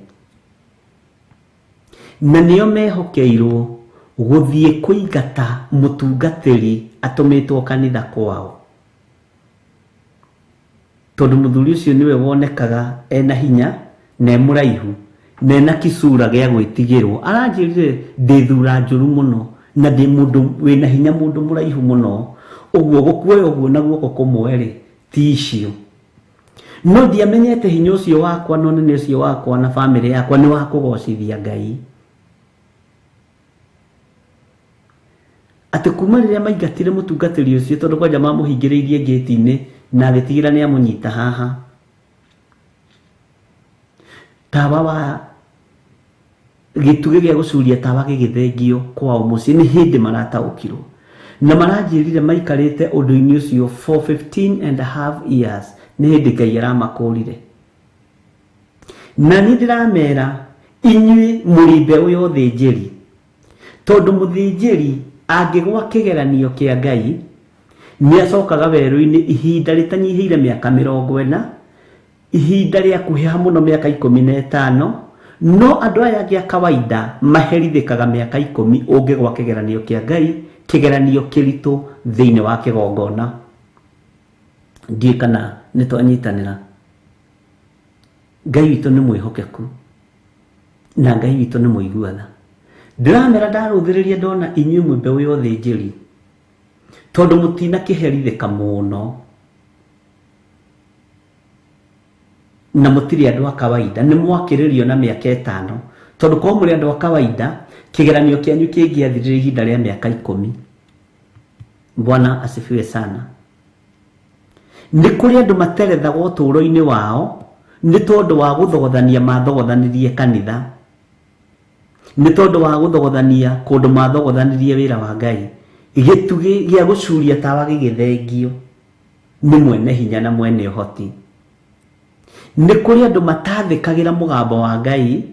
Na nĩo mehokeirwo gũthiĩ kũingata mũtungatĩri atũmĩtwo kanitha kwao. Tondũ mũthuri ũcio nĩwe wonekaga ena hinya na e mũraihu na ena kicura gĩa gwĩtigĩrwo. Aranjĩrire ndĩ thura njũru mũno na ndĩ mũndũ wĩna hinya, mũndũ mũraihu mũno. Ũguo gũkuoya ũguo na guoko kũmwe rĩ, Ti icio. No ndiamenyete hinya ũcio wakwa na ũnene ũcio wakwa na bamĩrĩ yakwa nĩ wa kũgocithia Ngai. Atĩ kuma rĩrĩa maingatire mũtungatĩri ũcio tondũ kwanja mamũhingĩrĩirie ngĩti-inĩ na agĩtigĩra nĩ amũnyita haha. Tawa wa gĩtugĩ gĩa gũcuria tawa gĩgĩthengio kwao mũciĩ nĩ hĩndĩ marataũkirwo. Na maranjĩrire maikarĩte ũndũ-inĩ ũcio for 15 and a half years nĩ hĩndĩ Ngai aramakũrire. Na niĩ ndĩramera inyuĩ mũrĩ mbeũ ya ũthĩnjĩri, tondũ mũthĩnjĩri angĩgwa kĩgeranio kĩa Ngai nĩ acokaga werũ-inĩ ihinda rĩtanyihĩire mĩaka 40, ihinda rĩa kuhĩha mũno mĩaka 15, no andũ aya angĩ a kawaida maherithĩkaga mĩaka 10 ũngĩgwa kĩgeranio kĩa Ngai, kĩgeranio kĩritũ thĩinĩ wa kĩgongona. Ndiũĩ kana nĩ twanyitanĩra. Ngai witũ nĩ mwĩhokeku na Ngai witũ nĩ mũigua tha. Ndĩramera ndarũthĩrĩria ndona inyuĩ mwĩ mbeũ ya ũthĩnjĩri, tondũ mũtinakĩherithĩka mũno na mũtirĩ andũ a kawaida, nĩ mwakĩrĩrio na mĩaka 5, tondũ korwo mũrĩ andũ a kawaida kĩgeranio kĩanyu kĩngĩathirire ihinda rĩa mĩaka 10. Bwana asifiwe sana. Nĩ kũrĩ andũ materethagwo ũtũũro-inĩ wao nĩ tondũ wa gũthogothania mathogothanirie kanitha, nĩ tondũ wa gũthogothania kũndũ mathogothanirie wĩra wa Ngai. Gĩtugĩ gĩa gũcuria tawa gĩgĩthengio nĩ mwene hinya na mwene ũhoti. Nĩ kũrĩ andũ matathĩkagĩra mũgambo wa Ngai,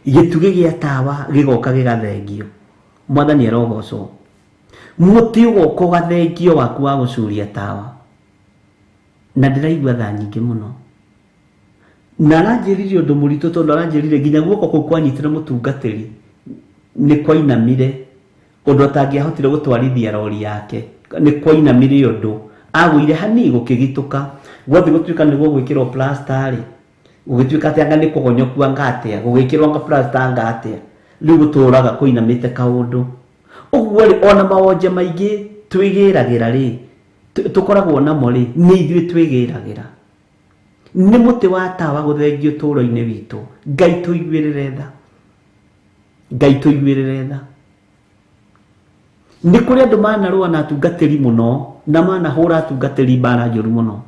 gĩtugĩ gĩa tawa gĩgoka gĩgathengio. Mwathani arogocwo. Mũtĩ ũgoka ũgathengio waku wa gũcuria tawa. Na ndĩraigua tha nyingĩ mũno. Na aranjĩrire ũndũ mũritũ tondũ aranjĩrire nginya guoko kũu kwanyitire mũtungatĩri nĩ kwainamire ũndũ atangĩahotire gũtwarithia rori yake, nĩ kwainamire ũndũ agũire hanini gũkĩgitũka, gwathiĩ gũtuĩka nĩguo gwĩkĩrwo plaster rĩ, gũgĩtuĩka atĩ anga nĩ kũgonyoku anga atĩa, gũgĩkĩrwo anga plaster anga atĩa, rĩu gũtũraga kũinamĩte kaũndũ. Ũguo rĩ, ona mawonje maingĩ twĩgĩragĩra rĩ, tũkoragwo namo rĩ, nĩ ithuĩ twĩgĩragĩra. Nĩ mũtĩ wa tawa gũthengio ũtũũro-inĩ witũ. Ngai tũiguĩrĩre tha. Ngai tũiguĩrĩre tha. Nĩ kũrĩ andũ manarũa na atungatĩri mũno na manahũra atungatĩri mbara njũru mũno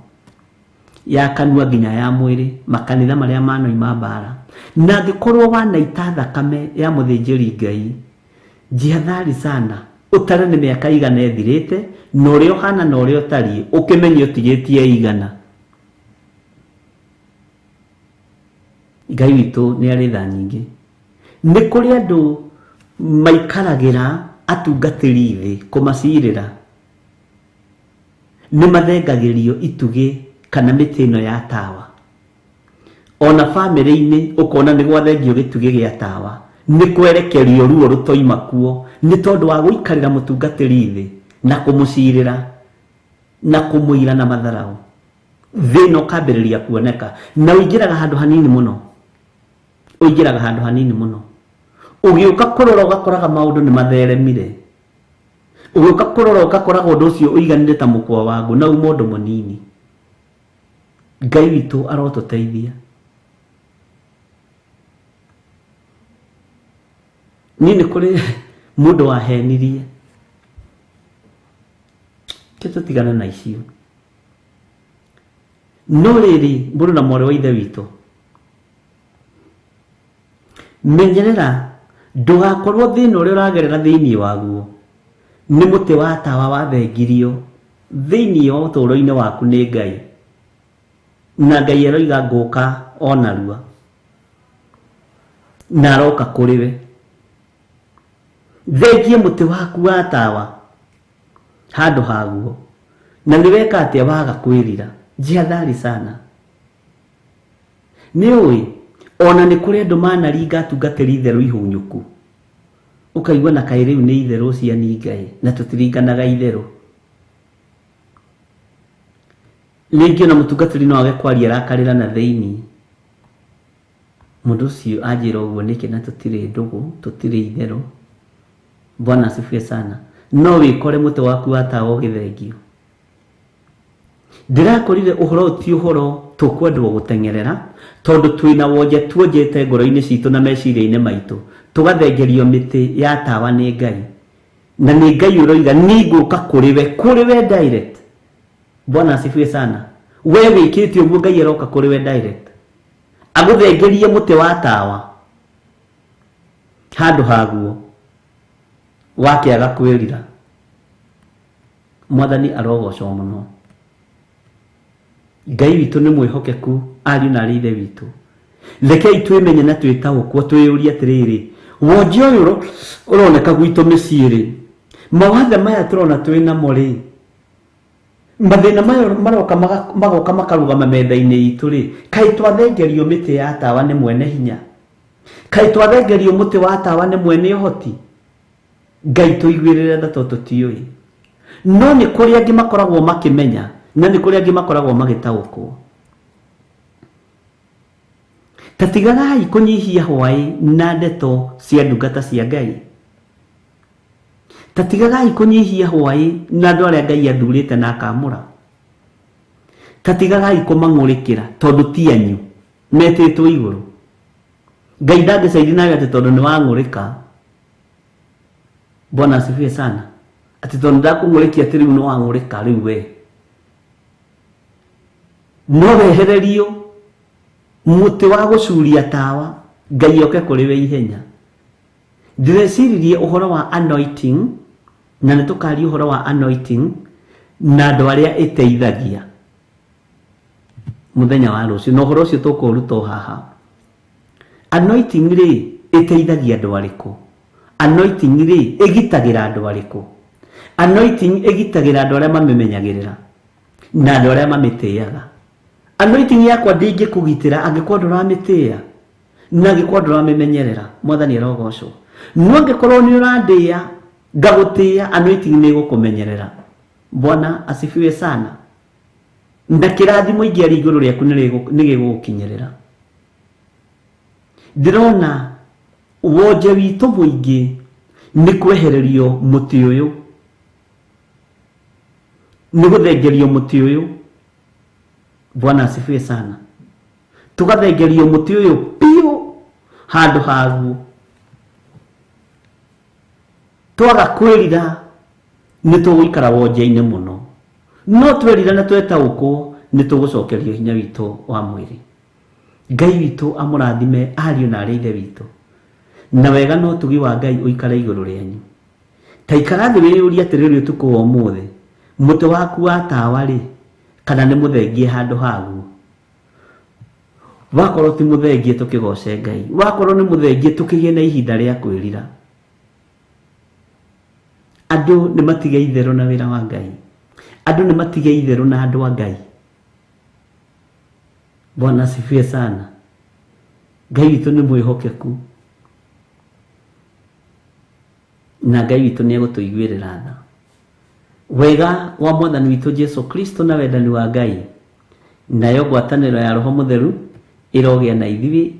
ya kanua nginya ya mwĩrĩ, makanitha marĩa manoima mbara. Na angĩkorwo wanaita thakame ya mũthĩnjĩri Ngai, jihadhari sana, ũtare nĩ mĩaka igana ĩthirĩte, na ũrĩa ũhana na ũrĩa ũtariĩ, ũkĩmenye ũtigĩtie igana. Ngai witũ nĩ arĩ tha nyingĩ. Nĩ kũrĩ andũ maikaragĩra atungatĩri thĩ kũmacirĩra, nĩ mathengagĩrio itugĩ kana mĩtĩ ĩno ya tawa. Ona bamĩrĩ-inĩ ũkona nĩ gwathengio gĩtugĩ gĩa tawa, nĩ kwerekerio ruo rũtoima kuo nĩ tondũ wa gũikarĩra mũtungatĩri thĩ na kũmũcirĩra na kũmũira na matharaũ. Thĩna ũkambĩrĩria kuoneka na ũingĩraga handũ hanini mũno, ũingĩraga handũ hanini mũno. Ũgĩũka kũrora ũgakoraga maũndũ nĩ matheremire, ũgĩũka kũrora ũgakoraga ũndũ ũcio ũiganĩre ta mũkwa wa ngũ na uma ũndũ mũnini. Ngai witũ arotũteithia. Niĩ nĩ kũrĩ mũndũ wahenirie, ke tũtigane na icio. No rĩrĩ, mũrũ na mwarĩ wa ithe witũ, menyerera ndũgakorwo thĩna ũrĩa ũragerera thĩinĩ waguo nĩ mũtĩ wa tawa wathengirio thĩinĩ wa ũtũũro-inĩ waku nĩ Ngai, na Ngai aroiga ngũka o narua na aroka kũrĩ we. Thengie mũtĩ waku wa tawa handũ haguo, na nĩ weka atĩa waga kwĩrira. Jihadhari sana. Nĩ ũĩ ona nĩ kũrĩ andũ manaringa atungatĩri itherũ ihunyũku, ũkaigua na kaĩ rĩu nĩ itherũ cia Ngai na tũtiringanaga itherũ. Rĩngĩ ona mũtungatĩri no age kwaria arakarĩra na thĩinĩ, mũndũ ũcio anjĩra ũguo nĩkĩ na tũtirĩ ndũgũ, tũtirĩ itherũ. Bwana asifiwe sana. No wĩkore mũtĩ waku wa tawa ũgĩthengio. Ndĩrakorire ũhoro ti ũhoro tũkwendwo gũteng'erera tondũ twĩna wonje tuonjete ngoro-inĩ citũ na meciria-inĩ maitũ, tũgathengerio mĩtĩ ya tawa nĩ Ngai, na nĩ Ngai ũroiga nĩngũka kũrĩ we, kũrĩ we direct. Bwana asifiwe sana. We wĩkĩte ũguo Ngai aroka kũrĩ we direct, agũthengerie mũtĩ wa tawa handũ haguo wakĩaga kwĩrira. Mwathani arogocwo mũno. Ngai witũ nĩ mwĩhokeku, ariũ na arĩ ithe witũ. Rekei twĩmenye na twĩtaũkwo, twĩyũrie atĩrĩrĩ, wonje ũyũ ũroneka gwitũ mĩciĩ rĩ, mawathe maya tũrona twĩ namo rĩ, mathĩna maya maroka magoka makarũgama metha-inĩ itũ rĩ, kaĩ twathengerio mĩtĩ ya tawa nĩ mwene hinya? Kaĩ twathengerio mũtĩ wa tawa nĩ mwene ũhoti? Ngai tũiguĩrĩre tha tondũ tũtiũĩ. No nĩ kũrĩ angĩ makoragwo makĩmenya, na nĩ kũrĩ angĩ makoragwo magĩtaũkwo. Ta tigagai kũnyihia hwaĩ na ndeto cia ndungata cia Ngai. Ta tigagai kũnyihia hwaĩ na andũ arĩa Ngai athurĩte na akamũra. Ta tigagai kũmang'ũrĩkĩra tondũ ti anyu, metĩtwo igũrũ. Ngai ndangĩcaidi nawe atĩ tondũ nĩ wang'ũrĩka. Bwana asifiwe sana. Atĩ tondũ ndakũng'ũrĩkia atĩ rĩu nĩ wang'ũrĩka rĩu we. No wehererio mũtĩ wa gũcuria tawa, Ngai oke kũrĩ we ihenya. Ndĩreciririe ũhoro wa anointing, na nĩ tũkaria ũhoro wa anointing na andũ arĩa ĩteithagia mũthenya wa rũciũ, na ũhoro ũcio tũkũũruta o haha. Anointing rĩ ĩteithagia andũ arĩkũ? Anointing rĩ ĩgitagĩra andũ arĩkũ? Anointing ĩgitagĩra andũ arĩa mamĩmenyagĩrĩra na andũ arĩa mamĩtĩaga. Anointing yakwa ndĩngĩkũgitĩra angĩkorwo ndũramĩtĩĩa na angĩkorwo ndũramĩmenyerera. Mwathani arogocwo. No angĩkorwo nĩ ũrandĩĩa ngagũtĩĩa, anointing nĩ ĩgũkũmenyerera. Bwana asifiwe sana. Na kĩrathimo ingĩaria igũrũ rĩaku nĩ gĩgũgũkinyĩrĩra. Ndĩrona wonje witũ mũingĩ nĩ kwehererio mũtĩ ũyũ, nĩ gũthengerio mũtĩ ũyũ. Bwana asifiwe sana. Tũgathengerio mũtĩ ũyũ biũ handũ haguo. Twaga kwĩrira nĩ tũgũikara wonje-inĩ mũno, no twerira na twetaũkwo nĩ tũgũcokerio hinya witũ wa mwĩrĩ. Ngai witũ amũrathime ariũ na arĩ ithe witũ, na wega na ũtugi wa Ngai ũikare igũrũ rĩanyu. Ta ikara thĩ wĩyũrie atĩrĩrĩ ũtukũ wa ũmũthĩ, mũtĩ waku wa tawa rĩ, kana nĩ mũthengie handũ haguo? Wakorwo ti mũthengie tũkĩgoce Ngai, wakorwo nĩ mũthengie tũkĩgĩe na ihinda rĩa kwĩrira. Andũ nĩ matige itherũ na wĩra wa Ngai, andũ nĩ matige itherũ na andũ a Ngai. Bwana asifiwe sana. Ngai witũ nĩ mwĩhokeku, na Ngai witũ nĩ egũtũiguĩrĩra tha. Wega wa Mwathani witũ Jesu Kristo na wendani wa Ngai, nayo ngwatanĩro ya Roho Mũtheru ĩrogĩa na ithuĩ,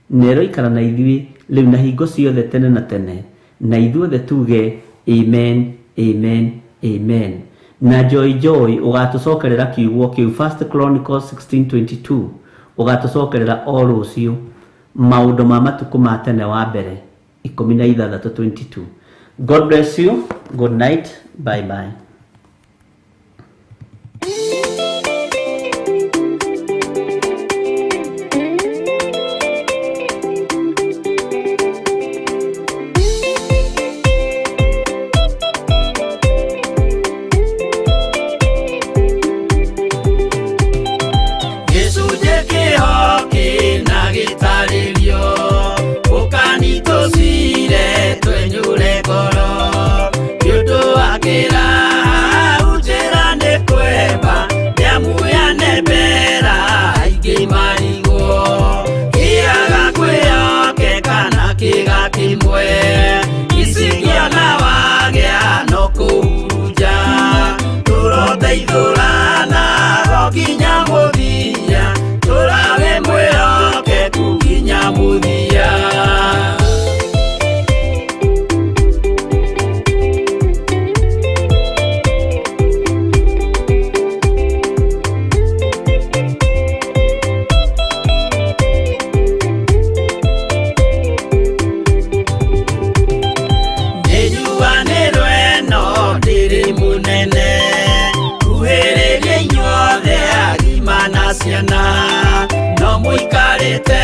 na ĩroikara na ithuĩ rĩu na hingo ciothe tene na tene, na ithuothe tuge amen, amen, amen. Na Joy Joy ũgatũcokerera kiugo kĩu First Chronicles 16:22, ũgatũcokerera o rũciũ maũndũ ma matukũ ma tene wa mbere 16:22. God bless you. Good night. Bye bye. Gĩcunjĩ kĩho kĩna gĩtarĩrio, ũkani tũcire twenyũre ngoro, nĩ ũndũ wa kĩra Mũikarĩte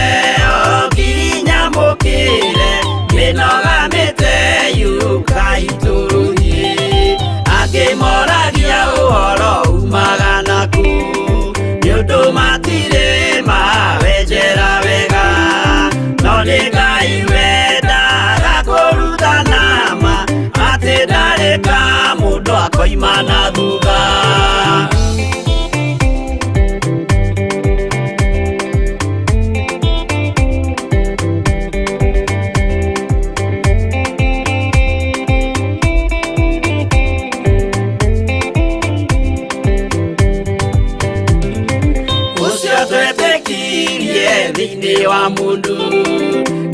o nginya mũkĩre mĩnoga mĩteyũkai tũrũthiĩ angĩ moragia ũhoro umaga naku nĩ ũndũ matirĩ mawenjera wega no nĩ Ngai wendaga kũrutana ma atĩ ndarĩ ka mũndũ akoima na thutha. Thĩinĩ wa mũndũ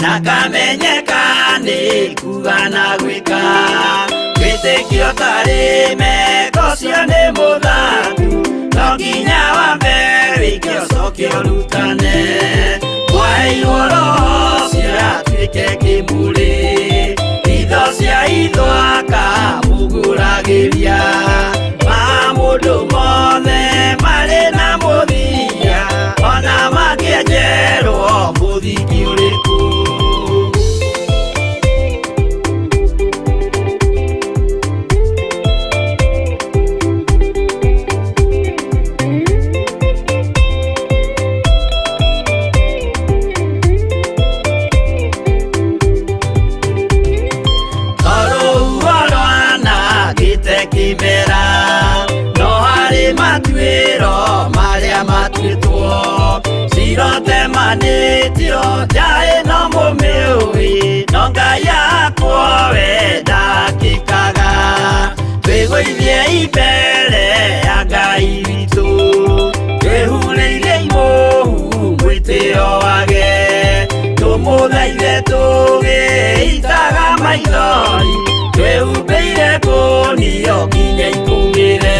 na kamenyeka nĩ kuga na gwĩka wĩtĩkio tarĩ meko cio nĩ mũthatu no nginya wambe wĩke ũcoke ũrutane mwaheirwo roho ũcio atuĩke kĩmũrĩ itho cia itho akamũgũragĩria ma mũndũ mothe marĩ na mũthia ona mangĩenjerwo mũthingi ũrĩkũ. Tondũ rwanangĩte kĩmera no harĩ matuĩro marĩa matuĩtwo cirotemanĩtio njaĩ no mũmĩũĩ no Ngai akwo we ndakĩkaga twĩgũithie mbere ya Ngai witũ twĩhurĩire imũhu mwĩtĩo wage tũmũthaithe tũgĩitaga maithori twĩhumbĩire ngũnio nginya ikũmĩre.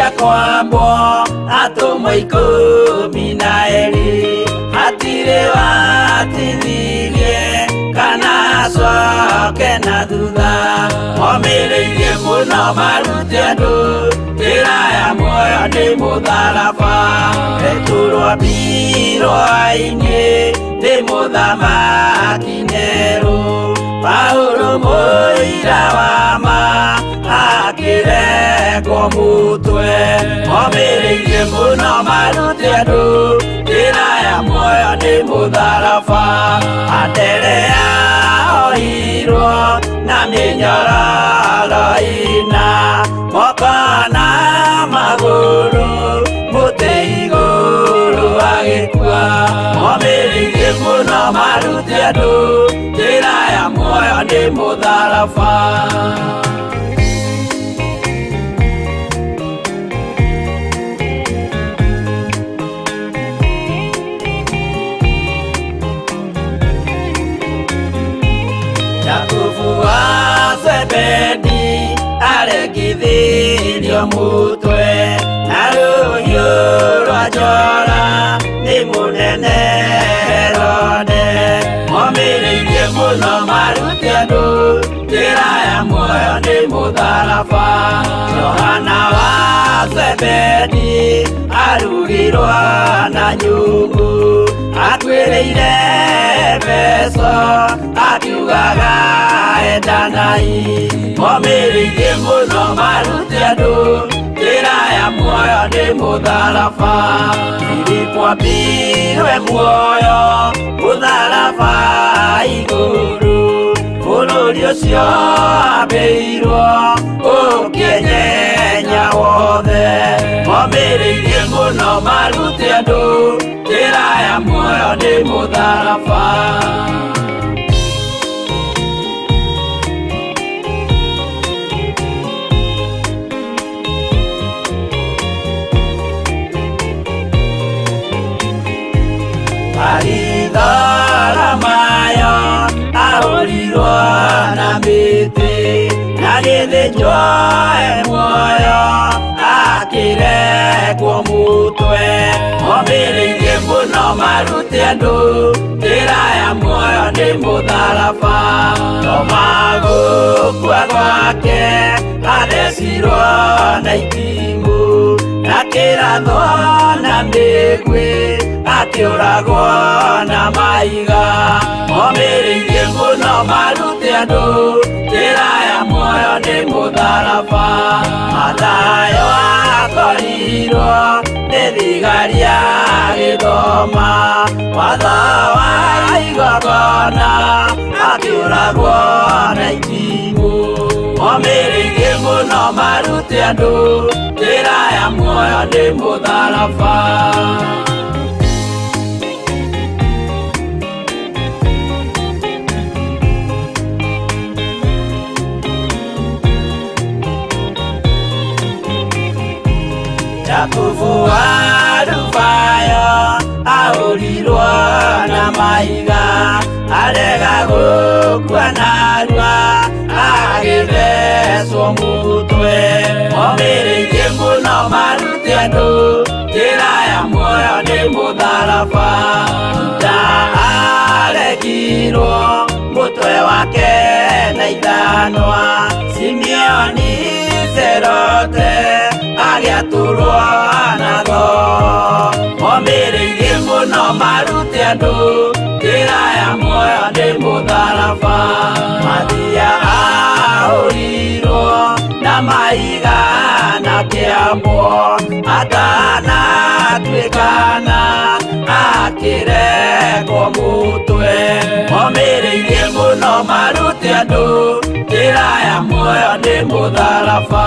Arĩkia kwambwo atũmwo 12 hatirĩ watithirie kana acoke na thutha momĩrĩirie mũno marute andũ njĩra ya muoyo nĩ mũtharaba Petero ambirwo-inĩ nĩ mũthamaki Nero Paulo mũira wa ma akĩrekwo mũtwe momĩrĩirie mũno marute andũ njĩra ya muoyo nĩ mũtharaba Anderea ohirwo na mĩnyororo ĩna moko na magũrũ mũtĩ igũrũ agĩkua momĩrĩirie mũno marute andũ njĩra ya muoyo nĩ mũtharaba Jakubu wa Zebedi aregithirio mũtwe na rũhiũ rwa njora nĩ mũnene Herode momĩrĩirie mũno marute andũ njĩra ya muoyo nĩ mũtharaba Johana wa Zebedi arugirwo na nyũngũ akuĩrĩire Efeso akiugaga endanai momĩrĩirie mũno marute andũ njĩra ya muoyo nĩ mũtharaba Filipo ambirwe muoyo mũtharaba igũrũ bũrũri ũcio ambĩirwo ũkĩenyenya wothe momĩrĩirie mũno marute andũ njĩra ya muoyo nĩ mũtharaba Baritholomayo ahũrirwo na mĩtĩ na gĩthĩnjwo e muoyo akĩrekwo mũtwe momĩrĩirie mũno marute andũ njĩra ya muoyo nĩ mũtharaba Toma gũkua gwake athecirwo na itimũ na kĩrathwo na mĩguĩ akĩũragwo na mahiga momĩrĩirie mũno marute andũ njĩra ya muoyo nĩ mũtharaba Mathayo akorirwo nĩ thigari agĩthoma watho wa igongona akĩũragwo na itimũ momĩrĩirie mũno marute andũ njĩra ya muoyo nĩ mũtharaba Jakubu wa Alufayo ahũrirwo na mahiga arega gũkua narua agĩthecwo mũtwe momĩrĩirie mũno marute andũ njĩra ya muoyo nĩ mũtharaba Juda aregirwo mũtwe wake na ithanwa Simeoni Zerote agĩatũrwo na thoo momĩrĩirie mũno marute andũ njĩra ya muoyo nĩ mũtharaba Mathia ahũrirwo na mahiga na kĩambwo atanatuĩkana akĩrekwo mũtwe momĩrĩirie mũno marute andũ njĩra ya muoyo nĩ mũtharaba.